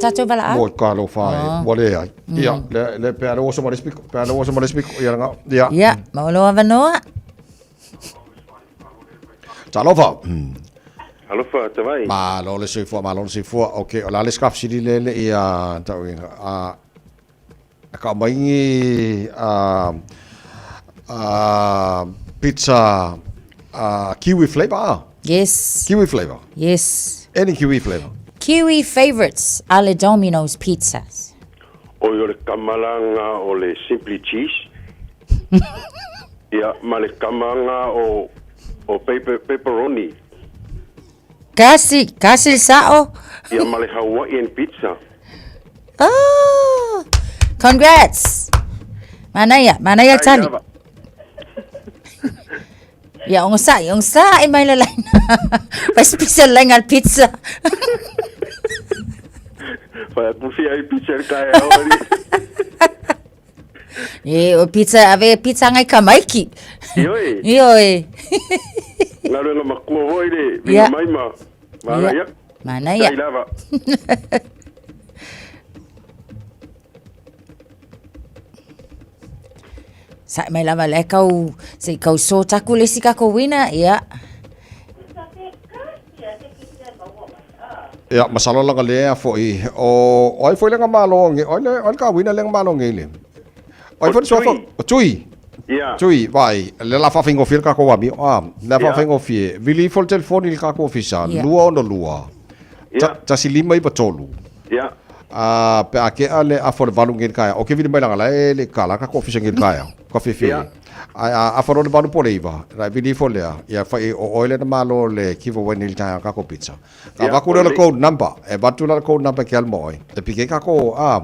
Speaker 9: Tātou wala
Speaker 3: Mo ka lo whai,
Speaker 9: Oh.
Speaker 3: wale ai. Ia, le, le pea le oso ma le spiko, pea le oso ma le spiko, ia nga, ia.
Speaker 9: Ia, maolo avanoa.
Speaker 3: Talofa.
Speaker 13: Alofa, te vai.
Speaker 3: Malo le soifua, malo le soifua. Ok, o la le scarf sili le le ia tau inga. A, ka mai ngi a, a, pizza a, kiwi flavor. Ah.
Speaker 9: Yes.
Speaker 3: Kiwi flavor.
Speaker 9: Yes.
Speaker 3: Any kiwi flavor.
Speaker 9: Kiwi favorites are le Domino's pizzas.
Speaker 13: Oi o le kamalanga o le Simply Cheese. Ia, ma le kamanga o, o paper, pepperoni.
Speaker 9: Kasi, kasi le sa'o.
Speaker 13: Ia, ma le Hawaiian pizza.
Speaker 9: Oh, congrats. Manaia, manaia tali. Ia, ogosa'i, ogosa'i mai le laina. Fai se pizza le laina le pizza.
Speaker 13: Fai atu fia i pizza le taeao ali.
Speaker 9: E, o pizza, ave pizza ngai kamaiki.
Speaker 13: Ioe.
Speaker 9: Ioe.
Speaker 13: Galuega makua foi le
Speaker 9: Ia.
Speaker 13: vina mai ma maga
Speaker 9: Ia.
Speaker 13: ia.
Speaker 9: Manaia.
Speaker 13: Faafetai lava.
Speaker 9: Sa'i mai lava le kau, se i kau sort aku le isi kako wina, ia.
Speaker 3: Ia, masalo laga lea fo'i o o ai foi le malo nge o le o le ka wina le malo nge le. O ai foi le suafa o Tui.
Speaker 13: Ia.
Speaker 3: Tui, vai, le la faafaigofie le kako amio. Ah, le faafaigofie. Vili ifo le telefoni i le kako ofisa, 262. 1593.
Speaker 13: Ia.
Speaker 3: A pe a kea le afa o le 8 ngei le taeao. Ok, vili mai laga la e le kala kako ofisa ngei le taeao. Ka fiafia
Speaker 13: Ia.
Speaker 3: ai. Ae a afa loa le 8 po o le 9, la e vili ifo lea, ia fai o oe lea na malo le giveaway nei le taeao kako pizza. Ka
Speaker 13: Ia,
Speaker 3: avatu lea o le
Speaker 13: lelei.
Speaker 3: code number, e avatu la le code number ke alu ma oe. E pike kako, a,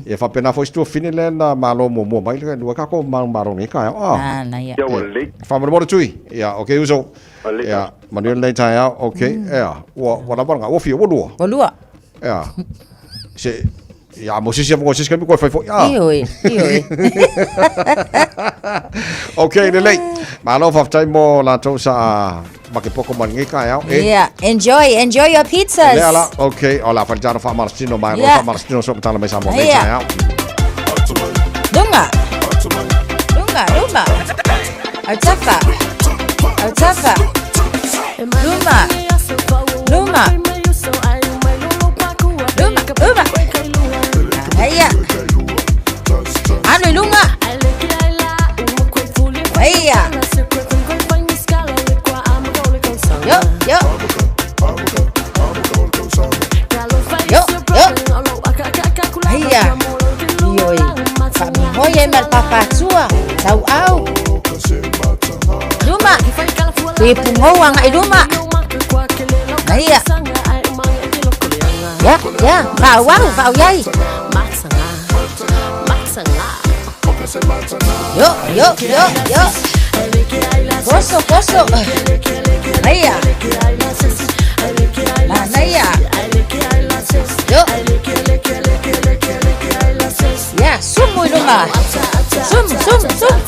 Speaker 3: ia faapena foi si tuafine lea na malo muamua mai le lua kako manumalo nei taeao, a.
Speaker 9: Manaia.
Speaker 13: Ia, ua lelei.
Speaker 3: Faamolemole Tui. Ia, ok uso.
Speaker 13: Lelei.
Speaker 3: Ia, manuia lenei taeao, ok. Ea, ua, ua lava lena, ua fia, ua lua.
Speaker 9: Ua lua.
Speaker 3: Ea, se, ia, mo se isi avanoa i se isi taimi koe fai foi, a.
Speaker 9: Ioe, ioe.
Speaker 3: Ok, lelei. Malo faafetai mo latou sa makepoko mai lenei taeao, e.
Speaker 9: Yeah, enjoy, enjoy your pizzas.
Speaker 3: Lea la, ok, o la faletano faamalositino mai,
Speaker 9: Yeah.
Speaker 3: faamalositino soomatala mai Samoa nei
Speaker 9: Yeah.
Speaker 3: taeao.
Speaker 9: Lunga. Lunga, luma. Autafa. Autafa. Luma. Luma. Luma, luma. Aia. Alo i luga. Aia. Yo, yo. Yo, yo. Aia. Ioe. Faamihoi ai ma le papatua. Tauau. Luma. Toe pugou agai luma. Aia. Ya, ya. Faauau, faauiai. Yo, yo, yo, yo. Koso, koso. Aia. Manaia. Yo. Ya, sumu i luga. Sumu, sumu, sumu.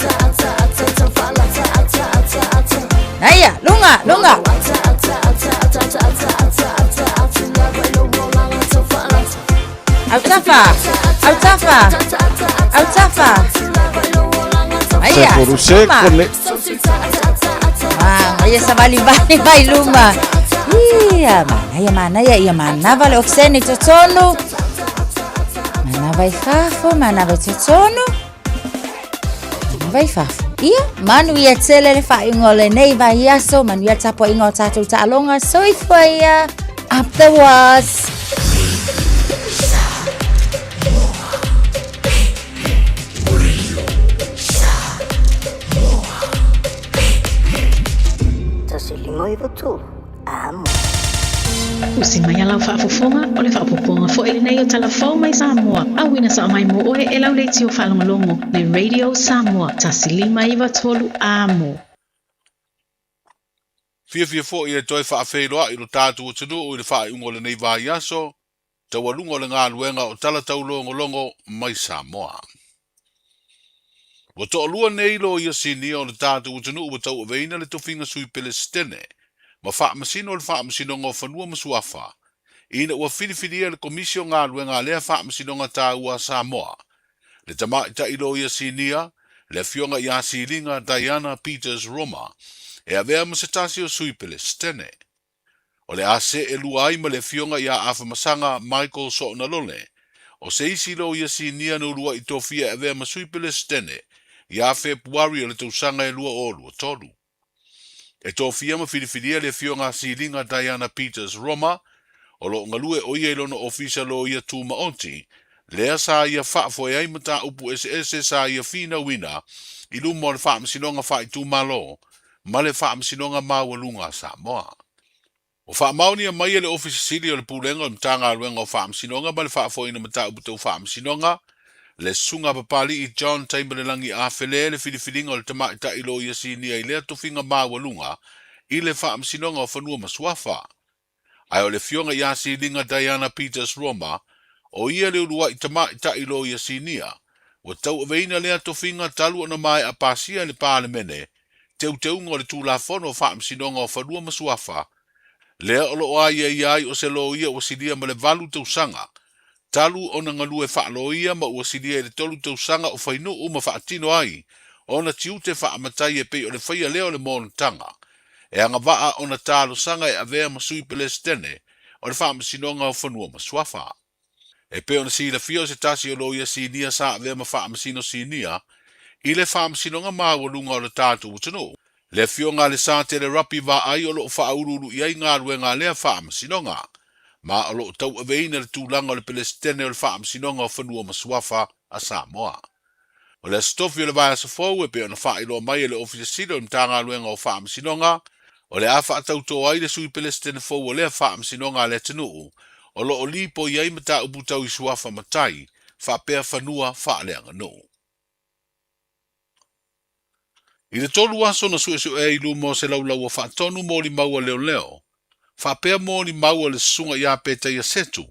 Speaker 9: Aia, luga, luga. Autafa, autafa, autafa. Aia,
Speaker 3: Se foru se
Speaker 9: luma.
Speaker 3: kone.
Speaker 9: Ah, ia savalivali mai luma. Ia, manaia, manaia, ia manava le ofiseni totonu. Manava i fafo, manava i totonu. Manava i fafo. Ia, manuia tele le faaiuga o lenei vaiaso, manuia le tapuaiga o tatou taaloga, soifua ia, up the was.
Speaker 6: 153, amo.
Speaker 18: Usi mai a lau faafofoga, o le faaopoopoga foi lenei o Tala Fou mai Samoa, auina sao mai mo oe e lau leitio faalogologo le Radio Samoa 1 5 9 3 Amo.
Speaker 2: Fiafia foi e toe faafeiloa'i lo tatou atunuu i le faaiuga o lenei vaiaso, taualuga o le galuega o tala taulogologo mai Samoa. Ua toalua nei loia sinia o le tatou atunuu ua tauaveina le tofiga sui Pelesitene ma faamasino o le Faamasinoga o Fanua ma Suafa, ina ua filifilia e le Komisi o Galuega a lea Faamasinoga taua a Samoa, le tamaitai loia sinia, le Afioga ia Siliga Diana Peters Roma, e avea ma se tasi o sui Pelesitene. O le a se'e lua ai ma le Afioga ia Afamasaga Michael Soonalole, o se isi loia sinia na ulua'i tofia e avea ma sui Pelesitene ia Fepuari o le tausaga e 2023. E tofia ma filifilia le Afioga a Siliga Diana Peters Roma, o lo o galue o ia i lona ofisa loia tumaoti, lea sa ia faafoe ai mataupu eseese sa ia finauina i luma o le Faamasinoga Faaitumalo ma le Faamasinoga Maualuga a Samoa. Ua faamaonia mai e le Ofisa Sili o le Pulega o le Matagaluega o Faamasinoga ma le Faafoeina Mataupu Tau Faamasinoga, le Susuga Papali'i John Taimalelagi Afele le filifiliga o le tamaitai loia sinia i lea tofiga maualuga i le Faamasinoga o Fanua ma Suafa. Ae o le Afioga ia Siliga Diana Peters Roma, o ia le ulua'i tamaitai loia sinia, ua tauaveina lea tofiga talu ona maea pasia e le Palemene teuteuga o le Tulafono o Faamasinoga o Fanua ma Suafa. Lea o lo o aiaia ai o se loia ua silia ma le 8 tausaga talu ona galue faaloia ma ua silia i le 3 tausaga o fainuu ma faatino ai ona tiute faamatai e pei o le faia lea o le monotaga e agavaa ona talosaga e avea ma sui Pelesitene o le Faamasinoga o Fanua ma Suafa. E pei ona silafia o se tasi o loia sinia sa avea ma faamasino sinia i le Faamasinoga Maualuga o le tatou atunuu, le Afioga a Lesatele Rapi Vaai o lo o faauluulu i ai galuega a lea Faamasinoga, ma o lo o tauaveina le tulaga o le Pelesitene o le Faamasinoga o Fanua ma Suafa a Samoa. O le Aso Tofi o le vaiaso fou e pei ona faailoa mai e le Ofisa Sili o le Matagaluega o Faamasinoga, o le a faatautō ai le Sui Pelesitene fou o lea Faamasinoga a le atunuu o lo o lipoi ai mataupu tau i suafa matai faapea fanua faaleaganuu. I le 3 aso na suesuea i luma o se laulaua faatonu molimau a leoleo, faapea molimau a le susuga ia Petaia Setu,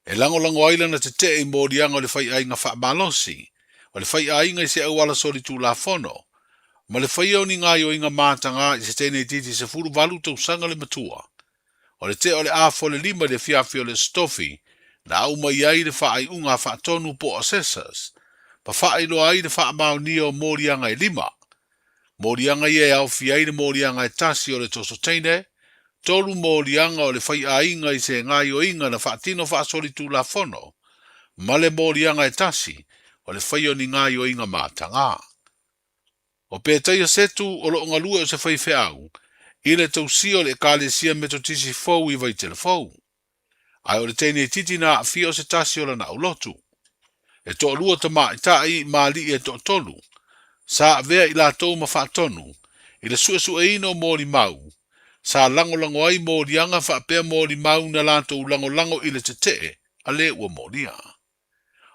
Speaker 2: e lagolago ai lana tetee i moliaga o le faiaiga faamalosi, o le faiaiga i se auala solitulafono, ma le faia o ni gaoioiga matagā i se teine itiiti 18 tausaga le matua. O le tea o le afa o le 5 i le afiafi o le Aso Tofi, na aumai ai le faaiuga a faatonu po o assessors, ma faailoa ai le faamaonia o moliaga e 5. Moliaga ia e aofia ai le moliaga e 1 o le toso teine, 3 moliaga o le faiaiga i se gaoioiga na faatino faasolitulafono, ma le moliaga e 1 o le faia o ni gaoioiga matagā. O Petaia Setu o lo o galue o se faifeau i le tausia o le Ekalesia Metotisi fou i Vaitele Fou. Ae o le teine itiiti na aafia o se tasi o lana aulotu. E toalua tamaitai ma alii e toatolu, sa avea i latou ma faatonu i le suesueina o molimau, sa lagolago ai moliaga faapea molimau na latou lagolago i le tetee a le ua molia.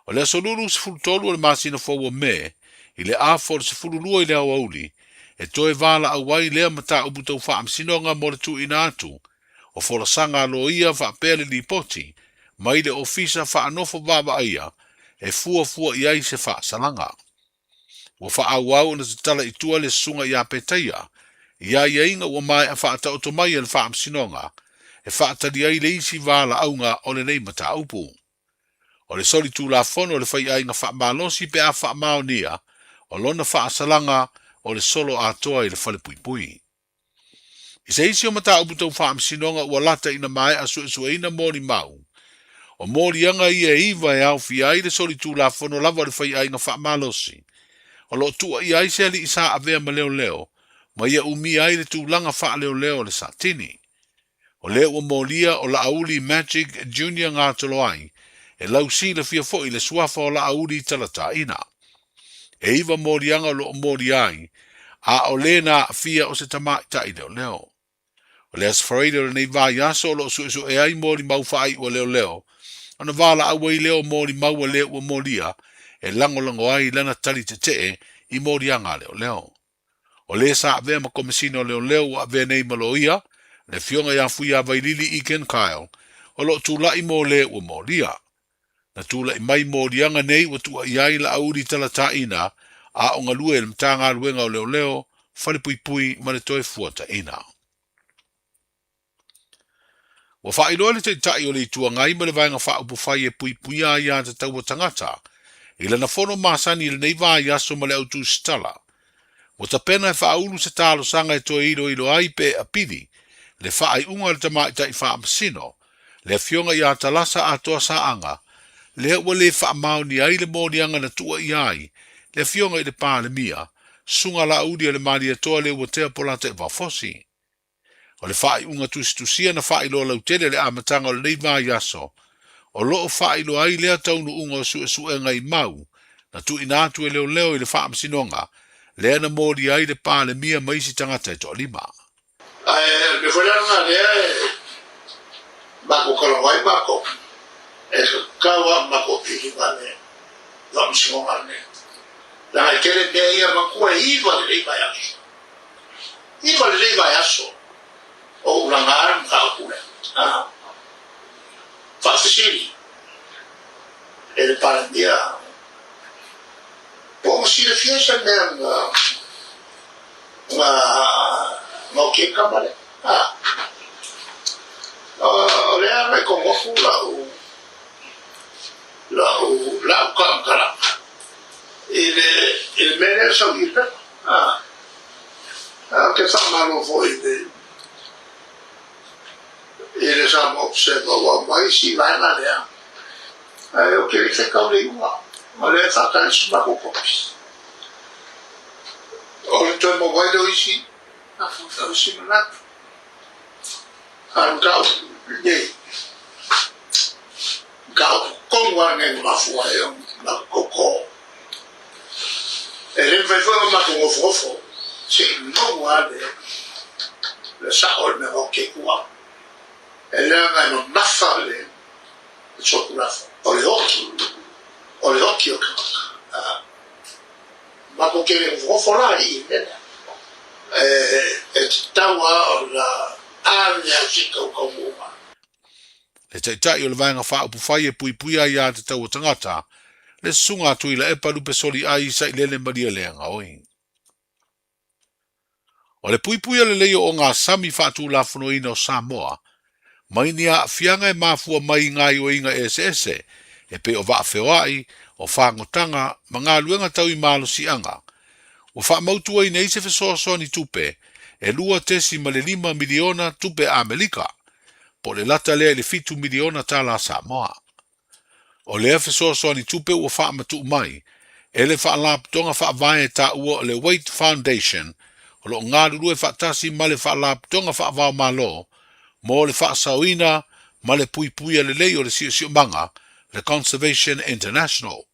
Speaker 2: O le aso Lulu 13 o le masina fou o Me, i le afa o le 12 i le aoauli, e toe valaau ai lea mataupu tau faamasinoga mo le tuuina atu o folasaga a loia faapea le lipoti mai le ofisa faanofo vaavaaia e fuafua i ai se faasalaga. Ua faaauau ona tatala i tua le susuga ia Petaia i aiaiga ua maea faataoto mai e le faamasinoga e faatali ai le isi valaauga o lenei mataupu. O le solitulafono o le faiaiga faamalosi pe a faamaonia o lona faasalaga o le solo atoa i le falepuipui. I se isi o mataupu tau faamasinoga ua lata ina maea suesueina molimau, o moliaga ia e 9 e aofia ai le solitulafono lava o le faiaiga faamalosi, o lo o tuuaia ai se alii sa avea ma leoleo ma ia umia ai le tulaga faaleoleo o le Satini. O lea ua molia o Laauli Magic Junior Gatoloai e lausilafia foi le suafa o Laauli Talataina. E 9 moliaga o lo o molia ai, a o le na aafia o se tamaitai leoleo. O le Aso Faraile o lenei vaiaso o lo o suesuea ai molimau faaiu a leoleo, ona valaau ai lea o molimau a le ua molia e lagolago ai lana tali tetee i moliaga a leoleo. O le sa avea ma Komesina o Leoleo ua avea nei ma loia, le Afioga ia Fuiavailili Egan Kyle, o lo o tulai mo le ua molia. Na tulai mai moliaga nei ua tuuaia ai Laauli Talataina a o galue i le Matagaluega o Leoleo, Falepuipui ma le Toe Fuataina. Ua faailoa le Taitai o le Itu Agai ma le Vaega Faaupufai e puipuia ai aiatatau a tagata i lana fono masani i lenei vaiaso ma le au tusitala. Ua tapena e faaulu se talosaga e toe iloilo ai pe apili le faaiuga a le tamaitai faamasino, le Afioga ia Talasa Atoa Saaga, lea ua le faamaonia ai le moliaga na tuuaia ai le Afioga i le Palemia, Susuga Laauli o le Malietoa Leuatea Polataivao Fosi. O le faaiuga tusitusia na faailoa lautele i le amataga o lenei vaiaso, o lo o faailoa ai lea taunuuga o suesuega i mau na tuuina atu e leoleo i le faamasinoga, lea na molia ai le Palemia ma isi tagata e toalima.
Speaker 1: Ae o le mea foi la lena lea e matou talanoa ai matou, e tatau lava ona matou apili le faamasinoga lenei, leaga e tele mea ia manatua e 9 lelei vaiaso. 9 lelei vaiaso o ou laga le mataupu lea. Faafesili e le Palemia po o silafia se mea na na gaoki ai le tama lea. lea agai kogofu la'u la'u la'u faamatalaga i le i le mea lea e sau i le pepa a. Ae ou te faamalo foi i le i le Samoa Observer ua aumai si vaega lea, ae ou te le fetau i le iuga, o lea e faatali se matou kopi. O le toe maua ai lea o isi o isi manatu. A o le mataupu lenei, mataupu tonu lava lenei na mafua ai ona matou tautō. E le mafai foi ona matou nofonofo se i maua lava le sao o le mea matou te tu ai. E leaga e mamafa le solitulafono, o le oti, o le oti o le tagata. Matou te le nofonofo la i le mea lea. E tatau lava ona ave lava se tautaunuuga.
Speaker 2: Le Taitai o le Vaega Faaupufai e Puipuia Aia Tatau a Tagata, le Susuga a Tuilaepa Lupesoli Ai Sailele Malielegaoi. O le puipuia lelei o ogasami faatulafonoina o Samoa mai ni aafiaga e mafua mai i gaoioiga eseese e pei o vaa feoai, o fagotaga ma galuega tau i malosiaga, ua faamautuaina ai se fesoasoani tupe e $2.5 miliona tupe Amerika, po o le lata lea i le $7 miliona tala Samoa. O lea fesoasoani tupe ua faamatuu mai e le Faalapotopotoga Faavae e taua o le Waitt Foundation o lo o galulue faatasi ma le Faalapotopotoga Faavaomalo mo le Faasaoina ma le Puipuia Lelei o le Siosiomaga, le Conservation International.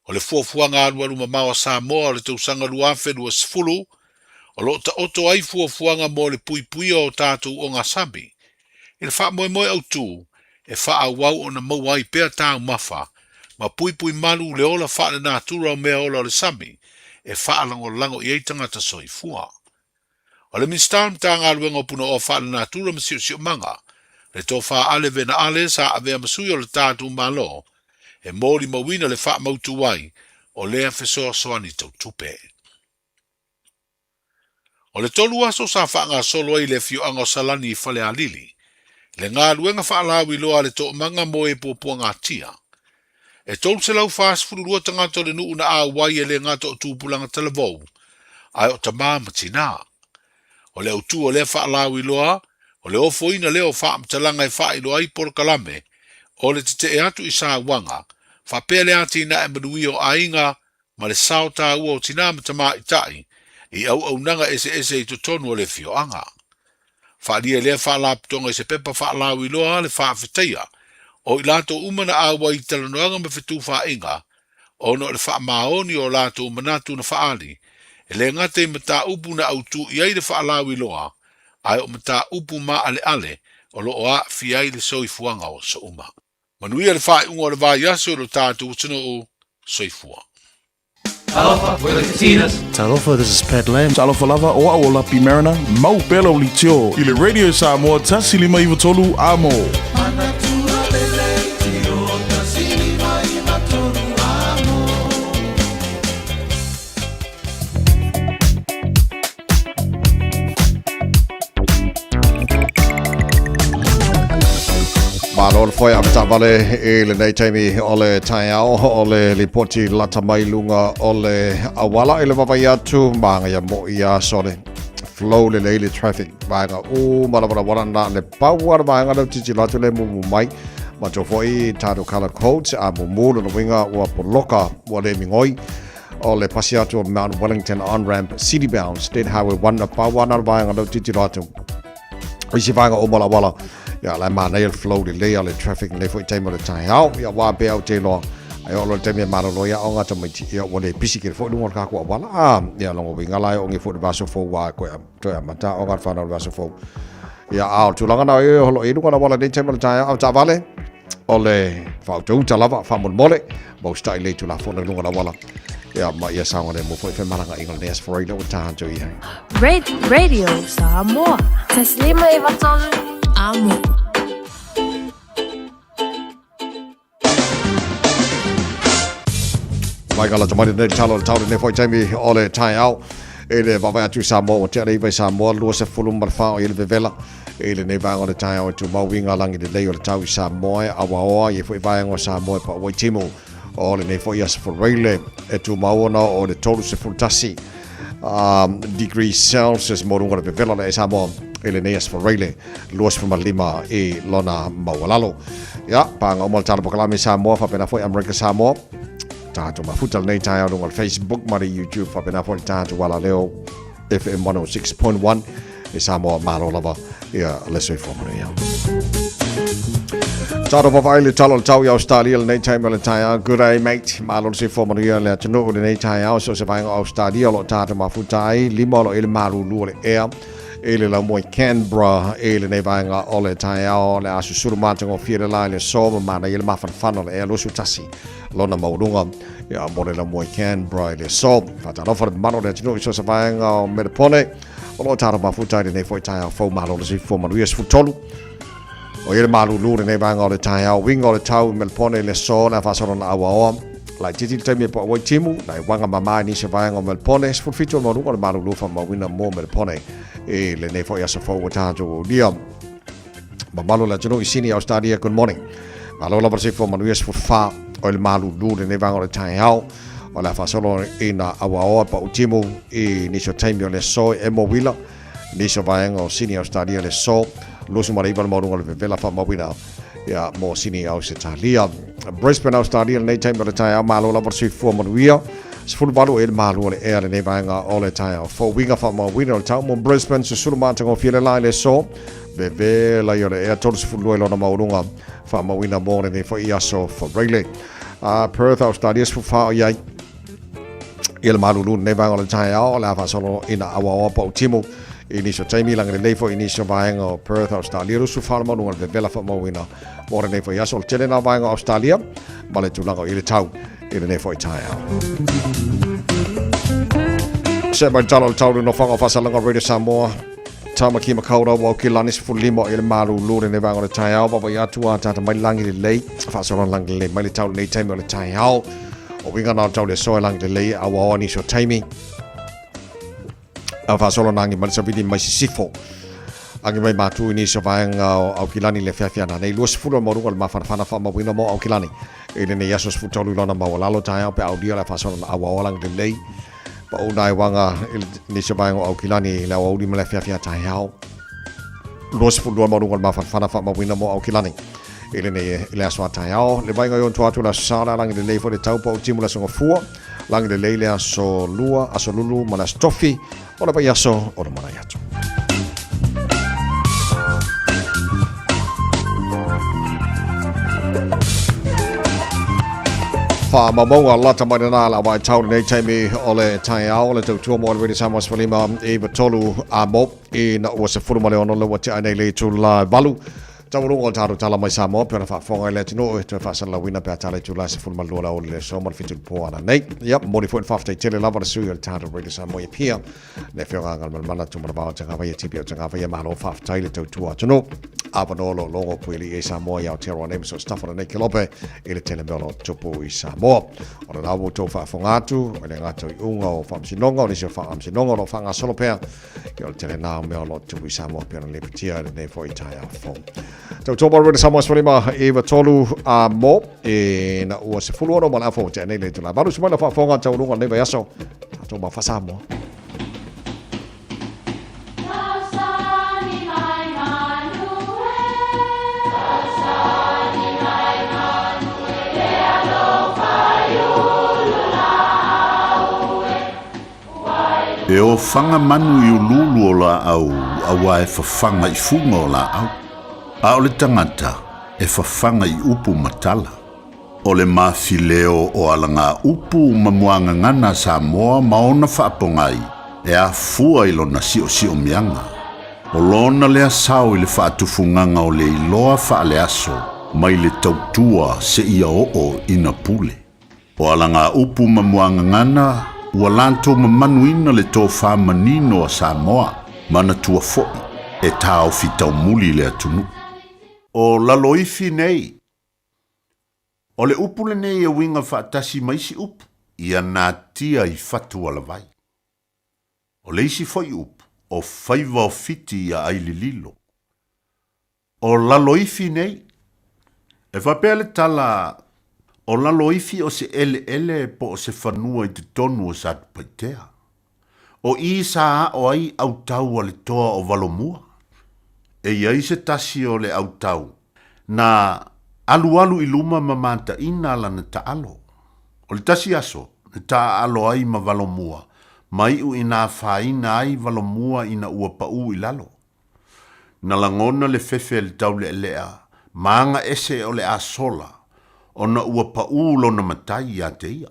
Speaker 2: O le fuafuaga alualu mamao a Samoa o le tausaga 2020, o lo o taoto ai fuafuaga mo le puipuia o tatou ogasami i le faamoemoe autu e faaauau ona maua ai pea taumafa ma puipui malu le ola faalenatura o mea ola o le sami e faalagolago i ai tagata soifua. O le Minisita o le Matagaluega o Punaoa Faalenatura ma Siosiomaga, le Tofa Ale Vena Ale sa avea ma sui o le tatou Malo e molimauina le faamautu ai o lea fesoasoani tau tupe. O le tolu aso sa faagasolo ai le afioaga o Salani i Falealili, le galuega faalauiloa a le Toomaga mo e Puapuagatia. E 342 tagata o le nuu na auai e le gata o tupulaga talavou, ae o tamā ma tinā. O le autu o lea faalauiloa, o le ofoina lea o faamatalaga e faailoa ai polokalame o le tetee atu i sauaga, faapea le atinae manuia o aiga ma le sao taua o tinā ma tamaitai i auaunaga eseese i totonu o le afioaga. Faaalia lea faalapotopotoga i se pepa faalauiloa le faafetaia o i latou uma na auai i talanoaga ma fetufaaiga ona o le faamaoni o latou manatu na faaali, e le gata i mataupu na autu i ai le faalauiloa, ae o mataupu maaleale o lo o aafia ai le soifuaga o aso uma. Manuia le faaiuga o le vaiaso i lo tatou atunuu. Soifua.
Speaker 4: Talofa, we're the Katinas.
Speaker 21: Talofa, this is Pat Lam.
Speaker 23: Talofa lava, o a'u o Lapi Mariner, mau pea lau leitio i le Radio Samoa 153 Amo.
Speaker 3: Malo le foe avetaavale i lenei taimi o le taeao o le lipoti lata mai luga o le auala i le vavai atu magaia mo'i aso le flow lelei le traffic vaega uma lava lava na le pau a le vaega leo titilo atu le mumu mai ma tau foi tatou color codes a mumu lona uiga ua poloka ua le migoi O le pasi atu o Mount Wellington on-ramp city bound State Highway 1 na pau ana le vaega leo titilo atu. O isi vaega o malawala, ia la manaia le flow lelei a le traffic nei foi taimi o le taeao, ia wā pea au te iloa. Ai o lo le taimi e malolo ia o ngā tamaiti, ia ua le pisi kere foi lunga o le kākua awala, a, ia longa winga la e ongi foi le vaso fou wā koe a, toe a mata o ngā whanau le vaso fou. Ia a o tulaga na e holo i lunga na wala nei taimi o le taeao, au taavale, o le faautauta lava faamolemole ma usitai lei Tulafono i luga o le auala. Ia, ma ia saogalemu foi femalagaaiga o lenei Aso Faraile ua tatou i ai.
Speaker 24: Radio Samoa. 153 Amo.
Speaker 3: Mai ka lata mai lenei talo le tau lenei foi taimi o le taeao. I le vaavaai atu i Samoa ua tea le 9 i Samoa, 24 o i le vevela i lenei vaega o le taeao e tumau uiga lagi lelei o le tau i Samoa e auaoa i foi vaega o Samoa e paua i timu o lenei foi aso Faraile e tumau ona o le 31 degree Celsius mo luga o le vevela le Samoa i lenei aso Faraile 25 i lona maualalo. Ia, paga uma le tala pokalame i Samoa faapena foi Amerika Samoa. Tatou mafuta lenei taeao luga o le Facebook ma le YouTube faapena foi le tatou alaleo FM 106.1 i Samoa malo lava ia le soifua manuia. Tatou vaavaai le tala o le tau i Australia lenei taimi o le taeao. Good day mate. Malo le soifua manuia le atunuu lenei taeao. So se vaega o Australia o lo o tatou mafuta ai. Lima o lo o i le malulu o le ea i le laumua i Canberra i lenei vaega o le taeao. Le a susulu matagofie le la i le aso ma manaia le mafanafana o le ea 21 lona maualuga ia mo le laumua i Canberra i le aso. Faatalofa le mamalu o le atunuu i so o se vaega o Melepone o lo o tatou mafuta i lenei foi taeao fou malo le soifua manuia 13 o ia le malulu lenei vaega o le taeao uiga o le tau i Melepone i le aso le a faasolo na auaoa laitiiti le taimi e paua i timu na i waga mama i nisi vaega o Melepone 17 o maualuga o le malulu faamauina mo Melepone i lenei foi aso fou ua tatou aulia mamalu o le atunuu i Sini Australia good morning malo lava le soifua manuia 14 o le malulu lenei vaega o le taeao o le a faasolo ina auaoa pau timu i nisi o taimi o le aso e mo wila nisi o vaega o Sini Australia le aso 29 le maualuga o le vevela faamauina ia mo Sini Ausetalia Brisbane Australia lenei taimi o le taeao malo lava le soifua manuia 18 e le malu o le ea lenei vaega o le taeao fou uiga faamauina o le tau mo Brisbane susulu matagofie le la i le aso vevela i o le ea 32 i lona maualuga faamauina mo lenei foi aso Faraile. Perth, Australia, 14 o i ai ia le malulu lenei vaega o le taeao o le a faasolo ina auaoa pau timu i nisi o taimi lagi lelei foi i nisi o vaega o Perth, Australia, 24 le maualuga o le vevela faamauina mo lenei foi aso. O le tele na vaega o Australia ma le tulaga o i le tau i lenei foi taeao. Se mai tala o le tau le nofoaga o faasalaga Radio Samoa Tāmaki Makaurau au ki lani 15 i le malulu lenei vaega o le taeao vaavaai atu a tata mai lagi lelei faasolo lagi lelei mai le tau lenei taimi o le taeao o uiga na o le tau le aso e lagi lelei auaoa nisi o taimi a faasolo na agi mai le savili mai sisifo agi mai matu i nisi o vaega o Aukilani le feafea nei 20 o maualuga o le mafanafana faamauina mo Aukilani i lenei aso 13 i lona maualalo taeao pe aulia le faasolo na auaoa lagi lelei Pau nai waga i nisi o vaega o Aukilani i le aoauli ma le afiafi a taeao. 22 maualuga o le mafanafana faamauina mo Aukilani i lenei i le aso a taeao. Le vaega i ona tua atu le aso Sa o le a lagi lelei foi le tau pau timu le aso Gafua, lagi lelei le aso Lua, aso Lulu ma le aso Tofi o le vaiaso o lumanai atu. Faamaumauga lata mai lena la vai tau lenei taimi o le taeao le tautua mo le Radio Samoa 15 i tolu a mo i na ua 16 le ua tea nei le itula e 8 Taualuga o le tatou tala mai Samoa pe ona faafofoga i le atunuu e toe faasalalauina pe a tala itula e 12 le aoauli le aso ma le 7 i le po ananei. Ia, momoli foi le faafetai tele lava le sui o le tatou Radio Samoa i Apia Le Afioga Agalemalmala Tumanavao Tagavaia Tipi o Tagavaia malo faafetai le tautua atunuu. Avanoa lo logo pui i Samoa i Aotearoa nei ma so staff o lenei kelope i le tele mea o lo o tupu i Samoa. O le lau tou faafofoga atu, o le gata i uga o faamasinoga, o nisi o faamasinoga o lo o faagasolo pea, ia o le tele nā o mea o lo o tupu i Samoa pei ona lipotia i lenei foi taeao fou. Tautua mai Radio Samoa 15 i 3 a mo e na ua 16 ma le afa ua tea nei le itula. Valu se mai la faafofoga taualuga o lenei vaiaso. Tatou mafa Samoa.
Speaker 2: E ofaga manu i uluulu o laau auā e fafaga i fuga o laau, a o le tagata e fafaga i upu ma tala. O le mafileo o alagaupu ma muagagana a Samoa ma ona faapogai e afua i lona siosiomiaga. O lona lea sao i le faatufugaga o le iloa faaleaso mai le tautua seia oo ina pule. O alagaupu ma muagagana ua latou mamanuina le tofa manino a Samoa, manatua foi e taofi taumuli le atunuu. O Laloifi nei, o le upu lenei e uiga faatasi ma isi upu, ia natia i fatu alavai.
Speaker 8: O le isi foi upu, o faiva o Fiti ia Ailililo. O Laloifi nei, e faapea le tala, o Laloifi o se eleele po o se fanua i totonu o Satupaitea. O i sa aʻo ai autau a le toa o Valomua. E i ai se tasi o le autau na alualu i luma ma mataʻina lana taʻalo. O le tasi aso, na taaalo ai ma Valomua, ma iʻu ina afaina ai Valomua ina ua paʻū i lalo. Na lagona le fefe a le taulealea ma aga ese o le a sola ona ua paʻū lona matai iā te ia.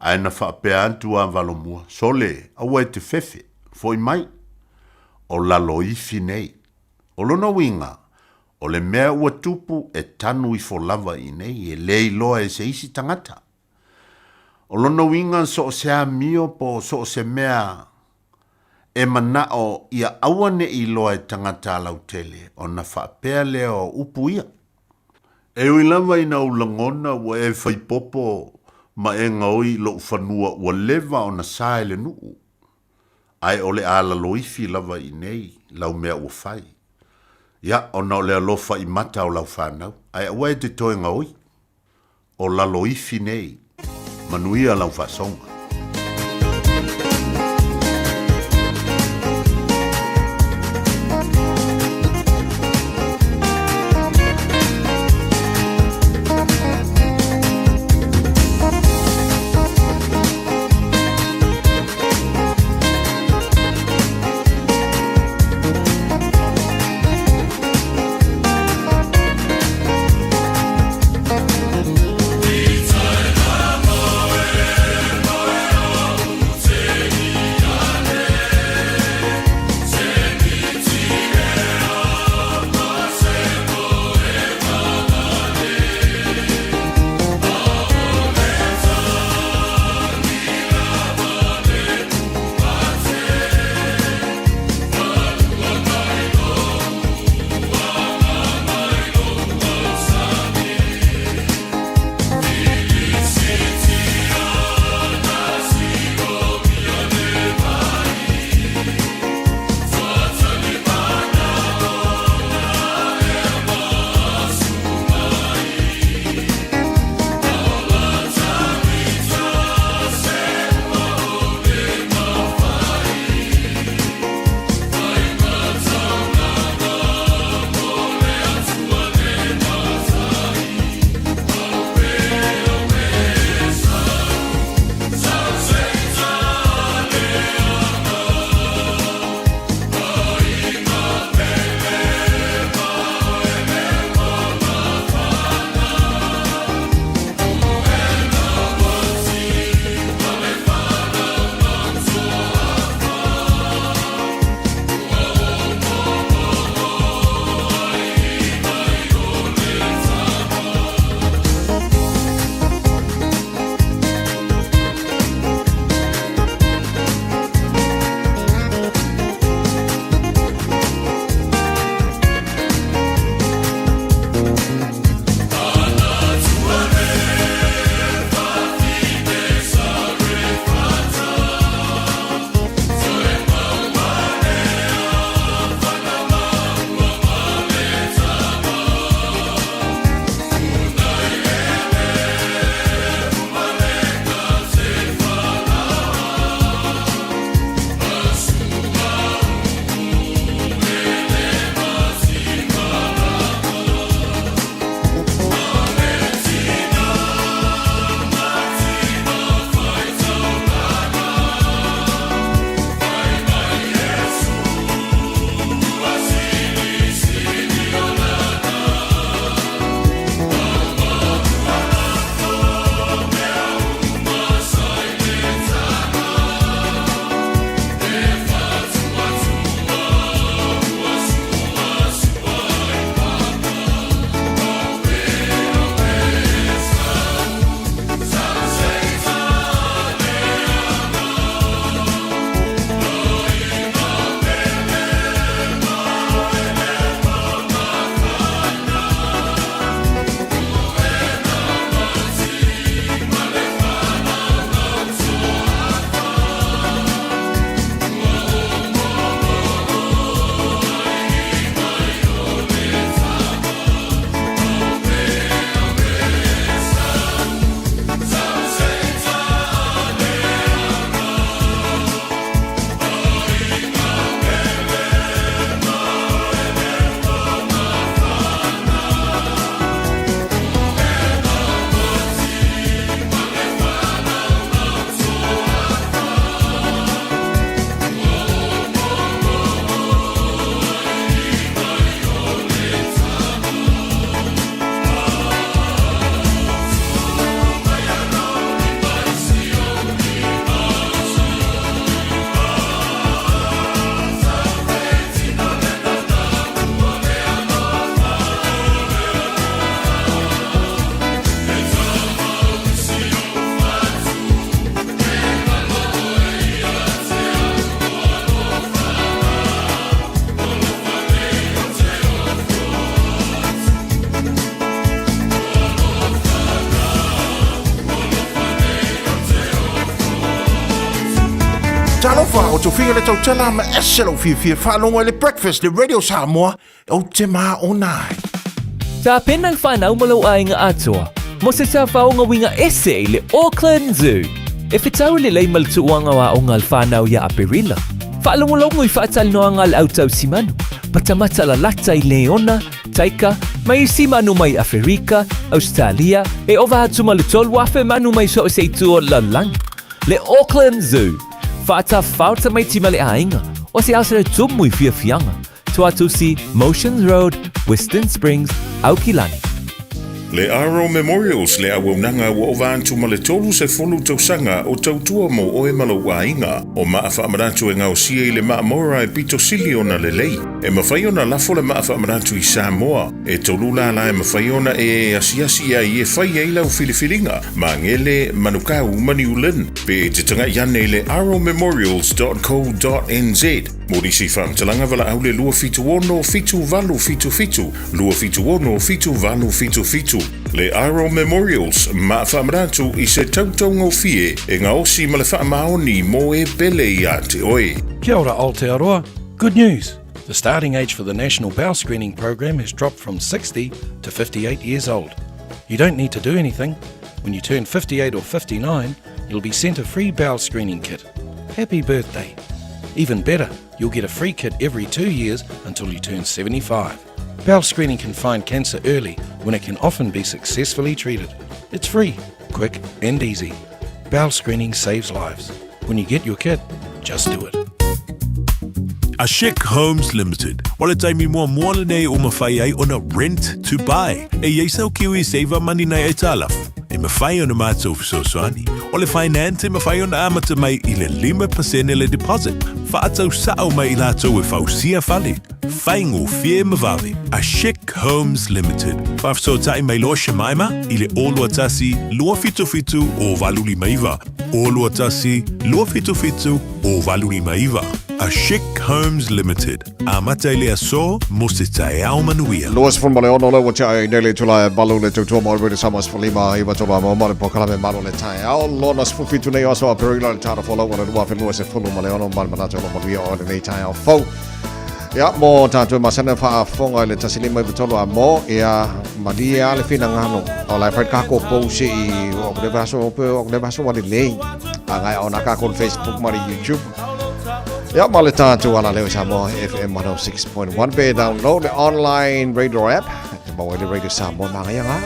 Speaker 8: Ae na faapea atu a Valomua, Sole, aua e te fefe, foʻi mai. O Laloifi nei. O lona uiga, o le mea ua tupu e tanu ifo lava i inei, e le iloa e se isi tagata. O lona uiga so o se amio po o so o se mea e manaʻo ia auaneʻi loa e tagata lautele, ona faapea lea o upu ia. E ui lava ina ou lagona ua e faipopo ma e gaoi i loʻu fanua ua leva ona sa e le nuu, ae o le a laloifi lava i inei lau mea ua fai. Ia, ona o le alofa i mata o lau fanau, ae aua e te toe gaoi. O laloifi nei. Manuia lau faasoga.
Speaker 12: Tofiga le tautala ma ese lou fiafia faalogo i le Breakfast le Radio Samoa ou te māona ai.
Speaker 14: Tapena le whanau ma lou aiga atoa mo se tafaoga uiga ese i le Auckland Zoo. E fetau lelei ma le tuuaga o aoga a le whanau ia Aperila. Faalogologo i faatalanoaga a le au tausimanu, matamata lalata i leona, taika, ma isi manu mai Aferika, Ausetalia, e ova atu ma le 3,000 manu mai so o se itu o le lalolagi. Le Auckland Zoo, faatafao tamaiti ma le aiga, o se aso e tumu i fiafiaga, Tuatusi, Motions Road, Western Springs, Aukilani.
Speaker 20: Le Aro Memorials le auaunaga ua ova atu ma le 30 tausaga o tautua mo oe ma lou aiga. O maa faamanatu e gaosia i le maa Mora e pito sili ona lelei. E mafai ona lafo le maa faamanatu i Samoa. E tolu lala e mafai ona e asiasi ai e fai ai lau filifiliga, Magele, Manukau ma New Lynn. Pe e te tagai ane i le aromemorials.co.nz mo nisi faamatalaga valaau le 276 7877, 276 7877. Le Aro Memorials, maa faamanatu i se tautaugofie e gaosi ma le faamaoni mo e pele ia te oe.
Speaker 21: Kia ora Aotearoa. Good news! The starting age for the National Bowel Screening Program has dropped from 60 to 58 years old. You don't need to do anything. When you turn 58 or 59, you'll be sent a free bowel screening kit. Happy birthday! Even better, you'll get a free kit every 2 years until you turn 75. Bowel screening can find cancer early when it can often be successfully treated. It's free, quick, and easy. Bowel screening saves lives. When you get your kit, just do it.
Speaker 25: Ashik Homes Limited. O le taimi muamua lenei ua mafai ai ona rent to buy. E i ai sau Kiwi Saver Money nai aitalafu. E mafai ona matou fesoasoani. O le finance e mafai ona amata mai i le 5% le deposit. Faatau sao mai i latou e fausia fale. Faigofie ma vave. Ashik Homes Limited. Faafesootai mai loa Shemaima i le 021 277 0859. 021 277 0859. Ashik Homes Limited. Amata i le aso mo se taeao manuia.
Speaker 3: 26 lea ua tea ai nei le itula e valu le tautua mo le Samoa 15 iva tolu a mo le polokalame Malu o le Taeao. Lona 17 nei o aso o Aperila le tata folau o le 2026 ma le manatu o lo manuia o lenei taeao fou. Ia, mo tātou masana faafofoga i le 153 a mo, ia, malie a le finagalo. O la e fai kākou post i o ku le vaso o pe o ku le vaso wa lelei. A ngai ona kākou Facebook ma le YouTube. Ia, ma le tātou ala leo Samoa FM 106.1 pe download le online radio app. Te maua i le Radio Samoa ma ngai anga.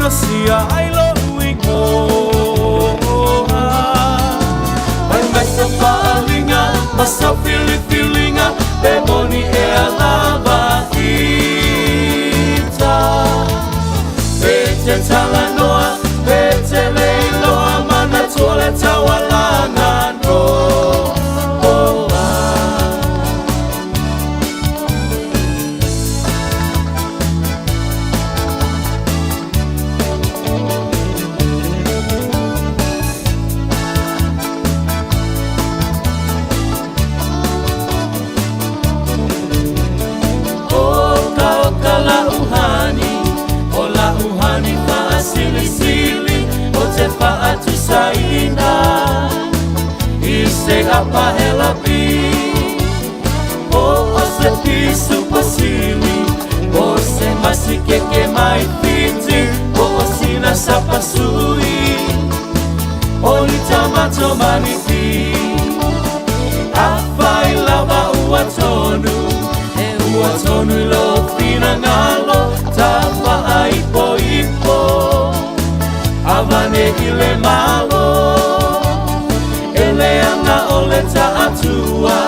Speaker 5: manosia ai lou igoa. Fai mai sa faaaliga ma sau filifiliga pe moni ea lava ita. Pe te talanoa pe te le iloa manatua le taualaga noa. Oka oka la uhani, o la uhani faasilisili, o te faatusaina i se apahelapi. O o se pisu pasili, o se masikeke mai fiti, o o sina sapasui, o ni tamato maniti. Afai lava ua tonu, e ua tonu i lou finagalo, tafaaipoipo, avane i le malo. E leaga o le taatua,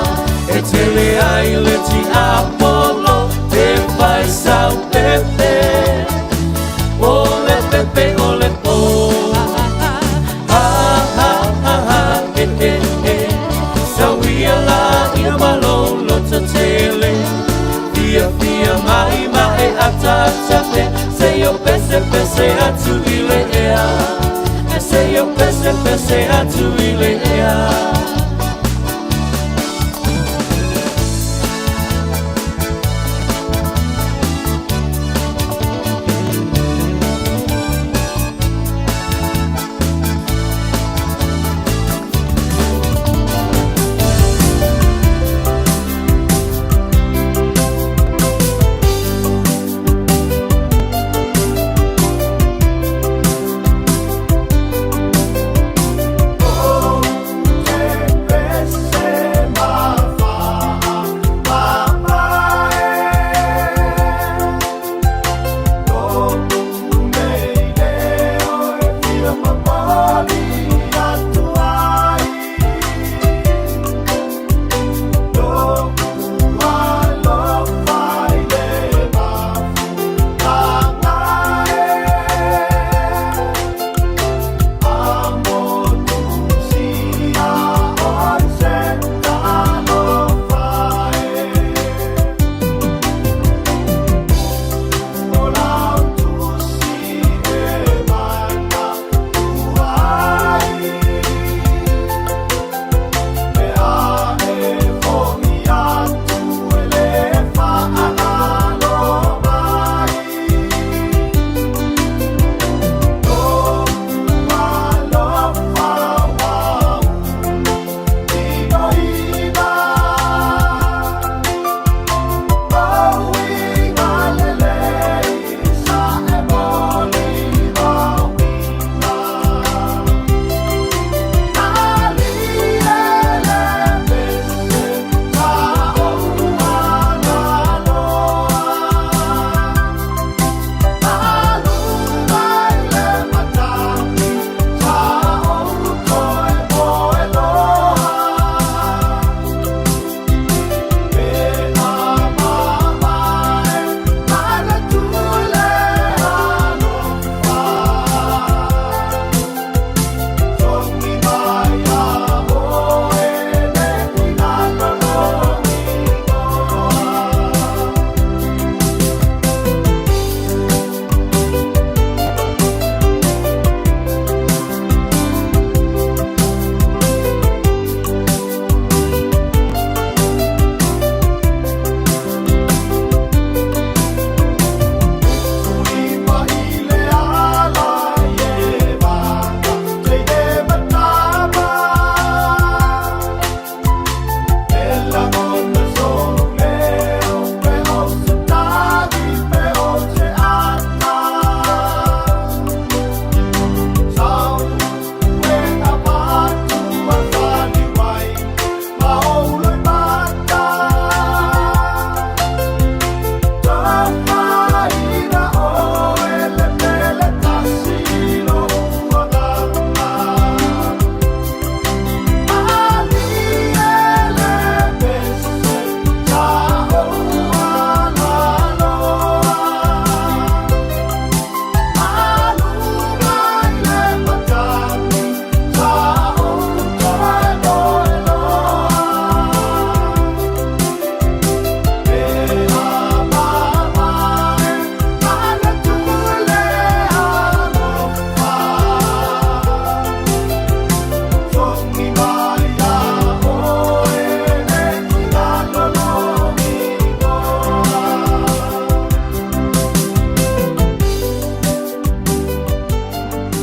Speaker 5: e tele ai le tiapolo, e fai sau pepe, o le pepe o le po. Ha ha ha ha, e e e, sauia la ia malo loto tele. Fia fia mai ma e ata ata pe, se yo pese pese atu i le ea. E se yo pese pese atu i le ea.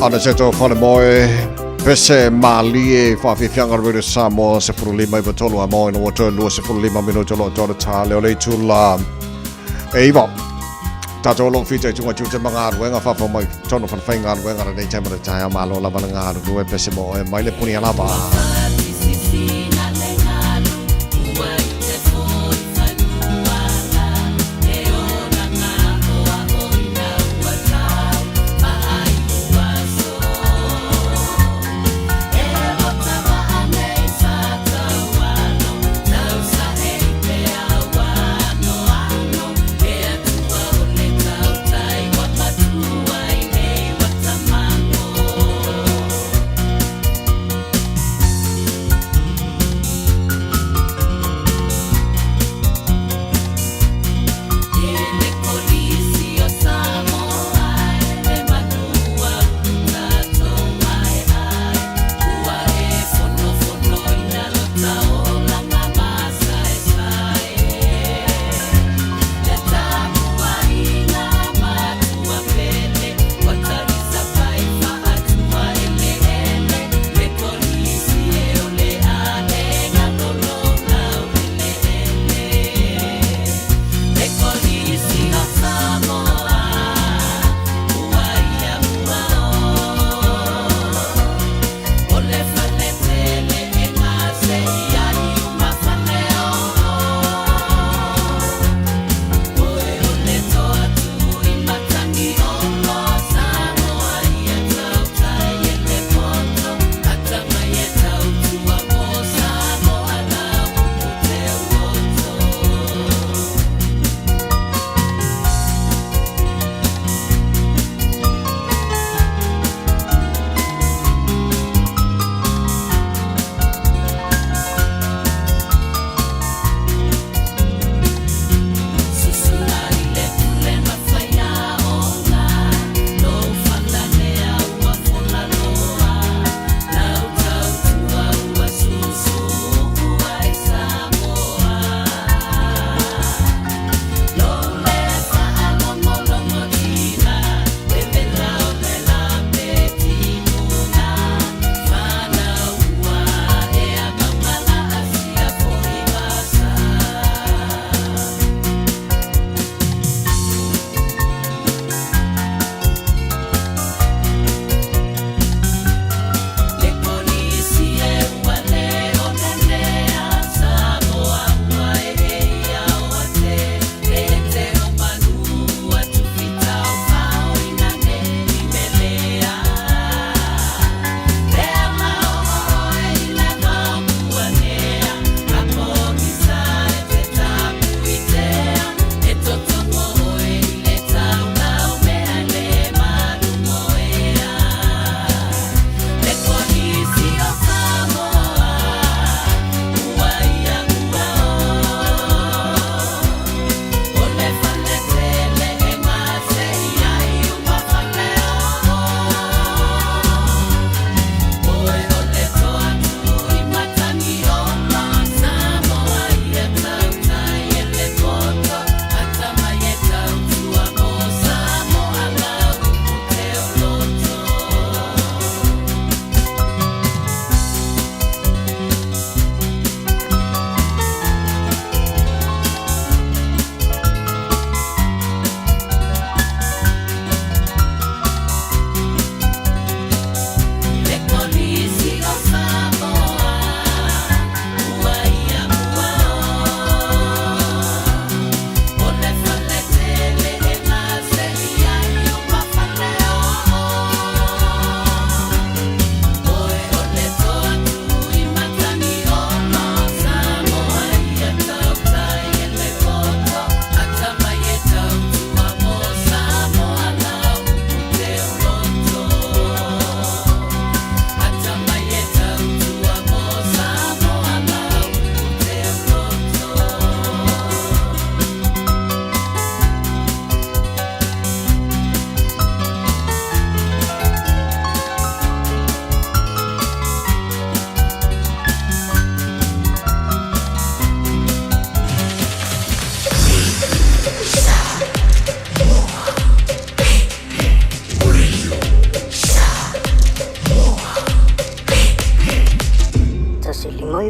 Speaker 3: Ana se tō whale moe, pese mālie whawhiwhianga Radio Samoa, se furu lima i patolu a moe no watoe lua se furu lima minuto lo tōra tā leo le tūla. E iwa, tātou lo whita i tunga tūte mga ruenga whawha mai tono whanawhai ngā ruenga ra nei taimara taia malo lava na ngā rue pese moe mai le puni alava.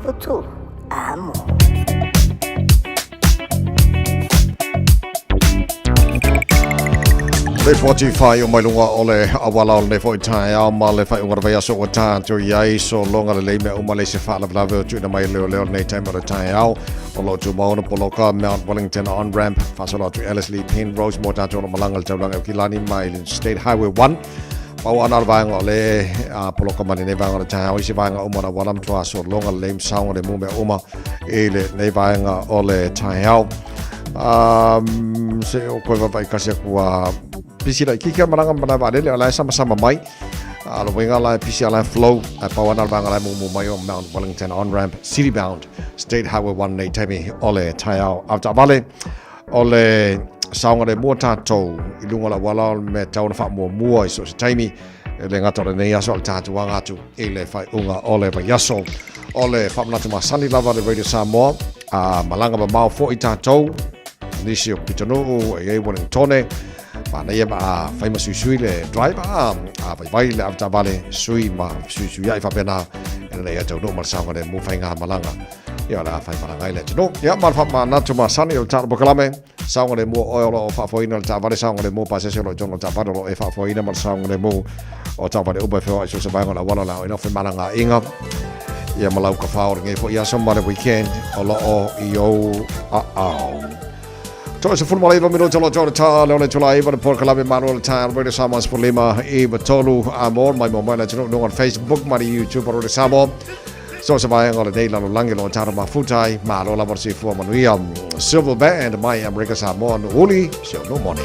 Speaker 6: 93 Amo.
Speaker 3: Le 45 o mai lunga o le awala o lenei foi taeao ma le faaiuga o le vaiaso ua tatou i ai sologa lelei mea uma leai se faalavelave o tuuina mai e leoleo lenei taimi o le taeao o lo o tumau ona poloka Mount Wellington on ramp faasolo atu i Ellerslie Penrose mo tatou o lo o malaga i le taulaga i Aukilani mai le State Highway 1. Pau ana o le vaega o le a poloka mai lenei vaega o le taeao i se vaega uma o le auala matua sologa lelei ma saogalemu mea uma i lenei vaega o le taeao. Um, se o koe vaavaai kasi aku a pisi laitiiti a malaga ma malae vaalele o la e samasama mai. A lo uiga la e pisi a la e flow ae pau ana o le vaega la e mumu mai o Mount Wellington on ramp city bound State Highway 1 nei taimi o le taeao. Avetaavale o le saogalemu o tatou i luga o le auala o le mea e tatau ona faamuamua i so o se taimi, e le gata o lenei aso a o le tatou aga atu i le faaiuga o le vaiaso. O le faamanatu masani lava le Radio Samoa, a malaga mamao foi tatou, nisi o pitonuu e i ai Wellingtone, manaia ma a fai ma suisui le driver, a, a vaivai le avetaavale sui ma fesuisuiai faapena, ina ia taunuu ma le saogalemu faigamalaga. Ia, o le a fai malaga ai le atunuu. Ia, ma le faamanatu masani o le tatou polokalame, saogalemu o oe o lo o faafoeina le taavale, saogalemu pasese o lo o i totonu o le taavale o lo o e faafoeina ma le saogalemu o taavale uma e feoai i so o se vaega o le auala o le a oe ina femalagaaiga. Ia, ma lau kafao o lenei foi aso ma le weekend o lo o i ou aao. Toe 19 minuta o lo o tā le ole tula iwa le polokalame Malo o le Taeao Radio Samoa 15 i tolu a mo mai mo mai le atunuu luga o le Facebook ma le YouTube o Radio Samoa. So se vaega o lenei lalolagi o lo o tatou mafuta ai, malo lava le soifua manuia. Silver Band mai Amerika Samoa, Nu'uuli, si ou nuu moni.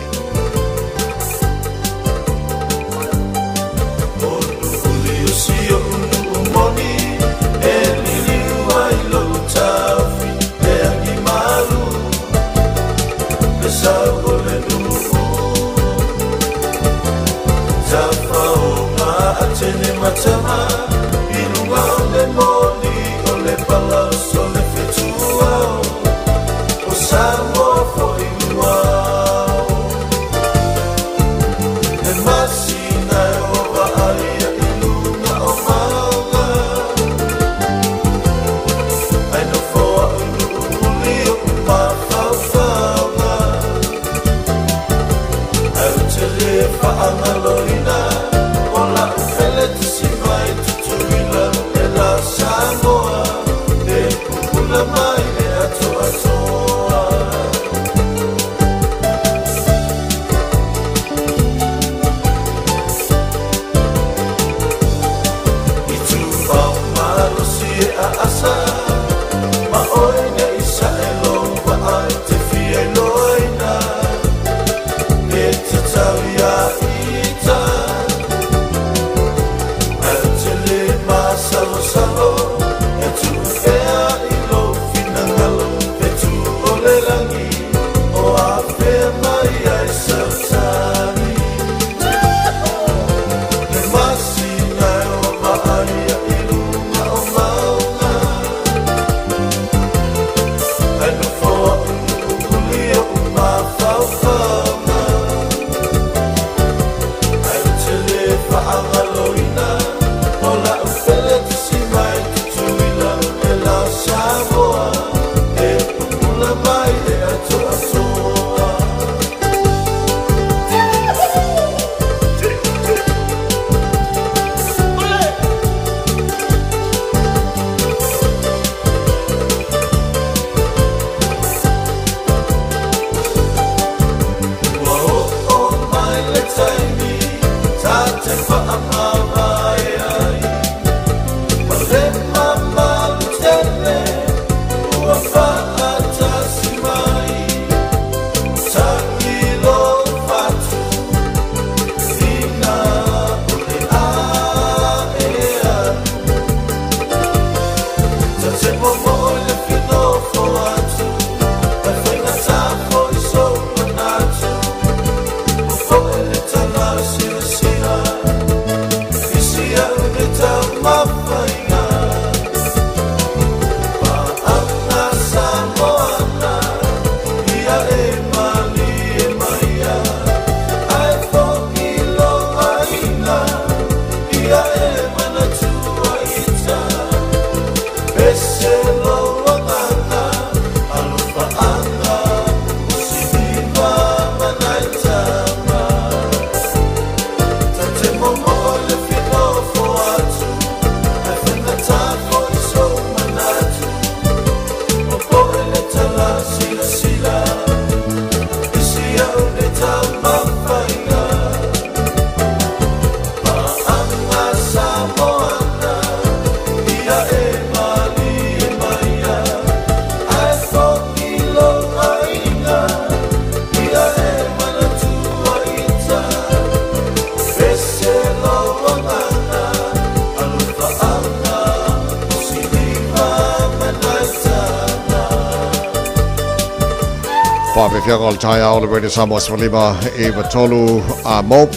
Speaker 3: Faafeafeaga o le taeao le Radio Samoa 1593 a mo.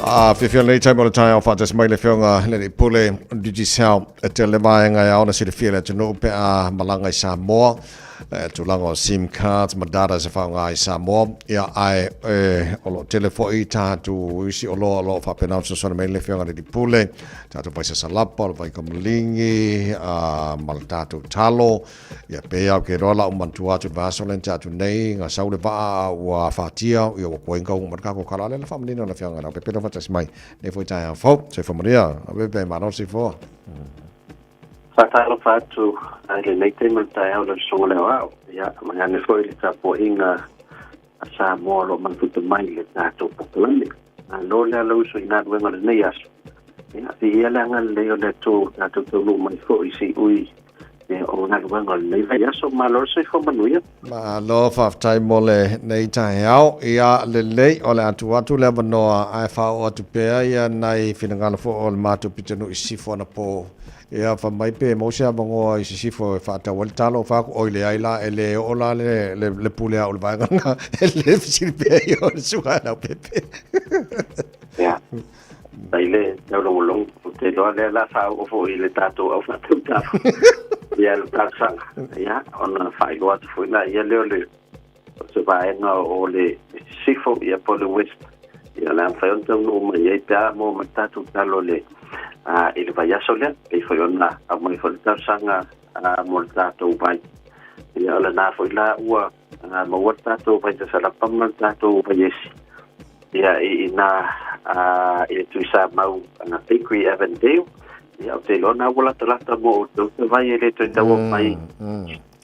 Speaker 3: A fiafia lenei taimi o le taeao faatasi mai le Afioga i le Alii Pule o le Digicel e tele vaega e ao ona silafia e le atunuu pe a malaga i Samoa. Le tulaga o sim cards ma data se faaaoga i Samoa. Ia, ae e, o lo o tele foi tatou isi oloa o lo o faapena ona fesoasoani mai le Afioga i le Alii Pule, tatou vai sasalapa, o le vai kamaligi, a, ma le tatou talo. Ia, pei lava ou te iloa la u manatua atu i le vaiaso lea na tea atu nei, na sau le vaa a ua afatia, ia ua koe ina uma le tatou tala. A o lea la faamanino e le Afioga i Leaupepe faatasi mai nei foi taeao fou. Soifua manuia, Leaupepe, malo le soifua.
Speaker 7: Faatalofa atu i lenei taimi o le taeao i lau Susuga i le Aoao, ia, vaeane foi le tapuaiga a Samoa o lo o mafuta mai i le tatou polokalame. Malo le alauso i galuega o lenei aso. Ia, viia le agalelei o le Atua ua tatou taunuu mai foi i siui o galuega o lenei vaiaso. Malo le soifua manuia.
Speaker 3: Malo faafetai mo lenei taeao. Ia lelei, o le a tuu atu le avanoa ae faaoo atu pea ia nai finagalo foi o le matou pitonuu i sisifo anapo. Ia fai mai pe maua se avanoa i sisifo e faatau ai le talo, fai atu, oi leai la, e le oo la le, le, le pule a au i le vaega lena, e le fesili pea ia o le suaga e Leaupepe.
Speaker 7: Ia, mai le taulogologo, ou te iloa lea la faaoo foi i le tatou au faatautalo. Ia le talosaga, ia, ona faailoa atu foi laia lea o le o se vaega o le Sisifo, ia po o le West, ia o le a mafai ona taunuu mai ai pe a maua mai le tatou talo i le, i le vaiaso lea, pei foi ona aumai foi le talosaga mo le tatou vai. Ia o lena foi la ua maua le tatou vai sasalapa ma le tatou vaiesi, ia i ina i le Tuisamau Bakery Avondale, ia ou te iloa na ua latalata mo outou se vai e le toe tau mai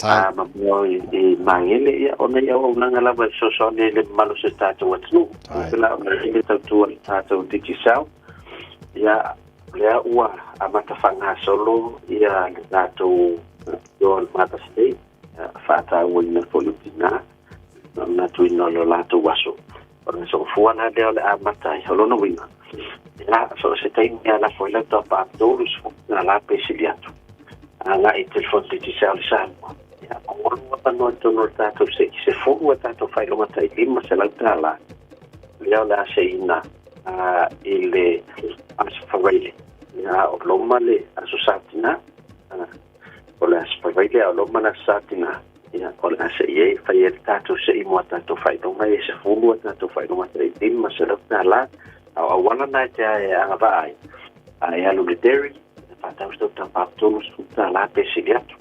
Speaker 7: a ma mo i Magele, ia ona i auaunaga lava e fesoasoani ai i le mamalu o si o tatou atunuu. Pela ona i le tautua i le tatou Digicel, ia lea ua amata faagasolo ia le tatou o le Mother's Day, faatauaina foi o tina ma manatuina o le latou aso. O le aso fua la lea o le amata ai. O lona uiga, ia, so o se taimi lava lafo ai lau tapa $30 pe sili atu agai i telefoni Digicel i Samoa. Ia, ua alu avanoa i totonu o le tatou seki 10 a tatou faailoga tai $500 lea o le a seiina i le Aso Faraile. Ia, o Roma le Aso Sa Tina. O le Aso Faraile a o Roma le Aso Sa Tina. Ia, o le a sei ai, fai ai le tatou sei mo a tatou faailoga ia e 10 a tatou faailoga tai $500. A o auala na e te ae agavaa ai, a e alu i le dairy, e faatau se tau $30 pe sili atu.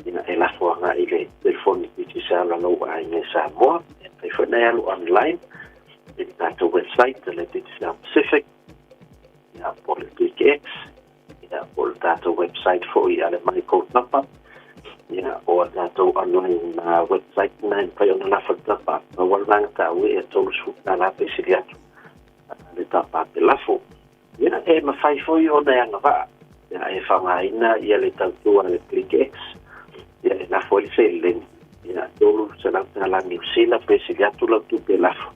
Speaker 7: Ia, e lafo agai i le telefoni Digicel a lou aiga i Samoa. E mafai foi ona e alu online i le tatou website a le Digicel Pacific, ia, po o le PKX, ia, po o le tatou website foi a le MyGoTapa, ia, o a tatou online website na e mafai ona lafo le tapa. Pau lava le vaega taua ia $30 pe sili atu le tapa pe lafo. Ia, e mafai foi ona e agavaa, ia, e faaaogaina ia le tautua a le ClickX, ia, e lafo ai le seleni, ia, $300 Niu Sila pe sili atu lau tupe lafo.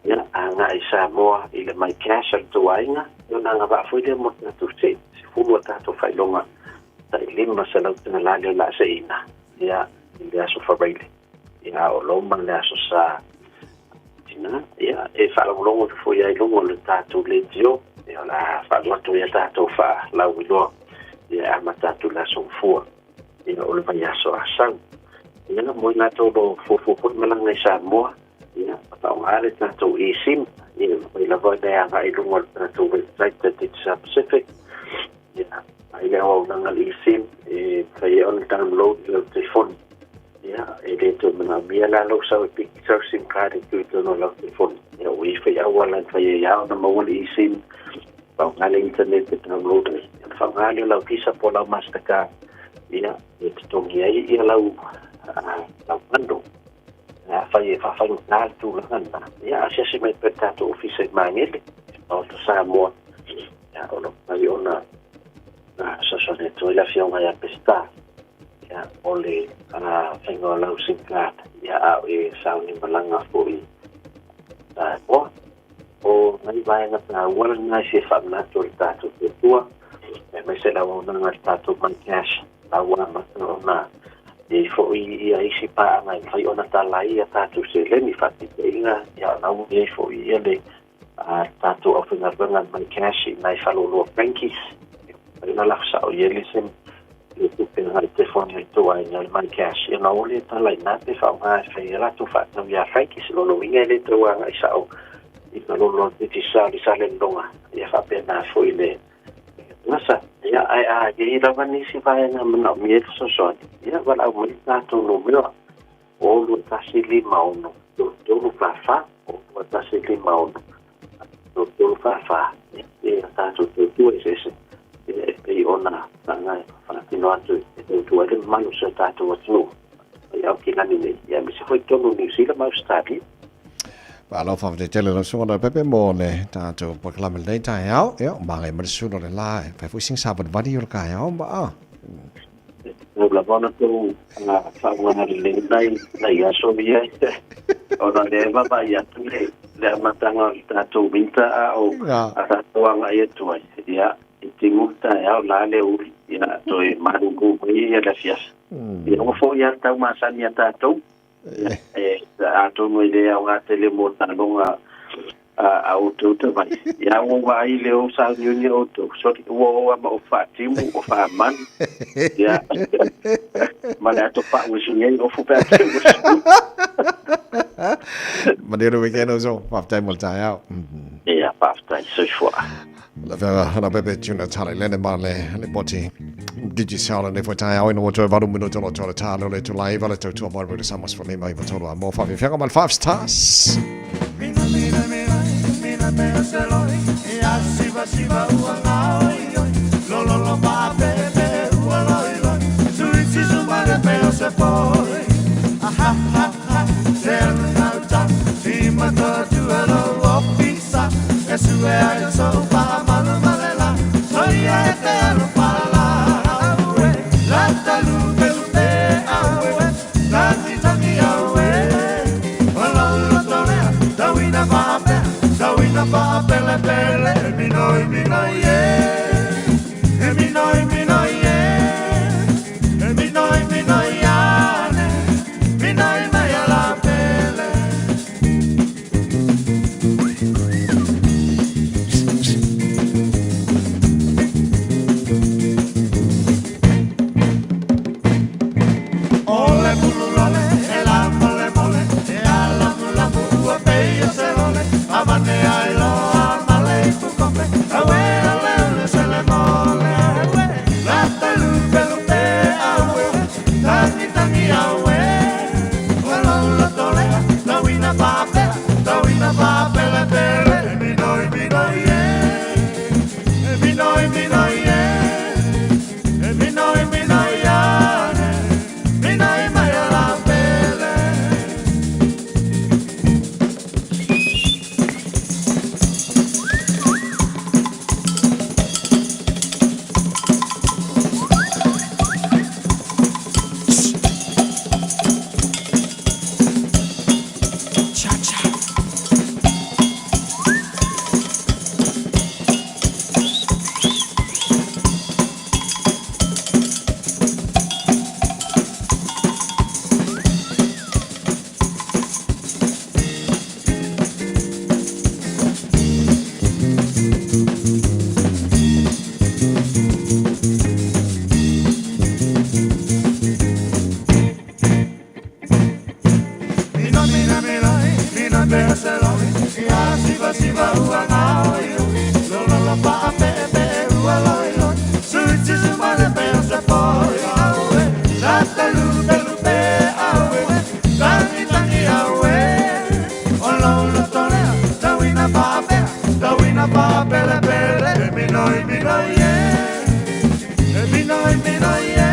Speaker 7: Ia, agai i Samoa i le MyCash a le tou aiga, ia ona agavaa foi lea mo le tatou se'i, 10 a tatou faailoga tai $500 lea o le a seiina, ia, i le Aso Faraile, ia, a o Roma le Aso Sa Tina, ia, e faalogologo atu foi lava i luga o le tatou leitio, ia, o le a faaalu atu ai a tatou faalauiloa, ia, e amata atu i le Aso Gafua. Ia, o le vaiaso a sau. Ia, mo i latou o lo o fuafua foi malaga i Samoa, Ia, faaaoga le tatou eSIM, ia, mafai lava ona e agai i luga o le tatou website a Digicel Pacific. Ia, ai le auaunaga le eSIM, e mafai ai ona download i lau telefoni. Ia, e le toe manaomia la lou sau e piki sau SIM card e tuu i totonu o lau telefoni. Ia, ua i ai foi auala e mafai ai lava ona maua le eSIM, faaaoga le internet e download ai. Ona faaaoga lea o lau Visa po o lau Mastercard, ia, e totogi ai ia lau, lau bundle. Afai e faafaigata le tulaga lena, ia asiasi mai pea i le tatou ofisa i Magele, Maota Samoa, ia o lo o mafai ona fesoasoani atu ai le Afioga ia Peseta, ia o le faiga o lau sim card, ia a o e sauni malaga foi i Samoa. O nai vaega taua lena e fia faamanatu i le tatou tuatua, aemaise le auaunaga a le tatou MyCash, la ua amata ona. E i ai foi ia isi paaga e mafai ona tala ai a tatou seleni faataitaiga, ia o la ua i ai foi ia le tatou aufaigaluega a le MyCash i nai faleoloa Frankie's, e mafai ona lafo sao i ai le sem le tupe agai i telefoni a le tou aiga le MyCash, ia ona o lea tala i ina pe faaaoga e fai ai a latou faatau ia Frankie's. O lona uiga e le tau agai sao i faleoloa Digicel i Salelologa, ia faapena foi le Gasa, ia, ae a i ai lava nisi vaega e manaomia ai le fesoasoani, ia, valaau mai le tatou numera, o 2156 3344, o 2156 3344, ia, ia tatou tautua eseese, ia, e pei ona faatino atu e tautua ai le mamalu o si o tatou atunuu mai Aukilani nei, ia, aemaise foi totonu o Niu Sila ma Ausetalia.
Speaker 3: Malo faafetai tele lau susuga Leaupepe mo le tatou polokalame i lenei taeao. Ia, o magai ma le sulu o le la e fai foi sina savalivali o le taeao ma a.
Speaker 7: Tau lava ona tou faauaga lelei nai nai aso ia ona lea e vaavaai atu le le amataga o le tatou winter a o a tatou agai atu ai ia e timu le taeao la le uli ia toe malulu mai ia le afiafi. Ia ua foi lava le tau masani a tatou. Atonu e le aoga tele mo taaloga a outou tamai. Ia ua ou vaai i le ou sauniuni o outou, soli, ua oo lava ma ou faatimu, o faamanu, ia, ma le ato pau e sui ai ofu pe a teu ua sui.
Speaker 3: Manuia le weekend uso, faafetai mo le taeao.
Speaker 7: Ia, faafetai, soifua.
Speaker 3: Le afioga Leaupepe Tuna Talelele ma le lipoti Digicel lenei foi taeao ina ua toe 8 minuto lo toe tā leo le itula iva le tautua mai Radio Samoa 15 iva tolu a mo whawhiwhianga ma le 5 stars. Mina mina mina mina peo se loi Ia siva siva ua ngā oi oi Lo lo lo pa pe pe ua loi loi Suiti suma le peo se poi Ah ha ha ha Se alu ngau ta Tima toa tua lo opisa E sue ai o sou pa malu male la Soia e te alu pa la Aue La ta lupe lupe aue Tangi tangi aue O lo lo tolea Tauina faapea Tauina faapele pele E minoi minoi e E minoi minoi e E minoi minoi ane Minoi mai ala pele. O le pulu lole, e la mole mole, e a lamu lamu ua pei o se lole, a vane ai loa male i pukope, aue ole ole se le mole, aue, la te lupe lupe, aue, tangi tangi aue, ua lou loto lea, tauina faapea, tauina faapele pele, e minoi minoi e, e minoi minoi e, e minoi minoi ane, minoi mai ala pele. Mina mina minoi, mina pea se loi, ia siva siva ua ngā oi oi, lo lo lo pa a pe pe ua loi loi, suiti suma le pea se poi, aue, la te lupe lupe, aue, tangi tangi aue, o lo lo tolea, tauina pa pea, tauina pa pele pele, e minoi minoi e, e minoi minoi e,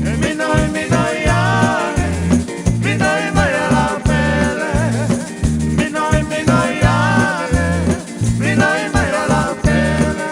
Speaker 3: e minoi minoi ane, minoi mai ala pele, minoi minoi ane, minoi mai ala pele.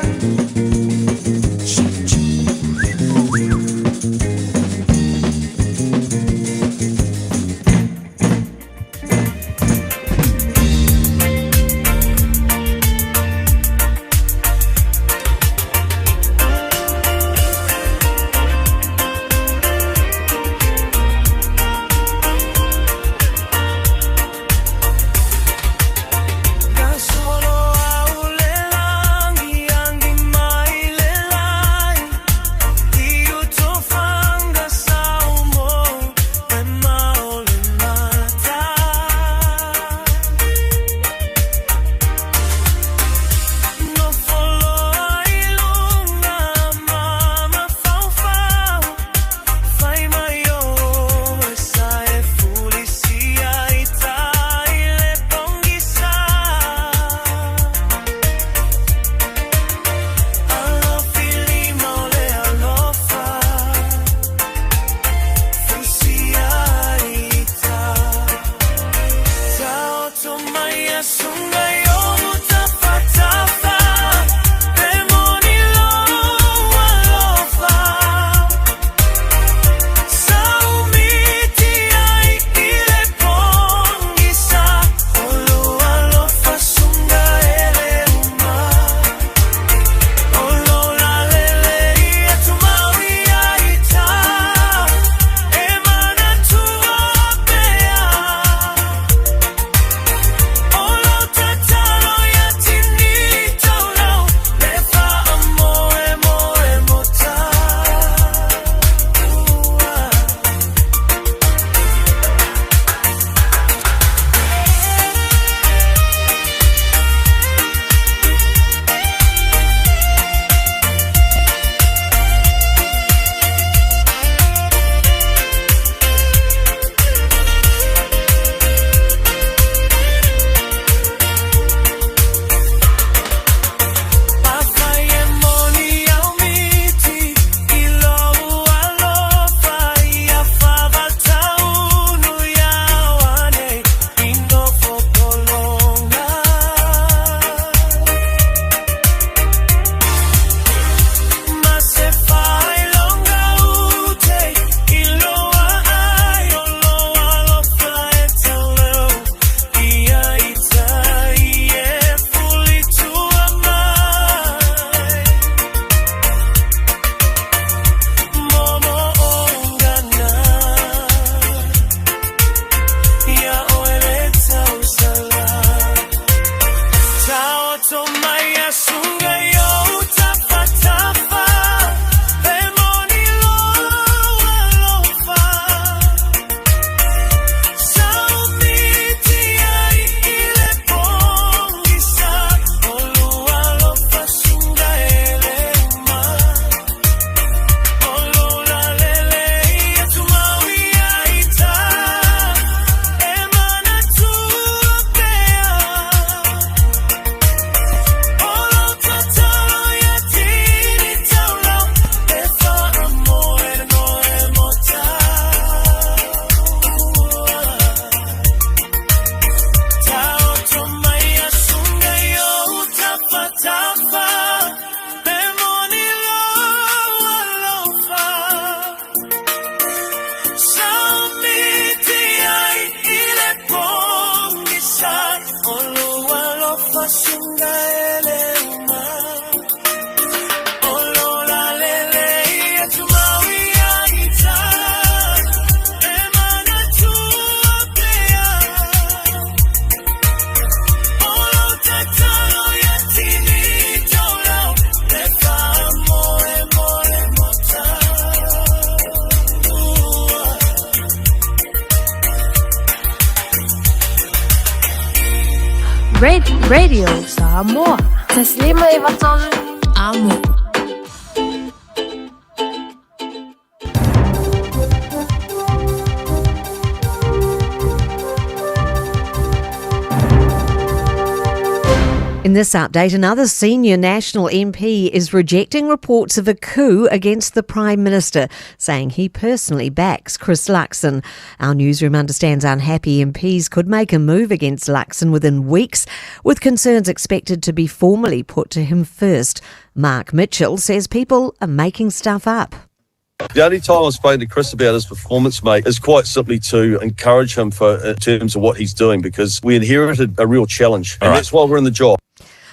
Speaker 24: Radio Samoa. 1593 Amo.
Speaker 11: In this update, another senior National MP is rejecting reports of a coup against the Prime Minister, saying he personally backs Chris Luxon. Our newsroom understands unhappy MPs could make a move against Luxon within weeks, with concerns expected to be formally put to him first. Mark Mitchell says people are making stuff up.
Speaker 15: The only time I've spoken to Chris about his performance, mate, is quite simply to encourage him for in terms of what he's doing, because we inherited a real challenge, and that's why we're in the job.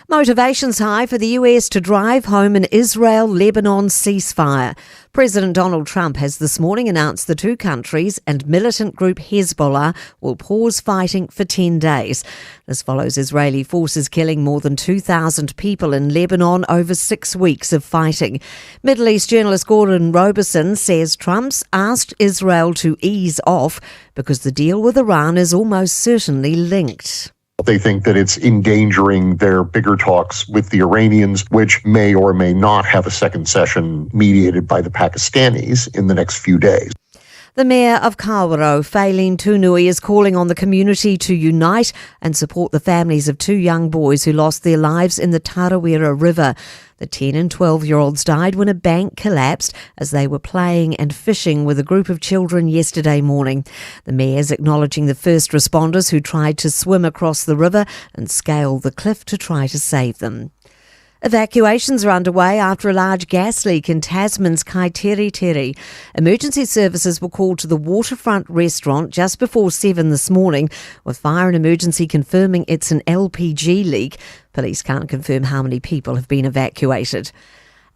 Speaker 11: Motivation's high for the US to drive home an Israel-Lebanon ceasefire. President Donald Trump has this morning announced the two countries and militant group Hezbollah will pause fighting for 10 days. This follows Israeli forces killing more than 2,000 people in Lebanon over 6 weeks of fighting. Middle East journalist Gordon Robertson says Trump's asked Israel to ease off because the deal with Iran is almost certainly linked.
Speaker 16: They think that it's endangering their bigger talks with the Iranians, which may or may not have a second session mediated by the Pakistanis in the next few days.
Speaker 11: The mayor of Kawerau, Faylene Tunui, is calling on the community to unite and support the families of two young boys who lost their lives in the Tarawera River. The 10 and 12-year-olds died when a bank collapsed as they were playing and fishing with a group of children yesterday morning. The mayor's acknowledging the first responders who tried to swim across the river and scale the cliff to try to save them. Evacuations are underway after a large gas leak in Tasman's Kaiteriteri. Emergency services were called to the Waterfront restaurant just before 7 this morning, with fire and emergency confirming it's an LPG leak. Police can't confirm how many people have been evacuated.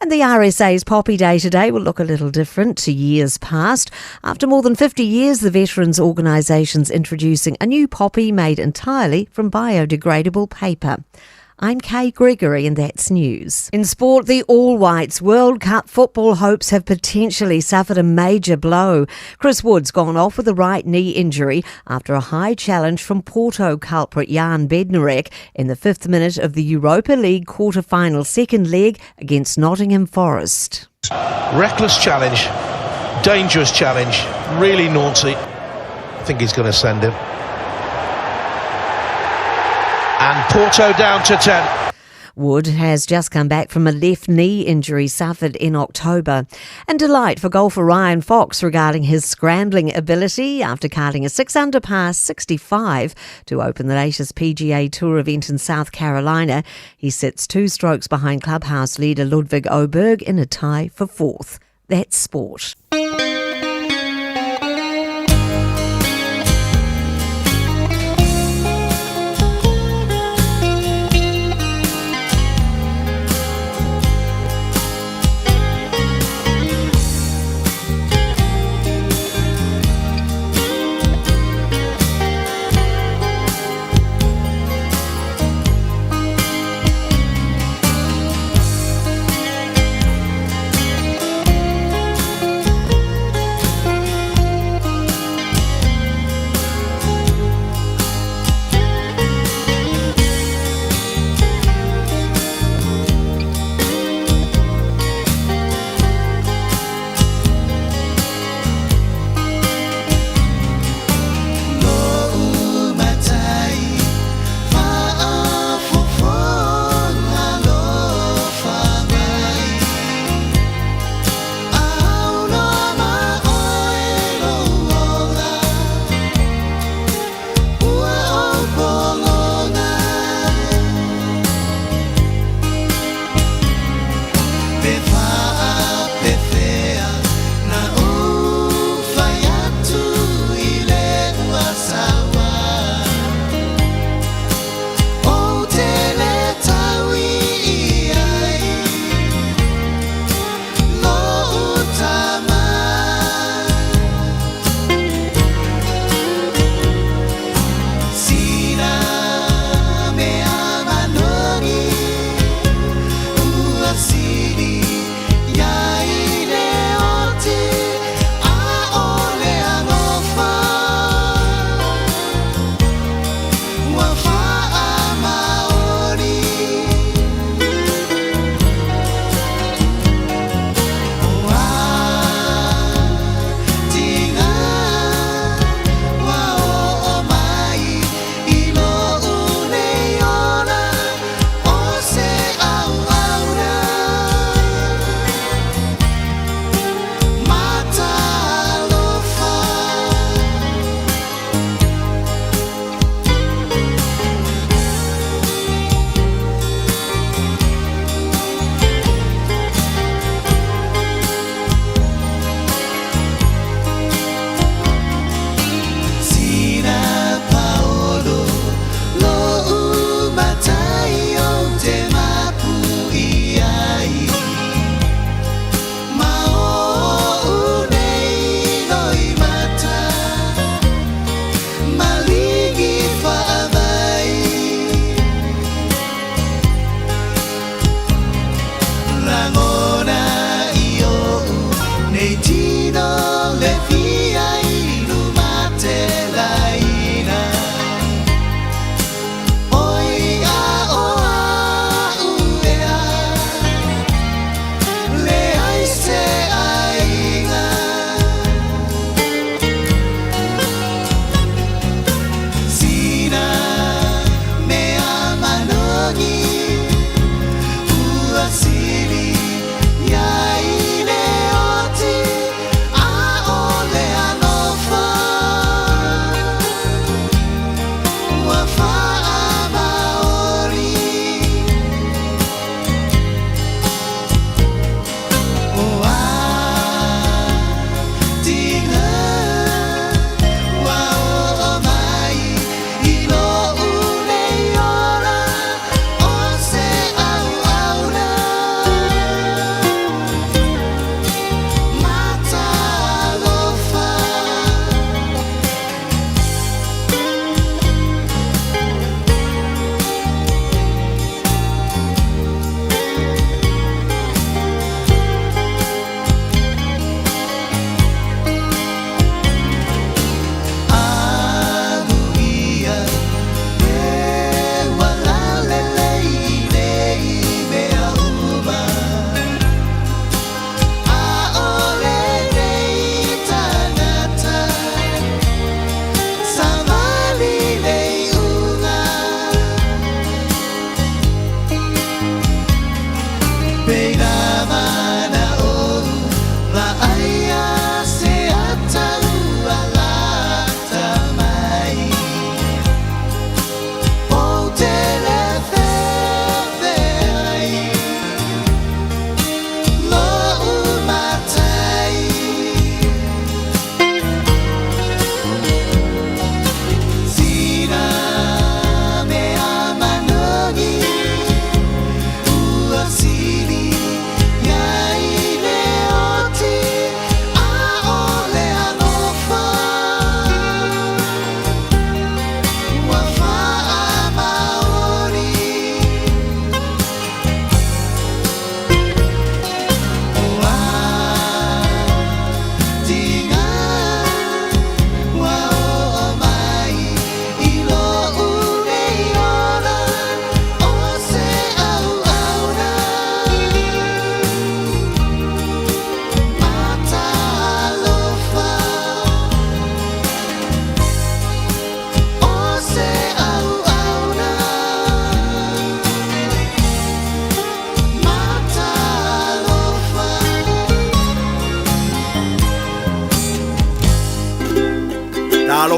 Speaker 11: And the RSA's Poppy Day today will look a little different to years past. After more than 50 years, the veterans organisation's introducing a new poppy made entirely from biodegradable paper. I'm Kay Gregory, and that's news. In sport, the All Whites World Cup football hopes have potentially suffered a major blow. Chris Wood's gone off with a right knee injury after a high challenge from Porto culprit Jan Bednarek in the 5th minute of the Europa League quarter-final second leg against Nottingham Forest.
Speaker 17: Reckless challenge, dangerous challenge, really naughty. I think he's going to send him. And Porto down to 10.
Speaker 11: Wood has just come back from a left knee injury suffered in October. And delight for golfer Ryan Fox regarding his scrambling ability after carding a 6 under par 65 to open the latest PGA Tour event in South Carolina. He sits 2 strokes behind clubhouse leader Ludwig Åberg in a tie for 4th. That's sport.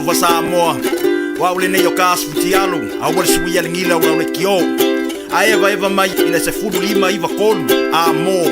Speaker 9: Talofa Samoa. O au lenei o ka asu fitialu, aua le suia le gila o lau leitio. A evaeva mai i le 15 93 A mo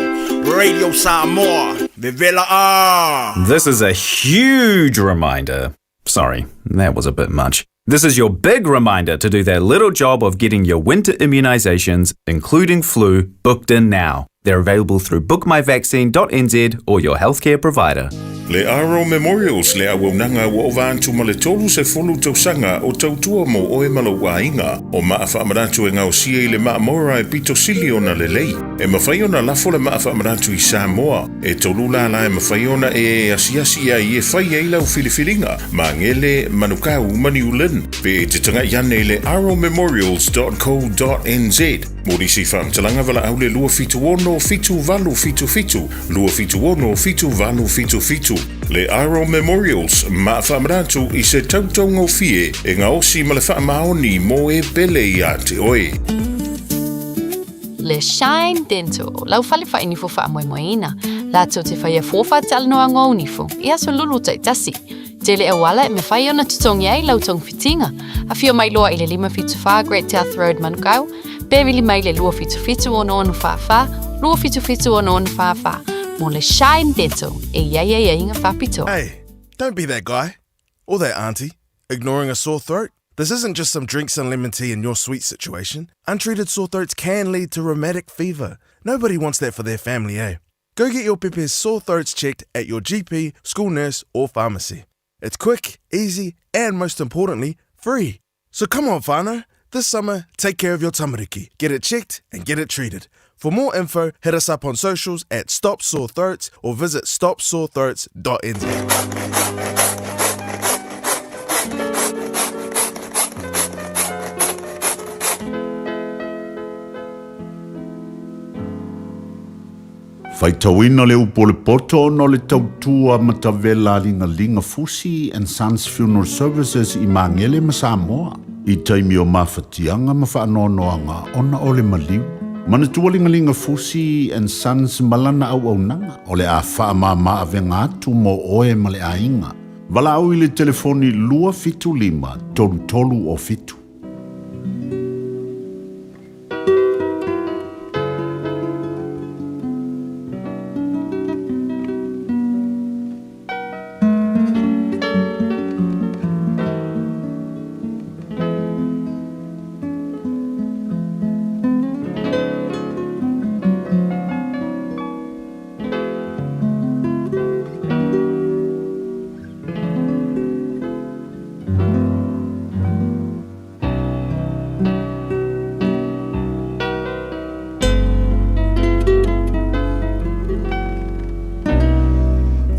Speaker 9: Radio Samoa. Vevela a!
Speaker 10: This is a huge reminder. Sorry, that was a bit much. This is your big reminder to do that little job of getting your winter immunisations, including flu, booked in now. They're available through bookmyvaccine.nz or your healthcare provider.
Speaker 20: Le Aro Memorials le auaunaga ua ova atu ma le 30 tausaga o tautua mo oe ma lou aiga. O maa faamanatu e gaosia i le maamora e pito sili ona lelei. E mafai ona lafo le maa faamanatu i Samoa. E tolu lala e mafai ona e asiasi ai e fai ai lau filifiliga. Magele, Manukau ma New Lynn. Pe e te tagai ane i le aromemorials.co.nz. Mo nisi faamatalaga valaau le 276 7877 276 7877. Le Aro Memorials, maa faamanatu i se tautaugofie e gaosi ma le faamaoni mo e pele ia te oe.
Speaker 13: Le Shine Dental, lau fale whainifo whaamoemoeina. Latou te whaia fōwha talanoa ngō nifo, i aso lulu taitasi. Tele auala e mawhai ona tutongi ai lau togafitiga. Afio mai loa i le 574 Great South Road Manukau, pe vili mai le 277 6644, 277 6644. Mo le Shine Dental, e i ai ai aiga whapito.
Speaker 23: Hey, don't be that guy. Or that auntie, ignoring a sore throat. This isn't just some drinks and lemon tea in your sweet situation. Untreated sore throats can lead to rheumatic fever. Nobody wants that for their family, eh? Go get your pepe's sore throats checked at your GP, school nurse, or pharmacy. It's quick, easy, and most importantly, free. So come on, whānau. This summer, take care of your tamariki. Get it checked and get it treated. For more info, hit us up on socials at Stop Sore Throats or visit stopsorethroats.nz.
Speaker 8: Faitauina le upu o le poto ona o le tautua matavela a Ligalinga Fusi and Sons Funeral Services i Magele ma Samoa i taimi o mafatiaga ma faanoanoaga ona o le maliu. Manatua Ligalinga Fusi and Sons ma lana auaunaga o le a faamāmā avega atu mo oe ma le aiga. Valaau i le telefoni 275 33 o 7.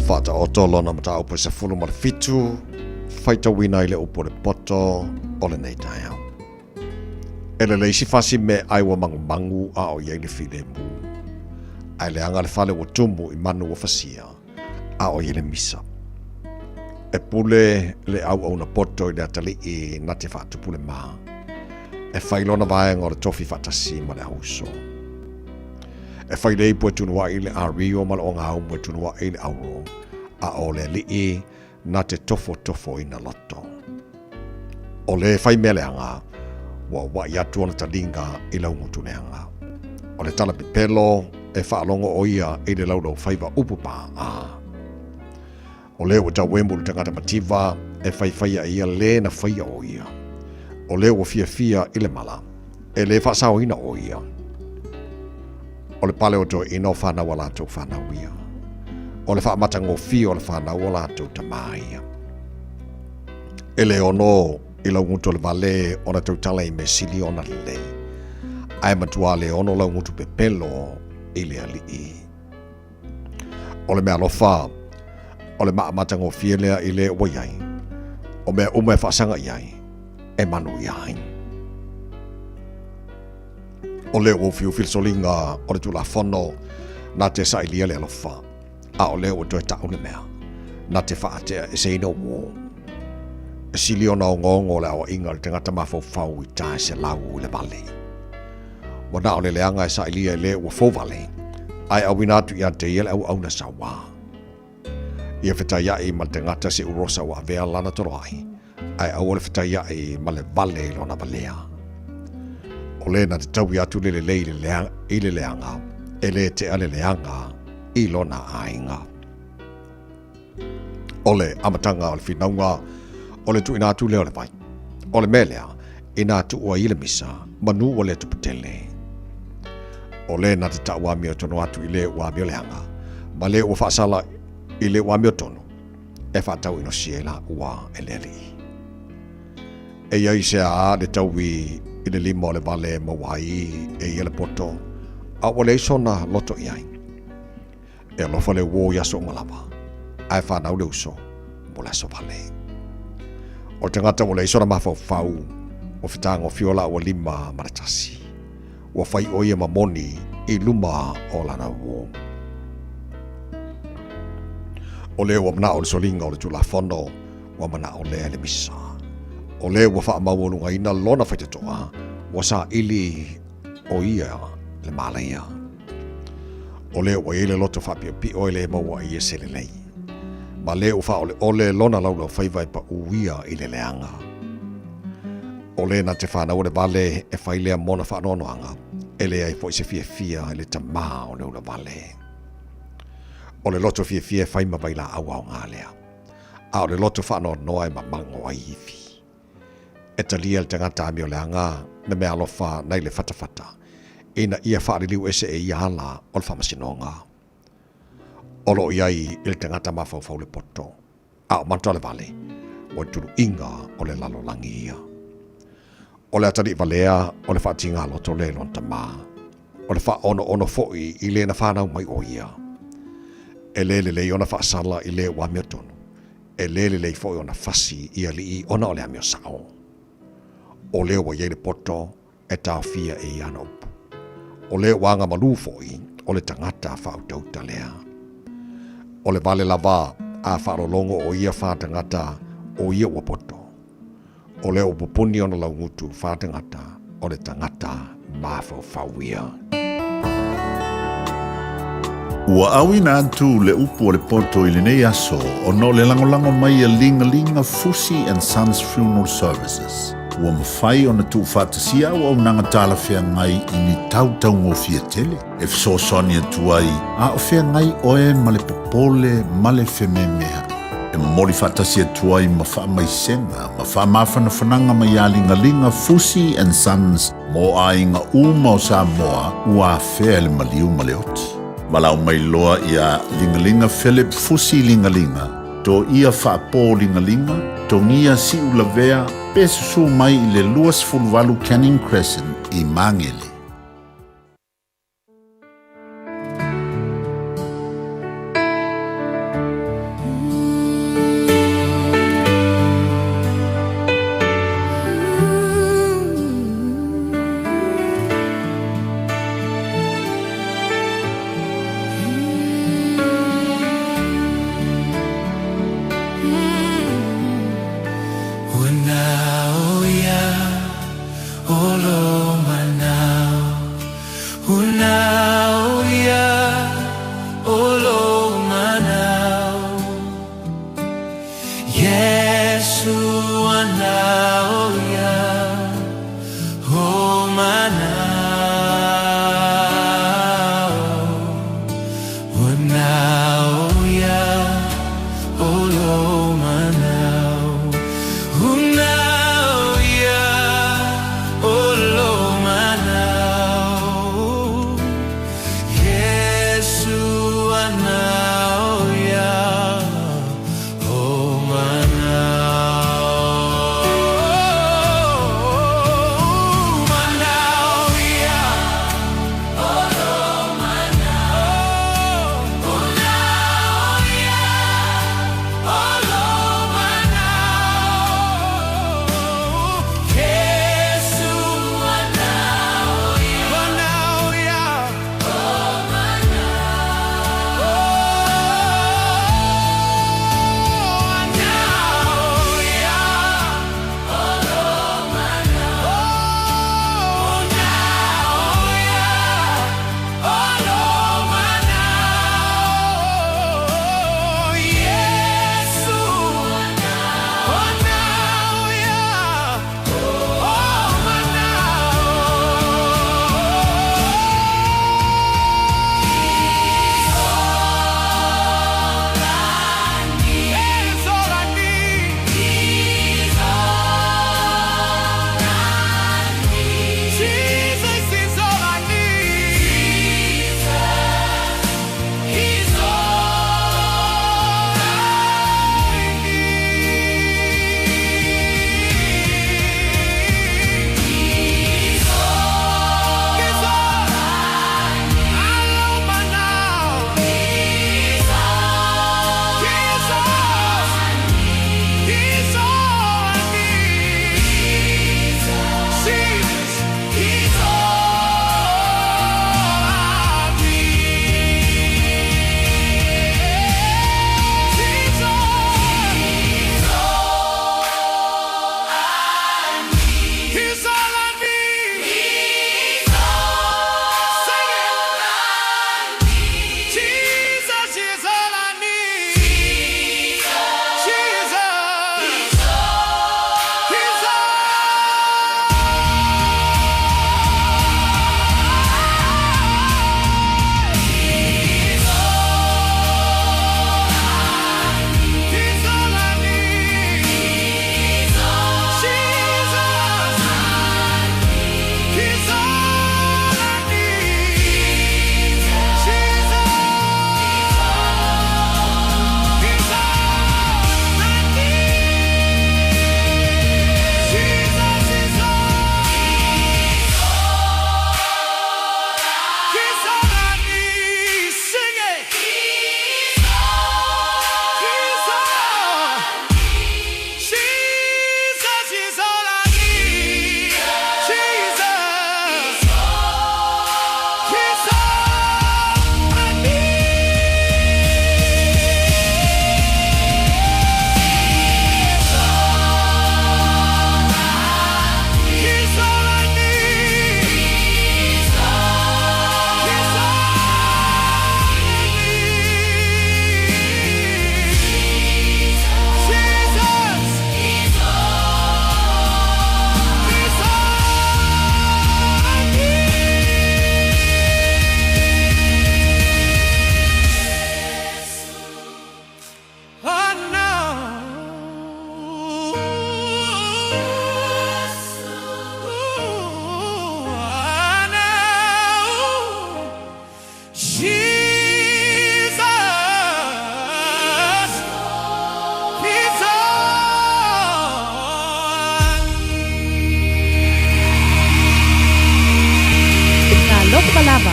Speaker 3: Faataoto lona mataupu e 17, faitauina i le upu o le poto o lenei taeao. E lelei isi fasi me ai ua mangumangu a o i ai le filemu. Ae leaga le fale ua tumu i manu ua fasia a o i ai le misa. E pule le auauna poto i le atalii na te faatupu le ma. E fai lona vaega o le tofi faatasi ma le auuso. E fai le ipu e tunua'i le ario ma le ogaumu e tunua'i le auro, a o le alii na te tofotofoina loto. O le fai mea leaga, ua ua'i atu ona taliga i laugutu leaga. O le tala pepelo e faalogo o ia i le laulaufaiva upu pa'a. O le ua tauemu le tagata mativa e faifaia e ia le na faia o ia. O le ua fiafia i le mala, e le faasaoina o ia. O le pale o toeaiina o fanau a latou fanau ia. O le faamatagofie o le fanau o latou tamā ia. E le ono i laugutu o le vale ona tautala i mea sili ona lelei, ae matua le ono laugutu pepelo i le alii. O le meaalofa, o le maamatagofie lea i le ua i ai, o mea uma e faasaga i ai, e manuia ai. O le ua ufiufi le soliga o le Tulafono na te sailia le alofa, a o lea ua toe ta'u le mea na te faate'aeseina uō. E sili ona ogaoga o le aoaiga o le tagata mafaufau i tae selau i le vale. Ua na o le leaga e sailia i le ua fouvale, ae auina atu ia te ia le auauna sauā. Ia fetaia'i ma le tagata se'u rosa ua avea lana toloai, Ae aua le fetaiaʻi ma le vale i lona valea. O le na te taui atu le lelei i le leaga, e lē tea le leaga i lona aiga. O le amataga o le finauga o le tuuina atu lea o le vai. O le mea lea, inā tuua ai le misa, manu ua le tupu tele. O le na te tau amiotonu atu i le ua amioleaga, ma le ua faasala i le ua amiotonu, e faatauinosia i laua e le Alii. E i ai se ā le taui i le lima o le vale e maua ai e ia le poto, a ua leai sona loto i ai. E alofa le uō i aso uma lava, ae fanau le uso mo le aso vale. O le tagata ua leai sona mafaufau, ua fetagofio la ua lima ma le tasi. Ua fai ʻo ia ma moni i luma o lana uō. O lea ua manaʻo le soliga o le Tulafono, ua manaʻo lea le misa. O lea ua faamaualugaina lona faitotoa, ua saili ʻo ia le mālaia. O lea ua i ai le loto faapiʻopiʻo e le maua ai e se lelei. Ma lea ua faaʻoleʻole lona laulaufaiva e paʻū ia i le leaga. O lea na te fanau le vale e fai lea mona faanoanoaga, e leai foi se fiafia i le tamā o le ula vale. O le loto fiafia e fai ma vailaau aoga lea, a o le loto faanoanoa e mamago ai ivi. E talia le tagata amioleaga le meaalofa nai le fatafata, ina ia faaliliu ese e ia ala o le faamasinoga. O lo o i ai i le tagata mafaufau le poto, a o mata o le vale, ua tuluiga o le lalolagi ia. O le atalii valea o le faatigaloto lea i lona tamā, o le faaonoono foi i le na fanau mai o ia. E le lelei ona faasala i le ua amiotonu, e le lelei foi ona fasi i alii ona o le amio sao. O lea ua i ai le poto e taofia e ia ana upu. O lea ua agamalu foi o le tagata faautauta lea. O le vale lava a faalologo o ia fatagata o ia ua poto. O lea ua pupuni ona laugutu fatagata o le tagata mafaufau ia.
Speaker 8: Ua auina atu le upu o le poto i lenei aso ona o le lagolago mai a Ligalinga Fusi and Sons Funeral Services. Ua mafai ona tuufaatasia auaunaga talafeagai i ni tau taugofie tele e fesoasoani atu ai a o feagai oe ma le popole ma le fememeaʻi. E momoli faatasi atu ai ma faamaisega ma faamafanafanaga mai ia Ligaliga Fusi and Sons mo aiga uma o Samoa ua afea e le maliu ma le oti. Valaau mai loa iā Ligaliga Philip Fusi Ligaliga, Toia Faapō Ligaliga, Togia Siulavea pe susū mai i le 28 Canning Crescent i Magele.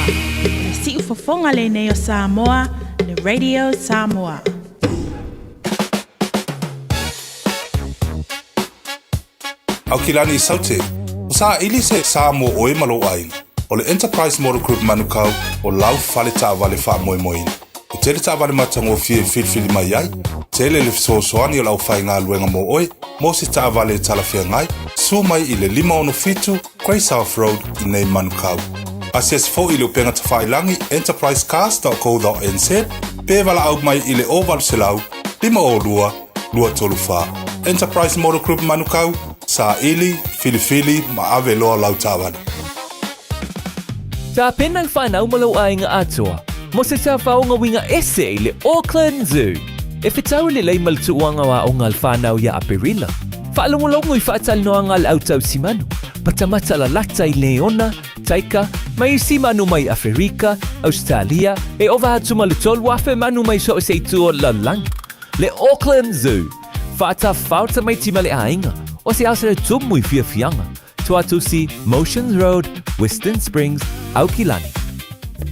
Speaker 1: Le siufofoga lenei o Samoa, le Radio Samoa.
Speaker 2: Aukilani i Saute, ua saili se sa mo oe ma lou aiga. O le Enterprise Motor Group Manukau o lau fale taavale faamoemoeina. E tele taavale matagofie e filifili mai ai, tele le fesoasoani o le aufaigaluega mo oe mo se taavale e talafeagai, susu mai i le 567 Grey South Road i nei Manukau. Asiasi foi i le upega tafailagi enterprisecars.co.nz pe valaau mai i le 0800 502 234. Enterprise Motor Group Manukau, saili, filifili ma ave loa lau taavale.
Speaker 14: Tapena le whanau ma lou aiga atoa mo se tafaoga uiga ese i le Auckland Zoo. E fetau lelei ma le tuuaga o aoga a le whanau ia Aperila. Faalogologo i faatalanoaga a le au tausimanu, matamata lalata i leona, taika, ma isi manu mai Aferika, Ausetalia, e ova atu ma le 3,000 manu mai so o se itu o le lalolagi. Le Auckland Zoo, faatafao tamaiti ma le aiga, o se aso e tumu i fiafiaga, Tuatusi, Motions Road, Western Springs, Aukilani.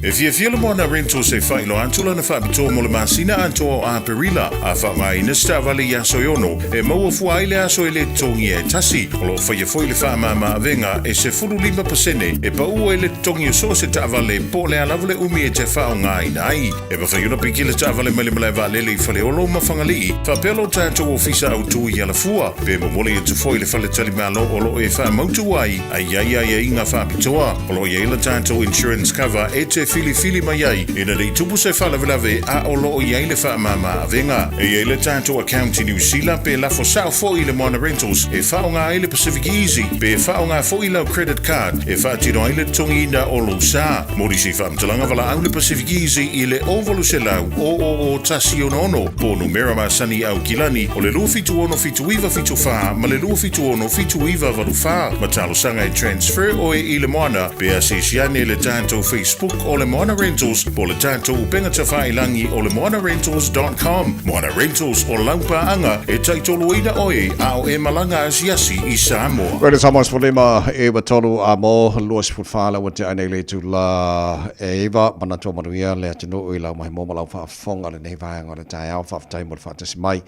Speaker 20: E fiafia le Moana Rentals e faailoa atu lana faapitoa mo le masina atoa o Aperila, a faaaogaina se taavale i aso e ono, e maua fua ai le aso e le totogia e tasi. O lo o faia foi le faamama avega e 15% e pau ai le totogi o so o se taavale po o le a lava le umi e te faaaogaina ai. E mafai ona piki le taavale mai le malae vaalele i Faleolo ma Fagalii, faapea lo tatou ofisa autu i Alafua, pe momoli atu foi i le faletalimalo o lo o e faamautu ai a i ai aiaiga faapitoa. O lo o i ai le tatou insurance cover e te filifili mai ai ina ne i tupu se faalavelave a o lo o i ai le faamama avega. E i ai le tatou account i Niu Sila pe lafo sao foi i le Moana Rentals e faaaoga ai le Pacific Easy pe faaaoga foi lau credit card e faatino ai le totogiina o lou sa. Mo nisi faamatalaga valaau le Pacific Easy i le 0800 000 166 po o numera masani i Aukilani o le 276 7974 ma le 276 7984 ma talosaga e transfer oe i le Moana pe asiasi ane i le tatou Facebook o le Moana Rentals po o le tatou upega tafailagi o le moanarentals.com. Moana Rentals o lau paaga e taitoluina oe a o e malaga asiasi i Samoa.
Speaker 3: Radio Samoa 15 e ua tolu a mo 24 le ua tea nei le itula e iva manatua manuia le atunuu i lau maimoa ma lau faafofoga lenei vaega o le taeao. Faafetai mo le faatasi mai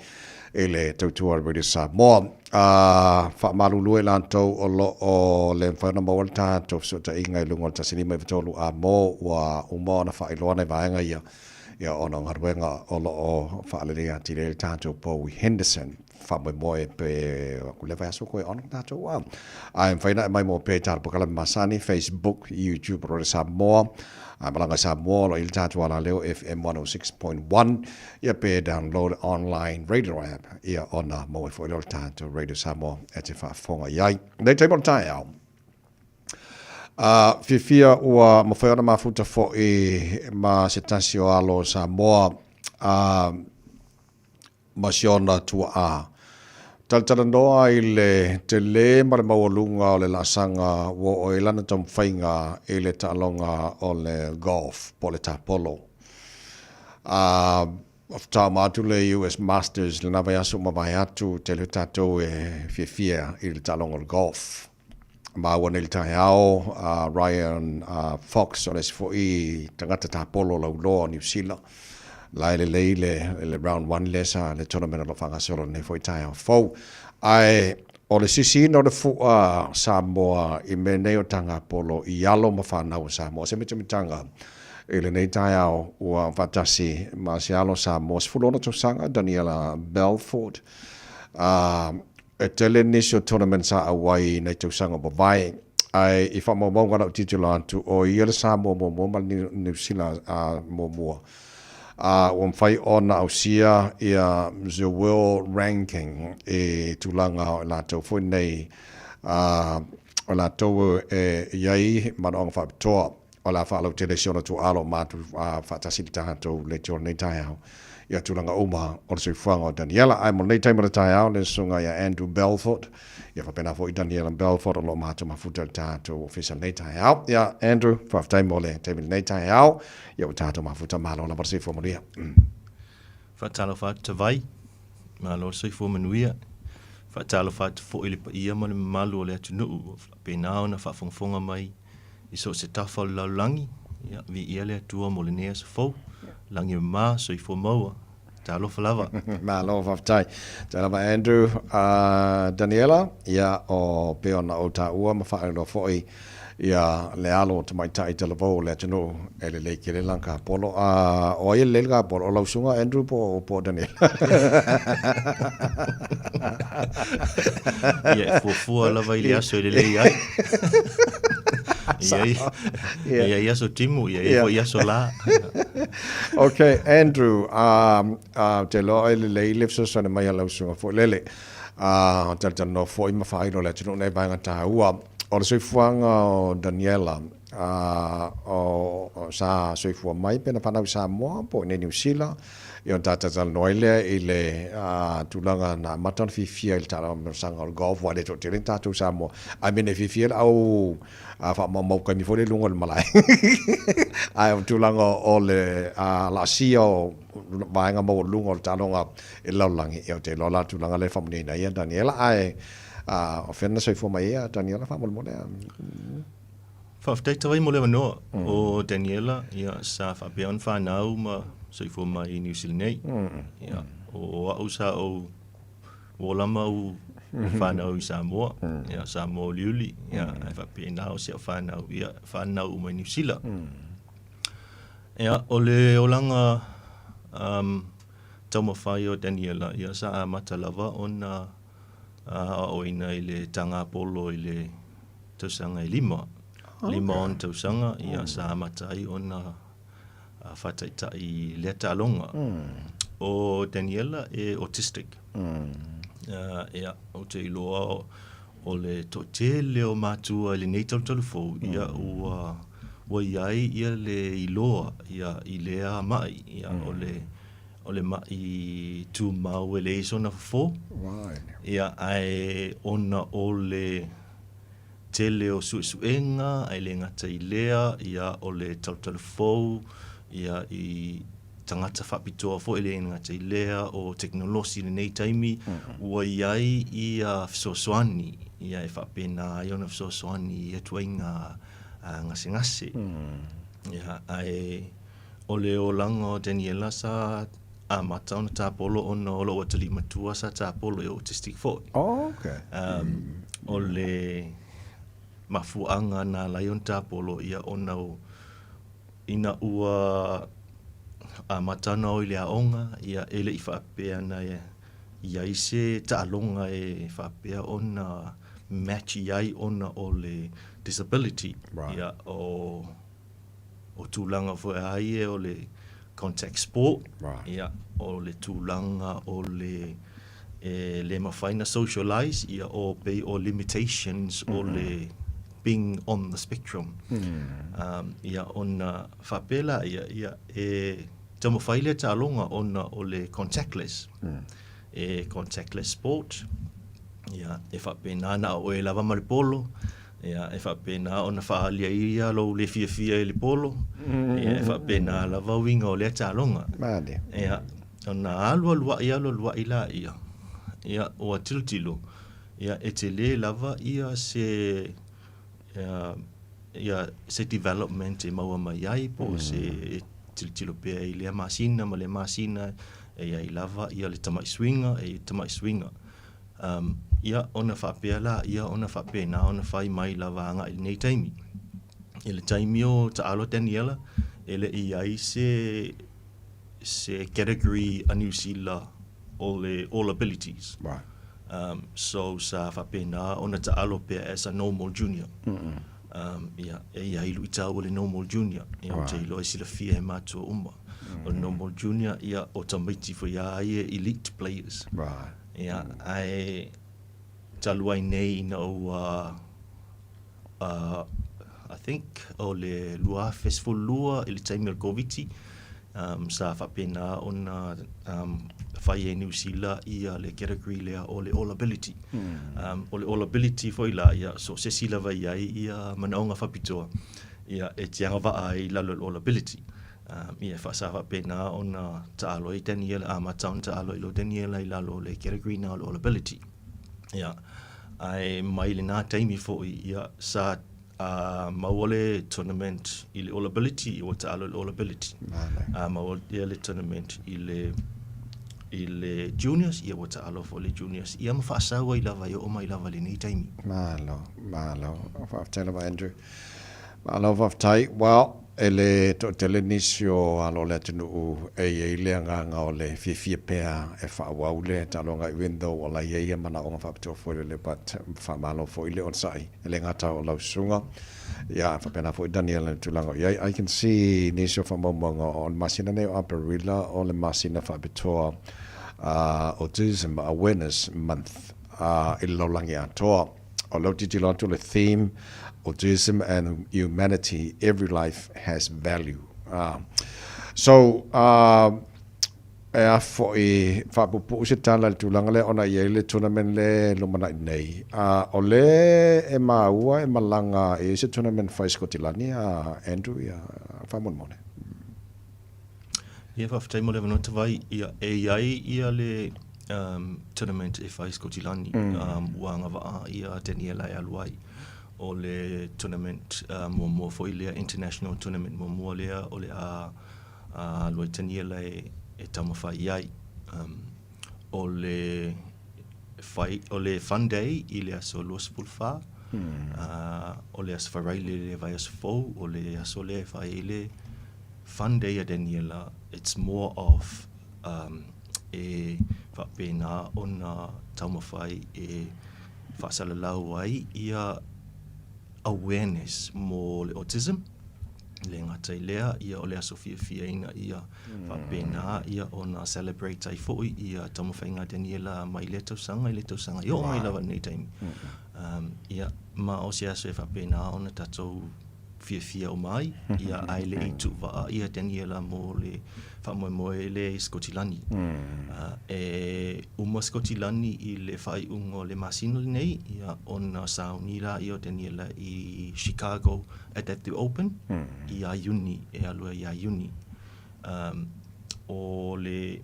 Speaker 3: i le tautua o le Radio Samoa. A faamalulu e latou o lo o le mafai ona maua le tatou fesootaiga i luga o le 153 a mo ua uma ona faailoa nai vaega ia ia ona o galuega o lo o faaleleia atili ai le tatou Bowie Henderson. Faamoemoe pe aku le vaiaso koe ona tatou a. Ae mafai ona e mai mo pe tala pokala masani, Facebook, YouTube, Radio Samoa, a malaga Samoa o lo o i le tatou alaleo FM 106.1, ia pe download online radio app, ia ona maua ai foi lea o le tatou Radio Samoa e te faafofoga i ai. Nei taimi o le taeao. A fiafia ua mafai ona mafuta foi ma se tasi o alo o Samoa, a ma si ona tuaa. Talatalanoa i le tele ma le maualuga o le laasaga ua oo i lana taumafaiga i le taaloga o le golf po o le tapolo. A faatoa uma atu le US Masters lena vaiaso ua mavae atu, tele o tatou e fiafia i le taaloga o le golf. Maua nei le taeao a Ryan Fox o le isi foi tagata tapolo lauloa o Niu Sila. La e lelei le, le round 1 lea sa le tournament o lo o faagasolo lenei foi taeao fou. Ae o le sisiina o le fua Samoa i mea nei o tagapolo i alo ma fanau o Samoa. Se mitamitaga i lenei taeao ua faatasi ma se alo Samoa 16 tausaga Daniela Belfort. E tele nisi o tournament sa auai i nai tausaga ua mavae, ae i faamaumauga lau tilotilo atu, o ia le Samoa muamua ma le Niu Sila muamua a ua mafai ona ausia ia the world ranking i tulaga o i latou foi nei o latou e i ai manaoga faapitoa. O le a faalautele si ona tuualo ma atu faatasi le tatou leitio o lenei taeao ia tulaga uma o le soifuaga o Daniela. Ae mo lenei taimi o le taeao, le susuga ia Andrew Belfort, ia faapena foi Daniela Belfort o lo o matou mafuta i le tatou ofisa lenei taeao. Ia Andrew, faafetai mo le taimi lenei taeao, ia ua tatou mafuta, malo lava le soifua manuia.
Speaker 4: Faatalofa atu Tavai, malo le soifua manuia. Faatalofa atu foi i le paia ma le mamalu o le atunuu ua faapena ona faafogafoga mai i so o se tafa o le lalolagi. Ia, viia le Atua mo lenei aso fou. Lagi e mama, soifua maua. Talofa lava.
Speaker 3: Malo faafetai. Tai lava Andrew. Daniela, ia, o pei ona ou taua ma faailoa foi ia le alo o tamaitai talavou o le atunuu e lelei tele lana kapolo. O ai e lelei le kapolo? O lau susuga Andrew po o Daniela?
Speaker 4: Ia, e fuafua lava i le aso e lelei ai. E i ai aso timu, e i ai foi aso la.
Speaker 3: Ok, Andrew, ou te iloa e lelei le fesoasoani mai a lau susuga foi lele. Talatalanoa foi ma faailo le atunuu nei vaega taua. O le soifuaga o Daniela, o, sa soifua mai pe na fanau i Samoa po o i inei Niu Sila, ia ona ta talatalanoa ai lea i le tulaga na amata ona fiafia i le taalomasaga o le golf, aua e le toatele ni tatou Samoa. Ae mea nei fiafia le au faamaumau taimi foi lea i luga o le malae. Ae o le tulaga o le laasia o vaega maualuluga o le taaloga i le lalolagi, ia ou te iloa la le tulaga lea e faamanino ai ia Daniela. Ae o fea na soifua mai ai ia Daniela faamolemole?
Speaker 4: Faafetai tawai mo le avanoa. O Daniela, ia, sa faapea ona fanau ma soifua mai i Niu Sila nei. Ia, o au sa ou ola ma ou fanau i Samoa, ia, Samoa uliuli, ia, ae faapena o si au fanau, ia, fanau uma i Niu Sila. Ia, o le olaga um, taumafai o Daniela, ia, sa amata lava ona aoaoina i le tagapolo i le tausaga e lima. Lima ona tausaga, ia, sa amata ai ona faataitai i lea taaloga. O Daniela e autistic. Ia, ou te iloa o le toatele o matua i lenei talutalu fou, ia, ua, ua i ai ia le iloa ia, i lea ma'i. Ia, o le, o le ma'i tumau e leai sona fofo. Ia, ae ona o le tele o suesuega, ae le gata i lea, ia, o le talutalu fou, ia, i tagata faapitoa foi, e le gata i lea, o tekonolosi i lenei taimi, ua i ai ia fesoasoani, ia, e faapena ai ona fesoasoani i ia ituaiga gasegase. Ia, ae o le olaga o Daniela sa amata ona tapolo ona o lou atalii matua sa tapolo e autistic foi.
Speaker 3: Oh, okay.
Speaker 4: O le mafuaaga na ala ai ona tapolo ia ona o ina ua amata ona o i le aoga ia e le i faapea na i ai se taaloga e faapea ona match i ai ona o le disability.
Speaker 3: Right.
Speaker 4: Ia o o tulaga foi a ia o le contact sport,
Speaker 3: right.
Speaker 4: Ia, o le tulaga o le e le mafai na socialize, ia, o pei o limitations o le being on the spectrum. Ia, ona faapea laia, ia, e taumafai lea taaloga ona o le contactless. E contactless sport, ia, e faapena na o oe lava ma le polo, Ia, e faapena ona faaali ai ia lou le fiafia i le polo, ia, e faapena lava uiga o lea taaloga.
Speaker 3: Male.
Speaker 4: Ia, ona alualuai alualuai laia, ia, ua tilotilo, ia, e tele lava ia se, ia, ia se development e maua mai ai po o se e tilotilo pea i lea masina ma lea masina, e i ai lava ia le tamai suiga, e i ai le tamai suiga. Um, ia, ona faapea la, ia, ona faapena ona fai mai lava agai i lenei taimi. I le taimi o taalo Daniela, e le i ai se, se category a Niu Sila o le all abilities.
Speaker 3: Right.
Speaker 4: So sa faapena ona taalo pea as a normal junior. Ia, e i ai luitau o le normal junior. Ia, ou te iloa e silafia e matua uma. O le normal junior, ia, o tamaiti foi a ia elite players.
Speaker 3: Right.
Speaker 4: Ia, ae talu ai nei ina ua, I think o le 2012 i le taimi o le Koviti, sa faapena ona fai e Niu Sila ia le category lea o le All Ability. O le All Ability foi la, ia, so o se isi lava e i ai ia manaoga faapitoa, ia, e te agavaa ai i lalo o le All Ability. Ia, sa faapena ona taalo ai Daniela, amata ona taalo ai loa Daniela i lalo o le category na o le All Ability. Ia, ae mai lena taimi foi, ia, sa A maua le tournament i le All Ability, ua taalo i le All Ability. A maua ia le tournament i le i le Juniors, ia ua taalo foi le Juniors. Ia ma faasau ai lava e oo mai lava i lenei taimi.
Speaker 3: Malo, malo. Faafetai lava Andrew. Malo faafetai. Well, e le toatele nisi o alo o le atunuu e i ai le agaga o le fiafia pea e faaauau le taaloga even though ua la i ai ia manaoga faapitoa foi lele but faamalo foi le onosai e le gata o lau susuga ia faapena foi Daniel i le tulaga o i ai. I can see nisi o faamaumauga o le masina nei o Aperila o le masina faapitoa Autism Awareness Month i le lalolagi atoa. O lea ou tilotilo atu le theme, Autism and Humanity, Every Life Has Value. So, e a foi, faapuupuu se tala i le tulaga lea ona e i ai le tournament lea e lumanai nei. O lea e maua e malaga e i ai se tournament fai i Sikotilani a Andrew ia faamolemole.
Speaker 4: Ia faafetai mo le avanoa Tavai. Ia e i ai ia le um, tournament e fai i Skotilani mm. um, ua agavaa ia Daniela e alu ai. O le tournament uh, muamua foi lea, international tournament muamua lea o le a uh, alu ai Daniela e, e taumafai i ai. Um, o le fai, o le fun day i le aso 24, mm. uh, o le aso Faraile le vaiaso fou, o le aso lea e fai ai le Fun day a Daniela, it's more of um e faapena ona taumafai e faasalalau ai ia awareness mo le autism, le gata i lea ia o le aso fiafia ina ia faapena ia ona celebrate ai foi ia taumafaiga a Daniela mai lea tausaga i lea tausaga e oo mai lava i lenei taimi. Um ia ma o se aso e faapena ona tatou fiafia uma ai, ia ae le i tuuvaa ia Daniela mo le faamoemoe lea i Sikotilani. E uma Sikotilani i le faaiuga o le masina lenei, ia ona sauni laia o Daniela i Chicago Adaptive Open ia Iuni, e alu ai ia Iuni. O le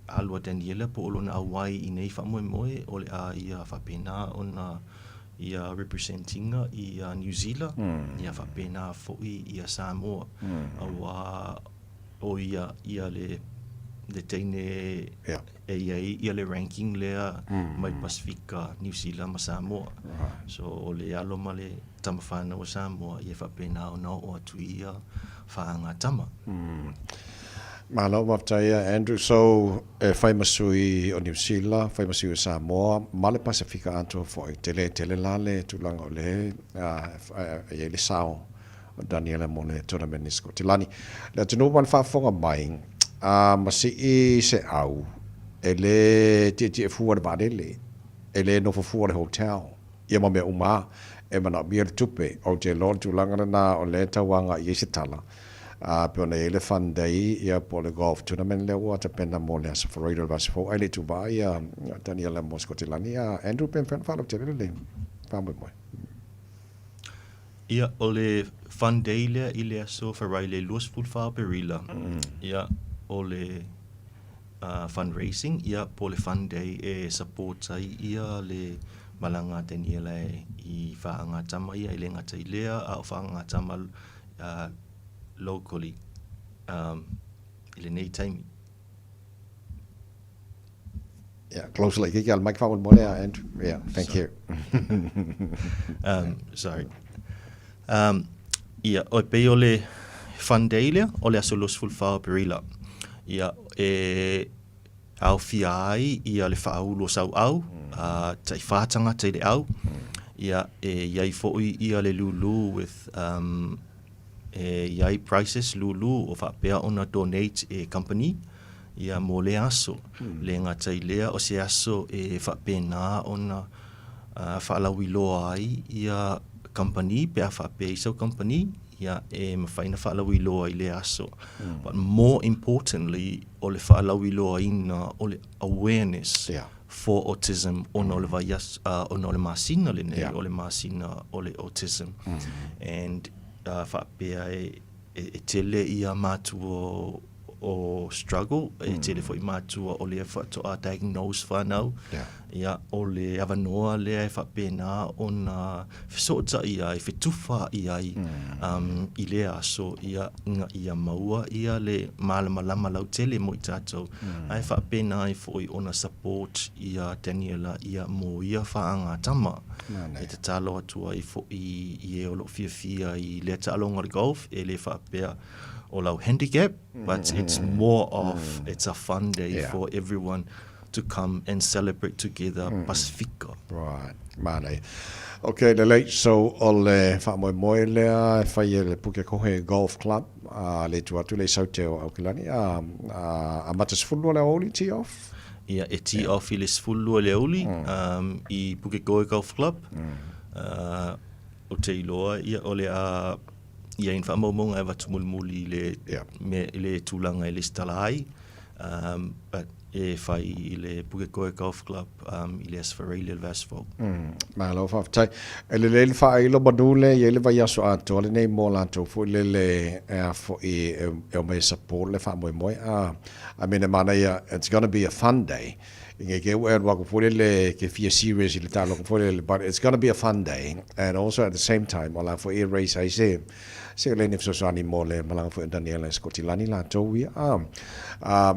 Speaker 4: alu a Daniela po o lona auai i nei faamoemoe, o le a ia faapena ona ia representinga i a Niu Zila, ia faapena foi ia Samoa, aua o ia ia le le teine e i ai ia le ranking lea mai Pasifika, Niu Zila ma Samoa. So o le alo ma le tama whanau o Samoa ia faapena ona oo atu i ia whaangatama.
Speaker 3: Malo faafetai ia Andrew. So e fai ma sui o Niu Sila, fai ma sui o Samoa ma le Pasefika atoa foi. Tele tele la le tulaga o le e i ai le sao o Daniela mo le tournament i Sikotilani. Le atunuu ma le faafofoga mai, a ma sii se au, e le tietie fua le vaalele, e le nofo fua le hotel, ia ma mea uma e manaomia le tupe. Ou te iloa o le tulaga lena o lea e tau agai i ai se tala, a pei ona i ai le fun day ia po o le golf tournament lea ua tapena mo le Aso Faraile o le vaiaso fou, ae le i tuuvaa ia Daniela mo Sikotilani. A Andrew, pe mafai ona faalautele le faamoemoe?
Speaker 4: Ia, o le fun day lea i le Aso Faraile 24 o Aperila, ia, o le fundraising, ia, po o le fun day e support ai ia le malaga a Daniela i Faagatama ia, e le gata i lea, a o Faagatama locally i lenei taimi.
Speaker 3: Yeah, close like ke al mic faamolemole a Andrew. Yeah, thank you.
Speaker 4: Sorry. Ia, o e pei o le fun day lea, o le aso 24 o Aperila. Ia, e aofia ai ia le faaulu o sauau, tai whā tangata i le au. Ia, e i ai foi ia le lūlū with, um, e i ai prices lūlū o faapea ona donate e company, ia mo le aso. Le gata i lea o se aso e faapena ona uh, faalauiloa ai ia company pe a faapea i sau company, ia e mafai ona faalauiloa i le aso. But more importantly, o le faalauiloaina o le awareness yeah. for autism ona o le vaiaso, uh, ona o le masina lenei, yeah. o le masina o le autism. And uh, faapea e, e, e tele ia matua o, o struggle, e tele foi matua o lea faatoa diagnose whanau. Ia, o le avanoa lea e faapena ona fesootai ai, fetufaai ai i lea aso, ia, ina ia maua ia le malamalama lautele mo i tatou, ae faapena ai foi ona support ia Daniela ia mo ia faagatama. E tatalo atu ai foi i e o lo o fiafia i lea taaloga o le golf, e le faapea o lau handicap, but it's more of, it's a fun day for everyone to come and celebrate together Pasifika.
Speaker 3: Right, manaia. Ok, lelei, so o le faamoemoe lea e fai e le Pukekohe Golf Club, a le tu atu le Saute o Aukilani, a, a, amata 12 le aoauli, tee off?
Speaker 4: Ia, e tee off i le 12 le aoauli i Pukekohe Golf Club. Ou te iloa, ia, o le a i ai ni faamaumauga e avatu mulimuli i le, mea, i le tulaga e lesitala ai. But e fai i le Pukekohe Golf Club i le Aso Faraile le vaiaso fou.
Speaker 3: Malo faafetai. E lelei le faailo manu lea e i ai le vaiaso atoa lenei mo latou foi lele e a foi e omai e support le faamoemoe. I mean e manaia, it's gonna be a fun day. I ke ua e alu aku foi lele ke fia serious i le taaloga foi lele, but it's gonna be a fun day and also at the same time o la foi e raise ai se Seleni fesoasoani mo le malaga foi o Daniela i Sikotilani latou ia.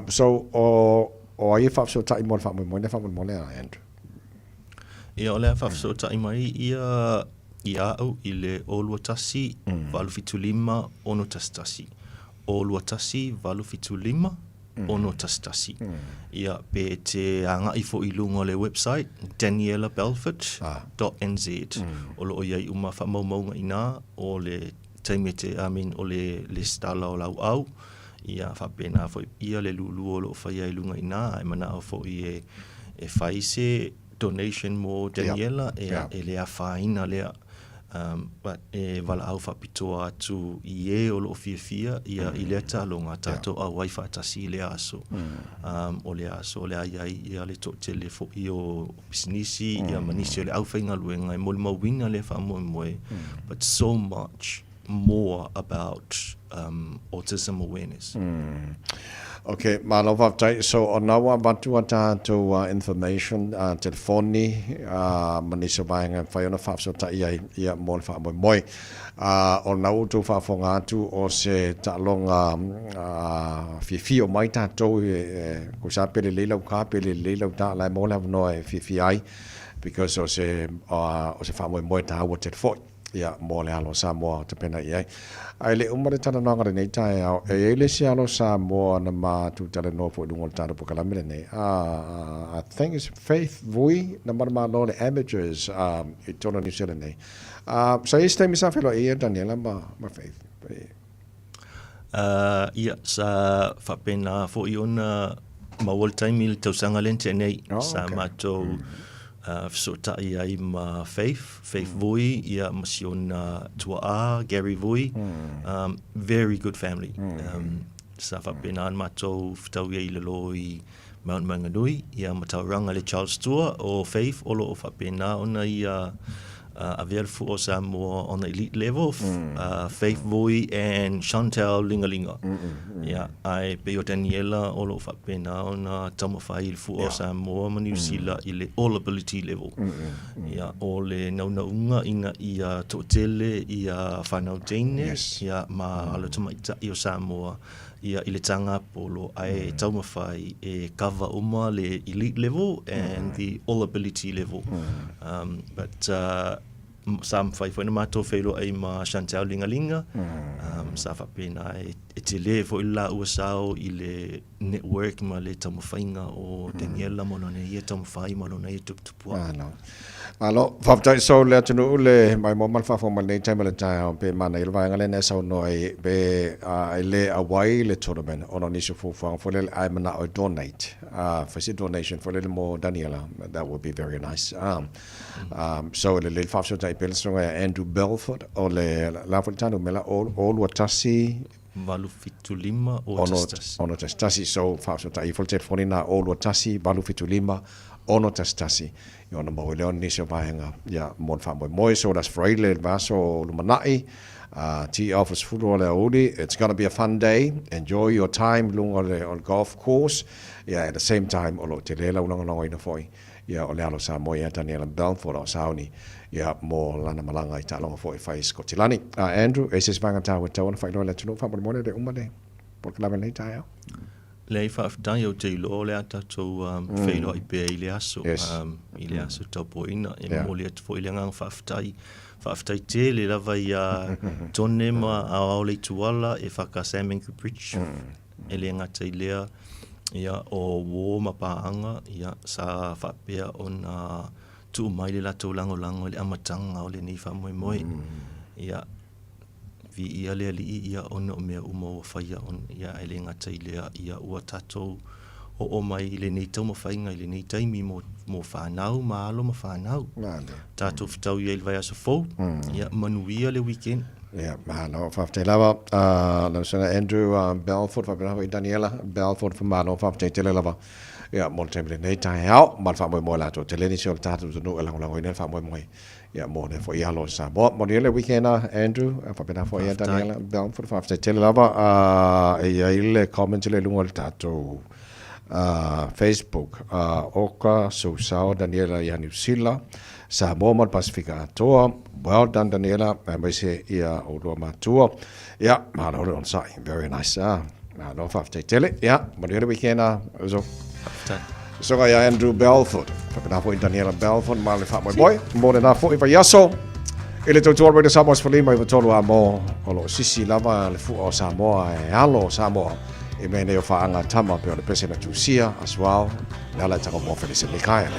Speaker 3: So, o, o ai e faafesootai mo le faamoemoe lea faamolemole a Andrew?
Speaker 4: Ia, o le a faafesootai mai ia ia au i le 021 875 611. 021 875 611. Ia, pe te agai foi i luga o le website, danielabelford.nz. O lo o i ai uma faamaumauga i ina, o le taimi e te, I mean, o le lesitala o lauau, ia, faapena foi ia le lulua o lo o faia i luga i ina, a e manao foi e, e fai se donation mo Daniela, ia, e le afaina lea. But e valaau faapitoa atu i e o lo o fiafia ia i lea taaloga tatou auai faatasi i lea aso. O lea aso o le a i ai ia le toatele foi o pisinisi ia ma nisi o le aufaigaluega e molimauina lea faamoemoe, but so much more about autism awareness.
Speaker 3: Ok, malo faafetai. So o na ua avatu a tatou information, telefoni ma nisi o vaega e mafai ona faafesootai ai ia mo le faamoemoe. O na ua outou faafofoga atu o se taaloga fiafia o mai tatou e kusa pe lelei lau ka pe lelei lau ta la e maua le avanoa e fiafia ai because o se o se faamoemoe taua tele foi. Ia, mo le alo Samoa o tapena i ai. Ae le uma le talanoaga lenei taeao, e i ai le isi alo Samoa na matou talanoa foi i luga o le tatou polokalame lenei. I think it's Faith Vui na manumalo le amateurs i totonu o Niu Sila nei. Sa i ai se taimi sa feiloai ai Daniela ma, ma Faith?
Speaker 4: Ia, sa faapena foi ona maua le taimi i le tausaga lea na tea nei. Oh, sa okay. matou fesootai ai ma Faith, Faith Vui, ia, ma si ona tuaa, Gary Vui. Very good family. Sa faapena ona matou fetaui ai i lalo i Mount Maunganui, ia, ma Tauranga le Charles Tour o Faith o lo o faapena ona ia avea le fua o Samoa on the elite level, Faith Vui and Chantel Lingalinga. Ia, ae pei o Daniela o lo o faapena ona taumafai i le fua o Samoa ma Niu Sila i le all ability level. Ia, o le naunauga ina ia toatele ia whanau teine, ia, ma alo tamaitai o Samoa ia i le taga polo ae taumafai e cover uma le elite level and the all ability level. But sa mafai foi ona matou feiloai ma Chantel Lingalinga, sa faapena e tele foi le laua sao i le network ma le taumafaiga o Daniela ma lona ia taumafai ma lona ia tuputupuaʻi.
Speaker 3: Malo. Malo, faafetai so le atunuu le maimoa ma le faafofoga mai lenei taimi o le taeao pe manaia le vaega lea na e saunoa ai pe e le auai le tournament ona o nisi o fuafuaga foi lele ae manao e donate fai se donation foi lele mo Daniela that would be very nice so e lelei le faafesootai pea le susuga ia Andrew Belford o le la foi le ta numera 021
Speaker 4: 875 611.
Speaker 3: 611 so faafesootai ifo le telefoni na 021 875 611 ia ona maua ai lea o nisi o vaega ia mo le faamoemoe. So o le Aso Faraile le vaiaso o lumanai Tee off i le 10 o le aoauli. It's gonna be a fun day. Enjoy your time i luga o le o le golf course. Ia at the same time o lo o tele lau lagolagoina foi ia o le alo Samoa ia Daniela Belford o sauni ia mo lana malaga i taaloga foi e fai i Sikotilani. Andrew, e se isi vaega taua e tatau ona faailoa i le atunuu faamolemole le uma le polokalame i lenei taeao.
Speaker 4: Leai, faafetai, ou te iloa o le a tatou feiloai pea i le aso, i le aso taupoina. E momoli atu foi le agaga faafetai, faafetai tele lava iā Tone ma Aoao Leituala e whaka Sam Anchor Bridge. E le gata i lea, ia, o uō ma pāaga, ia, sa faapea ona tuu mai le latou lagolago i le amataga o lenei faamoemoe. Ia, Viia le Alii ia ona o mea uma ua faia ona, ia ae le gata i lea, ia ua tatou oo mai i lenei taumafaiga i lenei taimi mo, mo fanau ma alo ma fanau. Tatou fetau i ai i le vaiaso fou, ia manuia le weekend.
Speaker 3: Ia, malo, faafetai lava. Lau Susuga Andrew Belford, faapena foi Daniela Belford, faamalo, faafetai tele lava. Ia, mo le taimi lenei taeao, ma le faamoemoe latou tele nisi o le tatou atunuu e lagolagoina le faamoemoe. Ia, mo lea foi alo o Samoa. Manuia le weekend a Andrew, faapena foi ia Daniela Belford, faafetai tele lava. E i ai le comment i le luga o le tatou Facebook, Oka Sousao Daniela ia Niu Sila, Samoa ma le Pasifika atoa. Well done Daniela, aemaise ia oulua matua. Ia, malo le onosai. Very nice. Malo faafetai tele. Ia, manuia le weekend a uso.
Speaker 4: Faafetai.
Speaker 3: Soga ia Andrew Belford. Faapena foi Daniela Belford ma le faamoemoe. Mo lena foi vaiaso. I le tautua Radio Samoa 15 i tolu a mo o lo o sisi lava le fua o Samoa e alo o Samoa i mea nei o faaga tama pe o le pese na tusia as well le ala e tango mo Felise Mikaele.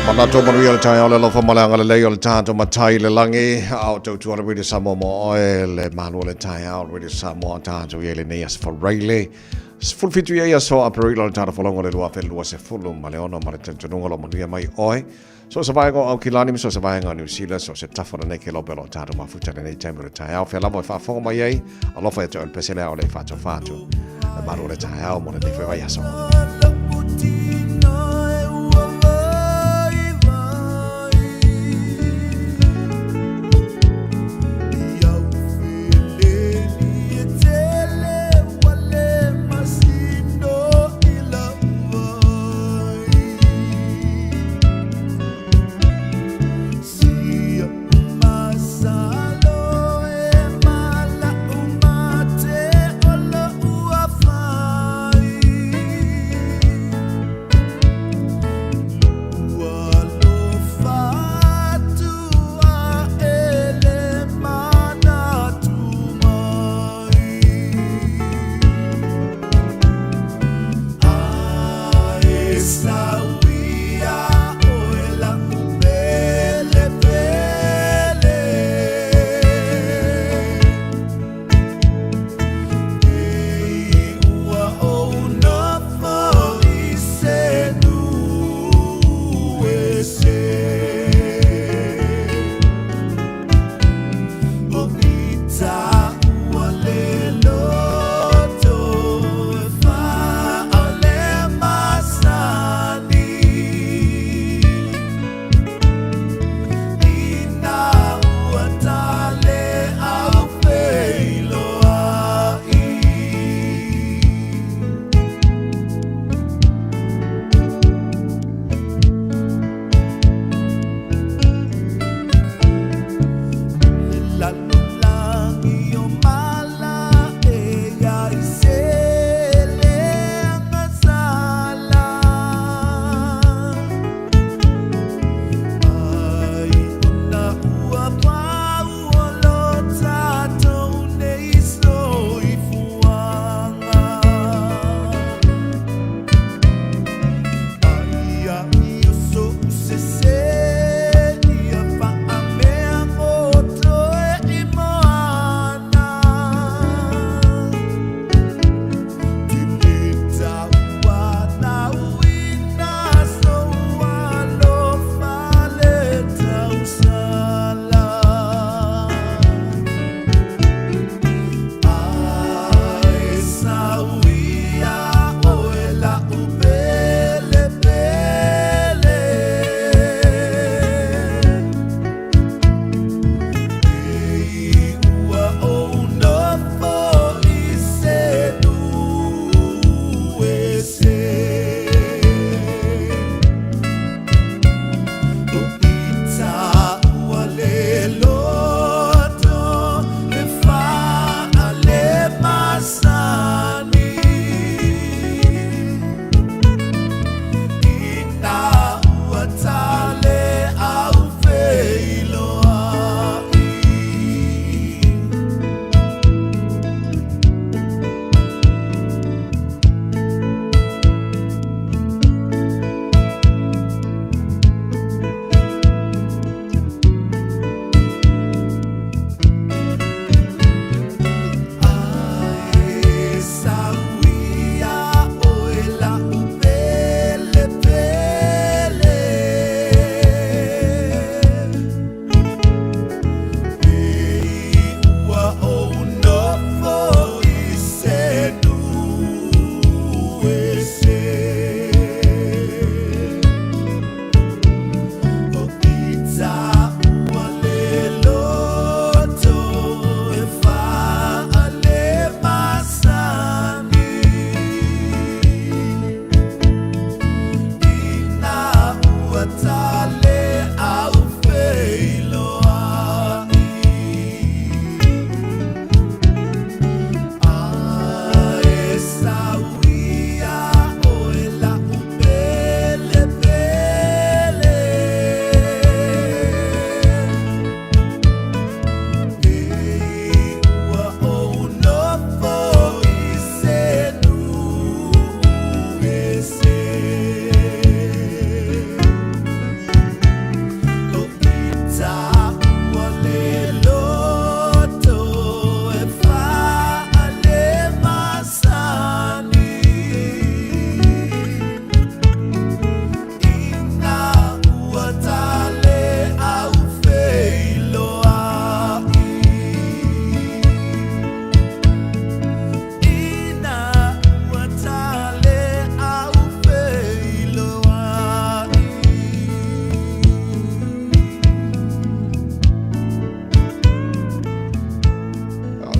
Speaker 3: Manatu manuia le taeao le alofa ma le agalelei o le tatou Matai i le lagi, a o tautua le Radio Samoa mo oe, le malu o le taeao le Radio Samoa tatou i ai lenei aso Faraile. 17 i ai aso Aperila o le tatou folauga o le 2026 ma le ono ma le talitonuga o lo o manuia mai oe. So o se vaega o Aukilani ma so o se vaega o Niu Sila, so o se tafa o lenei kelope o lo o tatou mafuta i lenei taimi o le taeao. Fea lava e faafofoga mai ai, alofa ia te oe le pese lea o le i faatofa atu. Le malu o le taeao mo lenei foi vaiaso.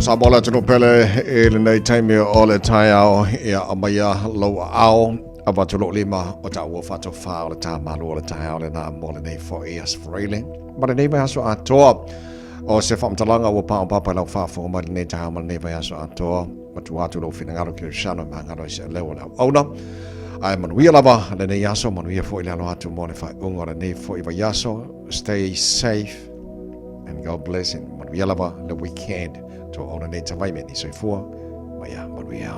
Speaker 3: Samoa le atunuu pele i lenei taimi o le taeao, ia aumaia lou aao, avatu lou lima o taua faatofa o le tā malu o le taeao lena mo lenei foi Aso Faraile ma lenei vaiaso atoa. O se faamatalaga ua paopapa i lau faafofoga mai lenei taeao ma lenei vaiaso atoa, matua atu lou finagalo kerisiano e magalo ai se leo o le auauna. Ae manuia lava lenei aso, manuia foi le alo atu mo le faaiuga o lenei foi vaiaso. Stay safe and God bless and manuia lava le weekend. To ona nei tawai me ni soifua. Maia manuia.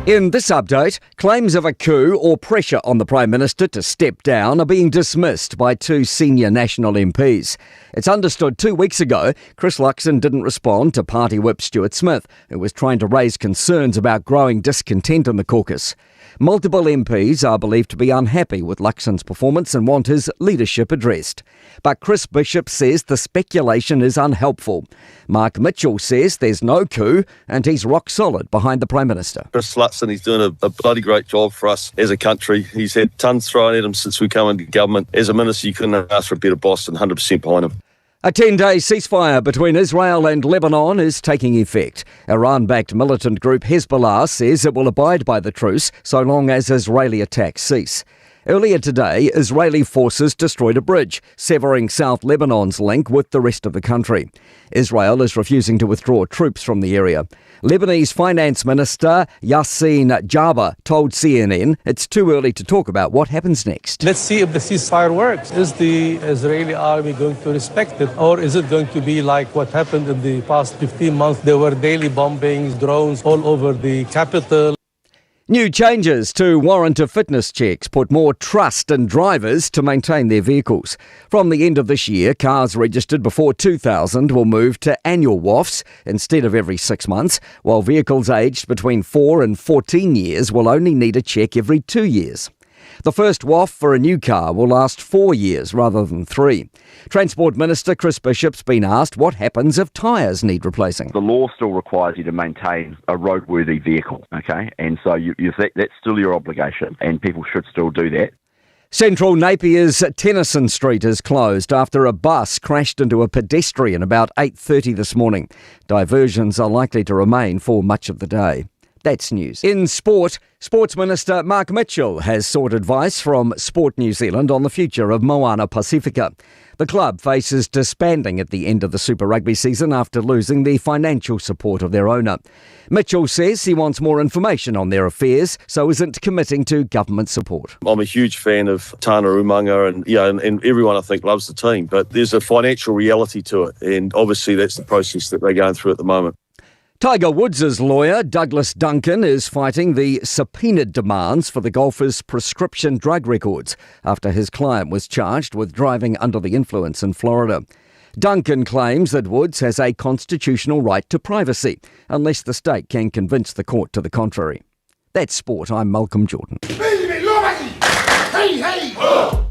Speaker 12: In this update, claims of a coup or pressure on the Prime Minister to step down are being dismissed by two senior national MPs. It's understood two weeks ago, Chris Luxon didn't respond to party whip Stuart Smith, who was trying to raise concerns about growing discontent in the caucus. Multiple MPs are believed to be unhappy with Luxon's performance and want his leadership addressed. But Chris Bishop says the speculation is unhelpful. Mark Mitchell says there's no coup and he's rock solid behind the Prime Minister.
Speaker 15: Chris Luxon, he's doing a, a bloody great job for us as a country. He's had tons thrown at him since we came into government. As a minister, you couldn't ask for a better boss than 100% behind him.
Speaker 12: A 10 day ceasefire between Israel and Lebanon is taking effect. Iran backed militant group Hezbollah says it will abide by the truce so long as Israeli attacks cease. Earlier today, Israeli forces destroyed a bridge, severing South Lebanon's link with the rest of the country. Israel is refusing to withdraw troops from the area. Lebanese Finance Minister Yassin Jaber told CNN it's too early to talk about what happens next.
Speaker 18: Let's see if the ceasefire works. Is the Israeli army going to respect it? Or is it going to be like what happened in the past 15 months? There were daily bombings, drones all over the capital.
Speaker 12: New changes to warrant of fitness checks put more trust in drivers to maintain their vehicles. From the end of this year, cars registered before 2000 will move to annual WAFs instead of every six months, while vehicles aged between 4 and 14 years will only need a check every two years. The first WAF for a new car will last four years rather than three. Transport Minister Chris Bishop's been asked what happens if tyres need replacing.
Speaker 19: The law still requires you to maintain a roadworthy vehicle, okay? And so you, you, that, that's still your obligation, and people should still do that.
Speaker 12: Central Napier's Tennyson Street is closed after a bus crashed into a pedestrian about 8:30 this morning. Diversions are likely to remain for much of the day. That's news. In sport, Sports Minister Mark Mitchell has sought advice from Sport New Zealand on the future of Moana Pacifica. The club faces disbanding at the end of the Super Rugby season after losing the financial support of their owner. Mitchell says he wants more information on their affairs, so isn't committing to government support.
Speaker 15: I'm a huge fan of Tana Umanga and yeah, and, and everyone I think loves the team, but there's a financial reality to it, and obviously that's the process that they're going through at the moment.
Speaker 12: Tiger Woods' lawyer, Douglas Duncan, is fighting the subpoenaed demands for the golfer's prescription drug records after his client was charged with driving under the influence in Florida. Duncan claims that Woods has a constitutional right to privacy, unless the state can convince the court to the contrary. That's sport. I'm Malcolm Jordan.
Speaker 21: Hey, hey!